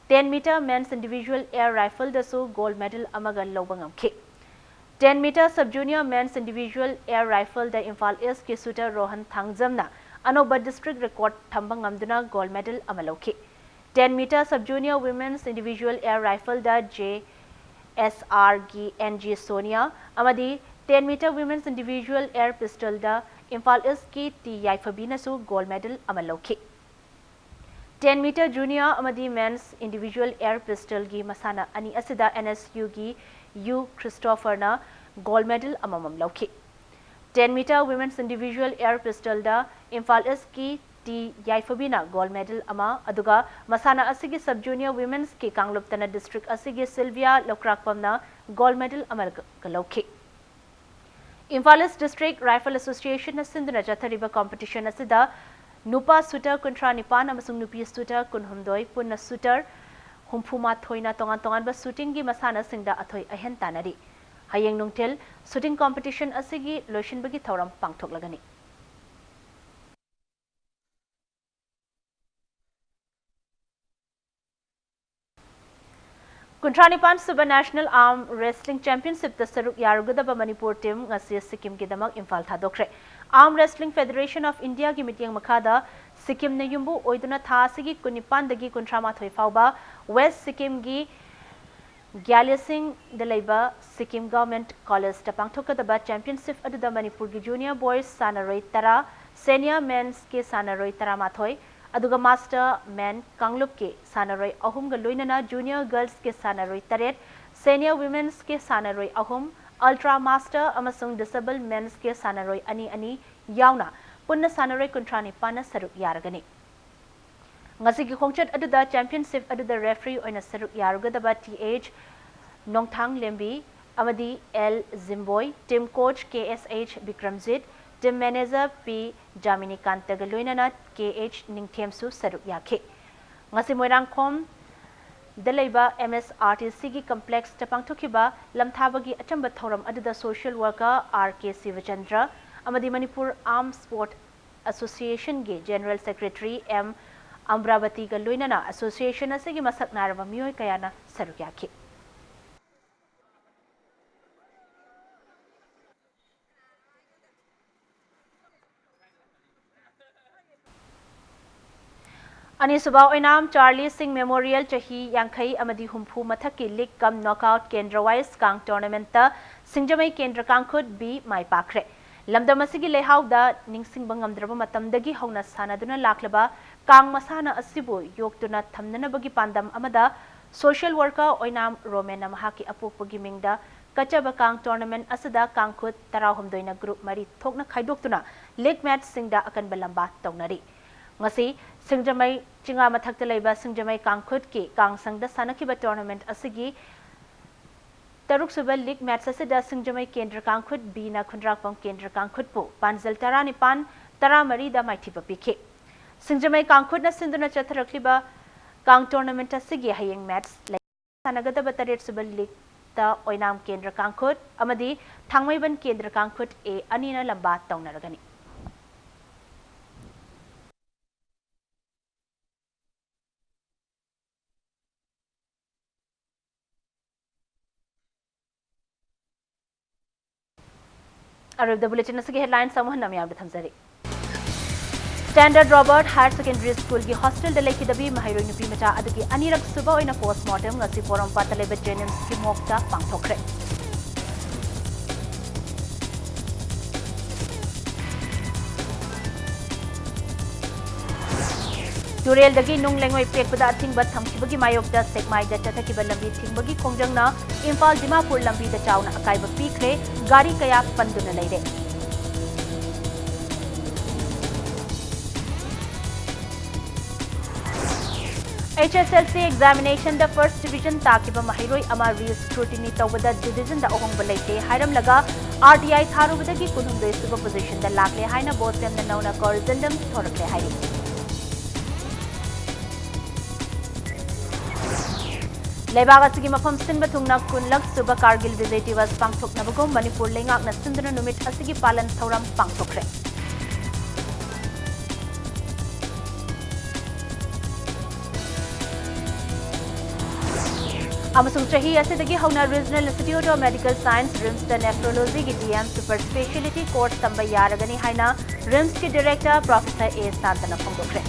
ten meter men's individual air rifleꯗꯁꯨ ꯒꯣꯜꯗ ꯃꯦꯗꯜ ꯑꯃꯒ ꯂꯧꯕ ꯉꯝꯈꯤ꯫ Ten meter sub junior men's individual air rifleꯗ Imphal ꯏꯁꯀꯤ ꯁꯨꯇꯔ ꯔꯣꯍꯟ ꯊꯥꯡꯖꯝꯅ ꯑꯅꯧꯕ ꯗꯤꯁꯇ꯭ꯔꯤꯛ ꯔꯦꯀꯣꯔꯗ ꯊꯝꯕ ꯉꯝꯗꯨꯅ ꯒꯣꯜꯗ ꯃꯦꯗꯜ ꯑꯃ ꯂꯧꯈꯤ꯫ Ten meter sub junior women's individual air rifleꯗ J S R ꯒꯤ N G ꯁꯣꯅꯤꯌꯥ ꯑꯃꯗꯤ ten meter women's individual air pistolꯗ Imphal ꯏꯁꯀꯤ ꯇꯤ ꯌꯥꯏꯐꯕꯤꯅꯁꯨ ꯒꯣꯜꯗ ꯃꯦꯗꯜ ꯑꯃ ꯂꯧꯈꯤ꯫ Ten meter junior ꯑꯃꯗꯤ men's individual air pistolꯒꯤ ꯃꯁꯥꯟꯅ ꯑꯅꯤ ꯑꯁꯤꯗ N S Uꯒꯤ U ꯈ꯭ꯔꯤꯁꯇꯣꯐꯔꯅ ꯒꯣꯜꯗ ꯃꯦꯗꯜ ꯑꯃꯃꯝ ꯂꯧꯈꯤ꯫ Ten meter women's individual air pistolꯗ Imphal ꯏꯁꯀꯤ ꯇꯤ ꯌꯥꯏꯐꯕꯤꯅ ꯒꯣꯜꯗ ꯃꯦꯗꯜ ꯑꯃ, ꯑꯗꯨꯒ ꯃꯁꯥꯟꯅ ꯑꯁꯤꯒꯤ sub junior women'sꯀꯤ ꯀꯥꯡꯂꯨꯞꯇꯅ ꯗꯤꯁꯇ꯭ꯔꯤꯛ ꯑꯁꯤꯒꯤ ꯁꯤꯜꯚꯤꯌꯥ ꯂꯧꯀ꯭ꯔꯥꯛꯄꯝꯅ ꯒꯣꯜꯗ ꯃꯦꯗꯜ ꯑꯃꯒ ꯂꯧꯈꯤ꯫ ꯏꯝꯐꯥꯜ ꯏꯁ ꯗꯤꯁꯇ꯭ꯔꯤꯛ ꯔꯥꯏꯐꯜ ꯑꯦꯁꯣꯁꯤꯌꯦꯁꯟꯅ ꯁꯤꯟꯗꯨꯅ ꯆꯠꯊꯔꯤꯕ ꯀꯝꯄꯤꯇꯤꯁꯟ ꯑꯁꯤꯗ ꯅꯨꯄꯥ ꯁꯨꯇꯔ ꯀꯨꯟꯊ꯭ꯔꯥ ꯅꯤꯄꯥꯟ ꯑꯃꯁꯨꯡ ꯅꯨꯄꯤ ꯁꯨꯇꯔ ꯀꯨꯟꯍꯨꯝꯗꯣꯏ, ꯄꯨꯟꯅ ꯁꯨꯇꯔ ꯍꯨꯝꯐꯨ ꯃꯥꯊꯣꯏꯅ ꯇꯣꯉꯥꯟ ꯇꯣꯉꯥꯟꯕ ꯁꯨꯇꯤꯡꯒꯤ ꯃꯁꯥꯟꯅꯁꯤꯡꯗ ꯑꯊꯣꯏ ꯑꯍꯦꯟ ꯇꯥꯟꯅꯔꯤ꯫ ꯍꯌꯦꯡ ꯅꯨꯡꯊꯤꯜ ꯁꯨꯇꯤꯡ ꯀꯝꯄꯤꯇꯤꯁꯟ ꯑꯁꯤꯒꯤ ꯂꯣꯏꯁꯤꯟꯕꯒꯤ ꯊꯧꯔꯝ ꯄꯥꯡꯊꯣꯛꯂꯒꯅꯤ꯫ ꯀꯨꯟꯊ꯭ꯔꯥ ꯅꯤꯄꯥꯟ ꯁꯨꯕ National Arm Wrestling Championshipꯇ ꯁꯔꯨꯛ ꯌꯥꯔꯨꯒꯗꯕ ꯃꯅꯤꯄꯨꯔ team ꯉꯁꯤ ꯁꯤꯛꯀꯤꯝꯒꯤꯗꯃꯛ Imphal ꯊꯥꯗꯣꯛꯈ꯭ꯔꯦ꯫ Arm Wrestling Federation of Indiaꯒꯤ ꯃꯤꯠꯌꯦꯡ ꯃꯈꯥꯗ ꯁꯤꯛꯀꯤꯝꯅ ꯌꯨꯝꯕꯨ ꯑꯣꯏꯗꯨꯅ ꯊꯥ ꯑꯁꯤꯒꯤ ꯀꯨꯟꯅꯤꯄꯥꯟꯗꯒꯤ ꯀꯨꯟꯊ꯭ꯔꯥ ꯃꯥꯊꯣꯏ ꯐꯥꯎꯕ ꯋꯦꯁ ꯁꯤꯛꯀꯤꯝꯒꯤ ꯒ꯭ꯌꯥꯂꯦꯁꯤꯡꯗ ꯂꯩꯕ ꯁꯤꯛꯀꯤꯝ Government Collegeꯇ ꯄꯥꯡꯊꯣꯛꯀꯗꯕ championship ꯑꯗꯨꯗ ꯃꯅꯤꯄꯨꯔꯒꯤ junior boys ꯁꯥꯟꯅꯔꯣꯏ ꯇꯔꯥ, senior mensꯀꯤ ꯁꯥꯟꯅꯔꯣꯏ ꯇꯔꯥꯃꯥꯊꯣꯏ, ꯑꯗꯨꯒ Master Men ꯀꯥꯡꯂꯨꯞꯀꯤ ꯁꯥꯟꯅꯔꯣꯏ ꯑꯍꯨꯝꯒ ꯂꯣꯏꯅꯅ Junior Girlsꯀꯤ ꯁꯥꯟꯅꯔꯣꯏ ꯇꯔꯦꯠ, Senior Womenꯁꯀꯤ ꯁꯥꯟꯅꯔꯣꯏ ꯑꯍꯨꯝ, Ultra Master ꯑꯃꯁꯨꯡ Disable Mensꯀꯤ ꯁꯥꯟꯅꯔꯣꯏ ꯑꯅꯤ ꯑꯅꯤ ꯌꯥꯎꯅ ꯄꯨꯟꯅ ꯁꯥꯟꯅꯔꯣꯏ ꯀꯨꯟꯊ꯭ꯔꯥ ꯅꯤꯄꯥꯟꯅ ꯁꯔꯨꯛ ꯌꯥꯔꯒꯅꯤ꯫ ꯉꯁꯤꯒꯤ ꯈꯣꯡꯆꯠ ꯑꯗꯨꯗ championship ꯑꯗꯨꯗ referee ꯑꯣꯏꯅ ꯁꯔꯨꯛ ꯌꯥꯔꯨꯒꯗꯕ Th. ꯅꯣꯡꯊꯥꯡꯂꯦꯝꯕꯤ ꯑꯃꯗꯤ L. ꯖꯤꯝꯕꯣꯏ, team coach K S H Bikramjit, team manager P. ꯖꯥꯃꯤꯅꯤꯀꯥꯟꯇꯒ ꯂꯣꯏꯅꯅ K H ꯅꯤꯡꯊꯦꯝꯁꯨ ꯁꯔꯨꯛ ꯌꯥꯈꯤ꯫ ꯉꯁꯤ ꯃꯣꯏꯔꯥꯡꯈꯣꯝꯗ ꯂꯩꯕ M S R T Cꯒꯤ complexꯇ ꯄꯥꯡꯊꯣꯛꯈꯤꯕ ꯂꯝꯊꯥꯕꯒꯤ ꯑꯆꯝꯕ ꯊꯧꯔꯝ ꯑꯗꯨꯗ social worker R K ꯁꯤꯕꯆꯟꯗ꯭ꯔ ꯑꯃꯗꯤ Manipur Arm Sport Associationꯒꯤ General Secretary M. ꯑꯝꯕ꯭ꯔꯥꯕꯇꯤꯒ ꯂꯣꯏꯅꯅ association ꯑꯁꯤꯒꯤ ꯃꯁꯛ ꯅꯥꯏꯔꯕ ꯃꯤꯑꯣꯏ ꯀꯌꯥꯅ ꯁꯔꯨꯛ ꯌꯥꯈꯤ꯫ ꯑꯅꯤꯁꯨꯕ ꯑꯣꯏꯅꯥꯝ ꯆꯥꯔꯂꯤ ꯁꯤꯡ Memorial ꯆꯍꯤ ꯌꯥꯡꯈꯩ ꯑꯃꯗꯤ ꯍꯨꯝꯐꯨ ꯃꯊꯛꯀꯤ league cum knockout ꯀꯦꯟꯗ꯭ꯔ wise ꯀꯥꯡ tournamentꯇ ꯁꯤꯡꯖꯃꯩ ꯀꯦꯟꯗ꯭ꯔ ꯀꯥꯡꯈꯨꯠ B ꯃꯥꯏ ꯄꯥꯛꯈ꯭ꯔꯦ꯫ ꯂꯝꯗꯝ ꯑꯁꯤꯒꯤ ꯂꯩꯍꯥꯎꯗ ꯅꯤꯡꯁꯤꯡꯕ ꯉꯝꯗ꯭ꯔꯕ ꯃꯇꯝꯗꯒꯤ ꯍꯧꯅ ꯁꯥꯟꯅꯗꯨꯅ ꯂꯥꯛꯂꯕ ꯀꯥꯡ ꯃꯁꯥꯟꯅ ꯑꯁꯤꯕꯨ ꯌꯣꯛꯇꯨꯅ ꯊꯝꯅꯅꯕꯒꯤ ꯄꯥꯟꯗꯝ ꯑꯃꯗ social worker ꯑꯣꯏꯅꯥꯝ ꯔꯣꯃꯦꯟꯅ ꯃꯍꯥꯛꯀꯤ ꯑꯄꯣꯛꯄꯒꯤ ꯃꯤꯡꯗ ꯀꯠꯆꯕ ꯀꯥꯡ tournament ꯑꯁꯤꯗ ꯀꯥꯡꯈꯨꯠ ꯇꯔꯥꯍꯨꯝꯗꯣꯏꯅ group ꯃꯔꯤ ꯊꯣꯛꯅ ꯈꯥꯏꯗꯣꯛꯇꯨꯅ league matchꯁꯤꯡꯗ ꯑꯀꯟꯕ ꯂꯝꯕꯥ ꯇꯧꯅꯔꯤ꯫ ꯉꯁꯤ ꯁꯤꯡꯖꯃꯩ ꯆꯤꯡꯉꯥ ꯃꯊꯛꯇ ꯂꯩꯕ ꯁꯤꯡꯖꯃꯩ ꯀꯥꯡꯈꯨꯠꯀꯤ ꯀꯥꯡꯁꯪꯗ ꯁꯥꯟꯅꯈꯤꯕ tournament ꯑꯁꯤꯒꯤ ꯇꯔꯨꯛꯁꯨꯕ league match ꯑꯁꯤꯗ ꯁꯤꯡꯖꯃꯩ ꯀꯦꯟꯗ꯭ꯔ ꯀꯥꯡꯈꯨꯠ Bꯅ ꯈꯨꯟꯗ꯭ꯔꯥꯛꯄꯝ ꯀꯦꯟꯗ꯭ꯔ ꯀꯥꯡꯈꯨꯠꯄꯨ ꯄꯥꯟꯖꯜ ꯇꯔꯥꯅꯤꯄꯥꯟ, ꯇꯔꯥꯃꯔꯤꯗ ꯃꯥꯏꯊꯤꯕ ꯄꯤꯈꯤ꯫ ꯁꯤꯡꯖꯃꯩ ꯀꯥꯡꯈꯨꯠꯅ ꯁꯤꯟꯗꯨꯅ ꯆꯠꯊꯔꯛꯂꯤꯕ ꯀꯥꯡ tournament ꯑꯁꯤꯒꯤ ꯍꯌꯦꯡ match ꯂꯩ꯫ ꯁꯥꯟꯅꯒꯗꯕ ꯇꯔꯦꯠꯁꯨꯕ leagueꯇ ꯑꯣꯏꯅꯥꯝ ꯀꯦꯟꯗ꯭ꯔ ꯀꯥꯡꯈꯨꯠ ꯑꯃꯗꯤ ꯊꯥꯡꯃꯩꯕꯟ ꯀꯦꯟꯗ꯭ꯔ ꯀꯥꯡꯈꯨꯠ A ꯑꯅꯤꯅ ꯂꯝꯕꯥ ꯇꯧꯅꯔꯒꯅꯤ꯫ ꯑꯔꯣꯏꯕꯗ bulletin ꯑꯁꯤꯒꯤ headlines ꯑꯃꯨꯛ ꯍꯟꯅ ꯃꯌꯥꯝꯗ ꯊꯝꯖꯔꯤ꯫ Standard Robert Higher Secondary Schoolꯒꯤ hostelꯗ ꯂꯩꯈꯤꯗꯕꯤ ꯃꯍꯩꯔꯣꯏ ꯅꯨꯄꯤ ꯃꯆꯥ ꯑꯗꯨꯒꯤ ꯑꯅꯤꯔꯛ ꯁꯨꯕ ꯑꯣꯏꯅ postmortem ꯉꯁꯤ ꯄꯣꯔꯣꯝꯄꯥꯠꯇ ꯂꯩꯕ JNIMSꯀꯤ morgueꯇ ꯄꯥꯡꯊꯣꯛꯈ꯭ꯔꯦ꯫ ꯇꯨꯔꯦꯜꯗꯒꯤ ꯅꯨꯡ ꯂꯩꯉꯣꯏ ꯄꯦꯛꯄꯗ ꯑꯊꯤꯡꯕ ꯊꯝꯈꯤꯕꯒꯤ ꯃꯥꯌꯣꯛꯇ ꯁꯦꯛꯃꯥꯏꯗ ꯆꯠꯊꯈꯤꯕ ꯂꯝꯕꯤ ꯊꯤꯡꯕꯒꯤ ꯈꯣꯡꯖꯪꯅ ꯏꯝꯐꯥꯜ ꯗꯤꯃꯥꯄꯨꯔ ꯂꯝꯕꯤꯗ ꯆꯥꯎꯅ ꯑꯀꯥꯏꯕ ꯄꯤꯈ꯭ꯔꯦ꯫ ꯒꯥꯔꯤ ꯀꯌꯥ ꯄꯟꯗꯨꯅ ꯂꯩꯔꯦ꯫ H S L C examination ꯗ first division ꯇꯥꯈꯤꯕ ꯃꯍꯩꯔꯣꯏ ꯑꯃ re-scrutiny ꯇꯧꯕꯗ division ꯗ ꯑꯍꯣꯡꯕ ꯂꯩꯇꯦ ꯍꯥꯏꯔꯝꯂꯒ R T I ꯊꯥꯔꯨꯕꯗꯒꯤ ꯀꯨꯟꯍꯨꯝꯗꯣꯏ ꯁꯨꯕ position ꯗ ꯂꯥꯛꯂꯦ ꯍꯥꯏꯅ ꯕꯣꯁꯦꯝꯅ ꯅꯧꯅ corrigendum ꯊꯣꯔꯛꯂꯦ ꯍꯥꯏꯔꯤ꯫ ꯂꯩꯕꯥꯛ ꯑꯁꯤꯒꯤ ꯃꯐꯝ ꯁꯤꯟꯕ ꯊꯨꯡꯅ ꯀꯨꯟꯂꯛ ꯁꯨꯕ ꯀꯥꯔꯒꯤꯜ ꯕꯤꯖꯣꯏ ꯗꯤꯋꯁ ꯄꯥꯡꯊꯣꯛꯅꯕꯒꯨꯝ ꯃꯅꯤꯄꯨꯔ ꯂꯩꯉꯥꯛꯅ ꯁꯤꯟꯗꯨꯅ ꯅꯨꯃꯤꯠ ꯑꯁꯤꯒꯤ ꯄꯥꯂꯟ ꯊꯧꯔꯝ ꯄꯥꯡꯊꯣꯛꯈ꯭ꯔꯦ꯫ ꯑꯃꯁꯨꯡ ꯆꯍꯤ ꯑꯁꯤꯗꯒꯤ ꯍꯧꯅ Regional Institute of Medical Science, RIMS ꯇ nephrology ꯒꯤ D M super speciality course ꯇꯝꯕ ꯌꯥꯔꯒꯅꯤ ꯍꯥꯏꯅ RIMS ꯀꯤ director Professor A ꯁꯥꯟꯇꯅ ꯐꯣꯡꯗꯣꯛꯈ꯭ꯔꯦ꯫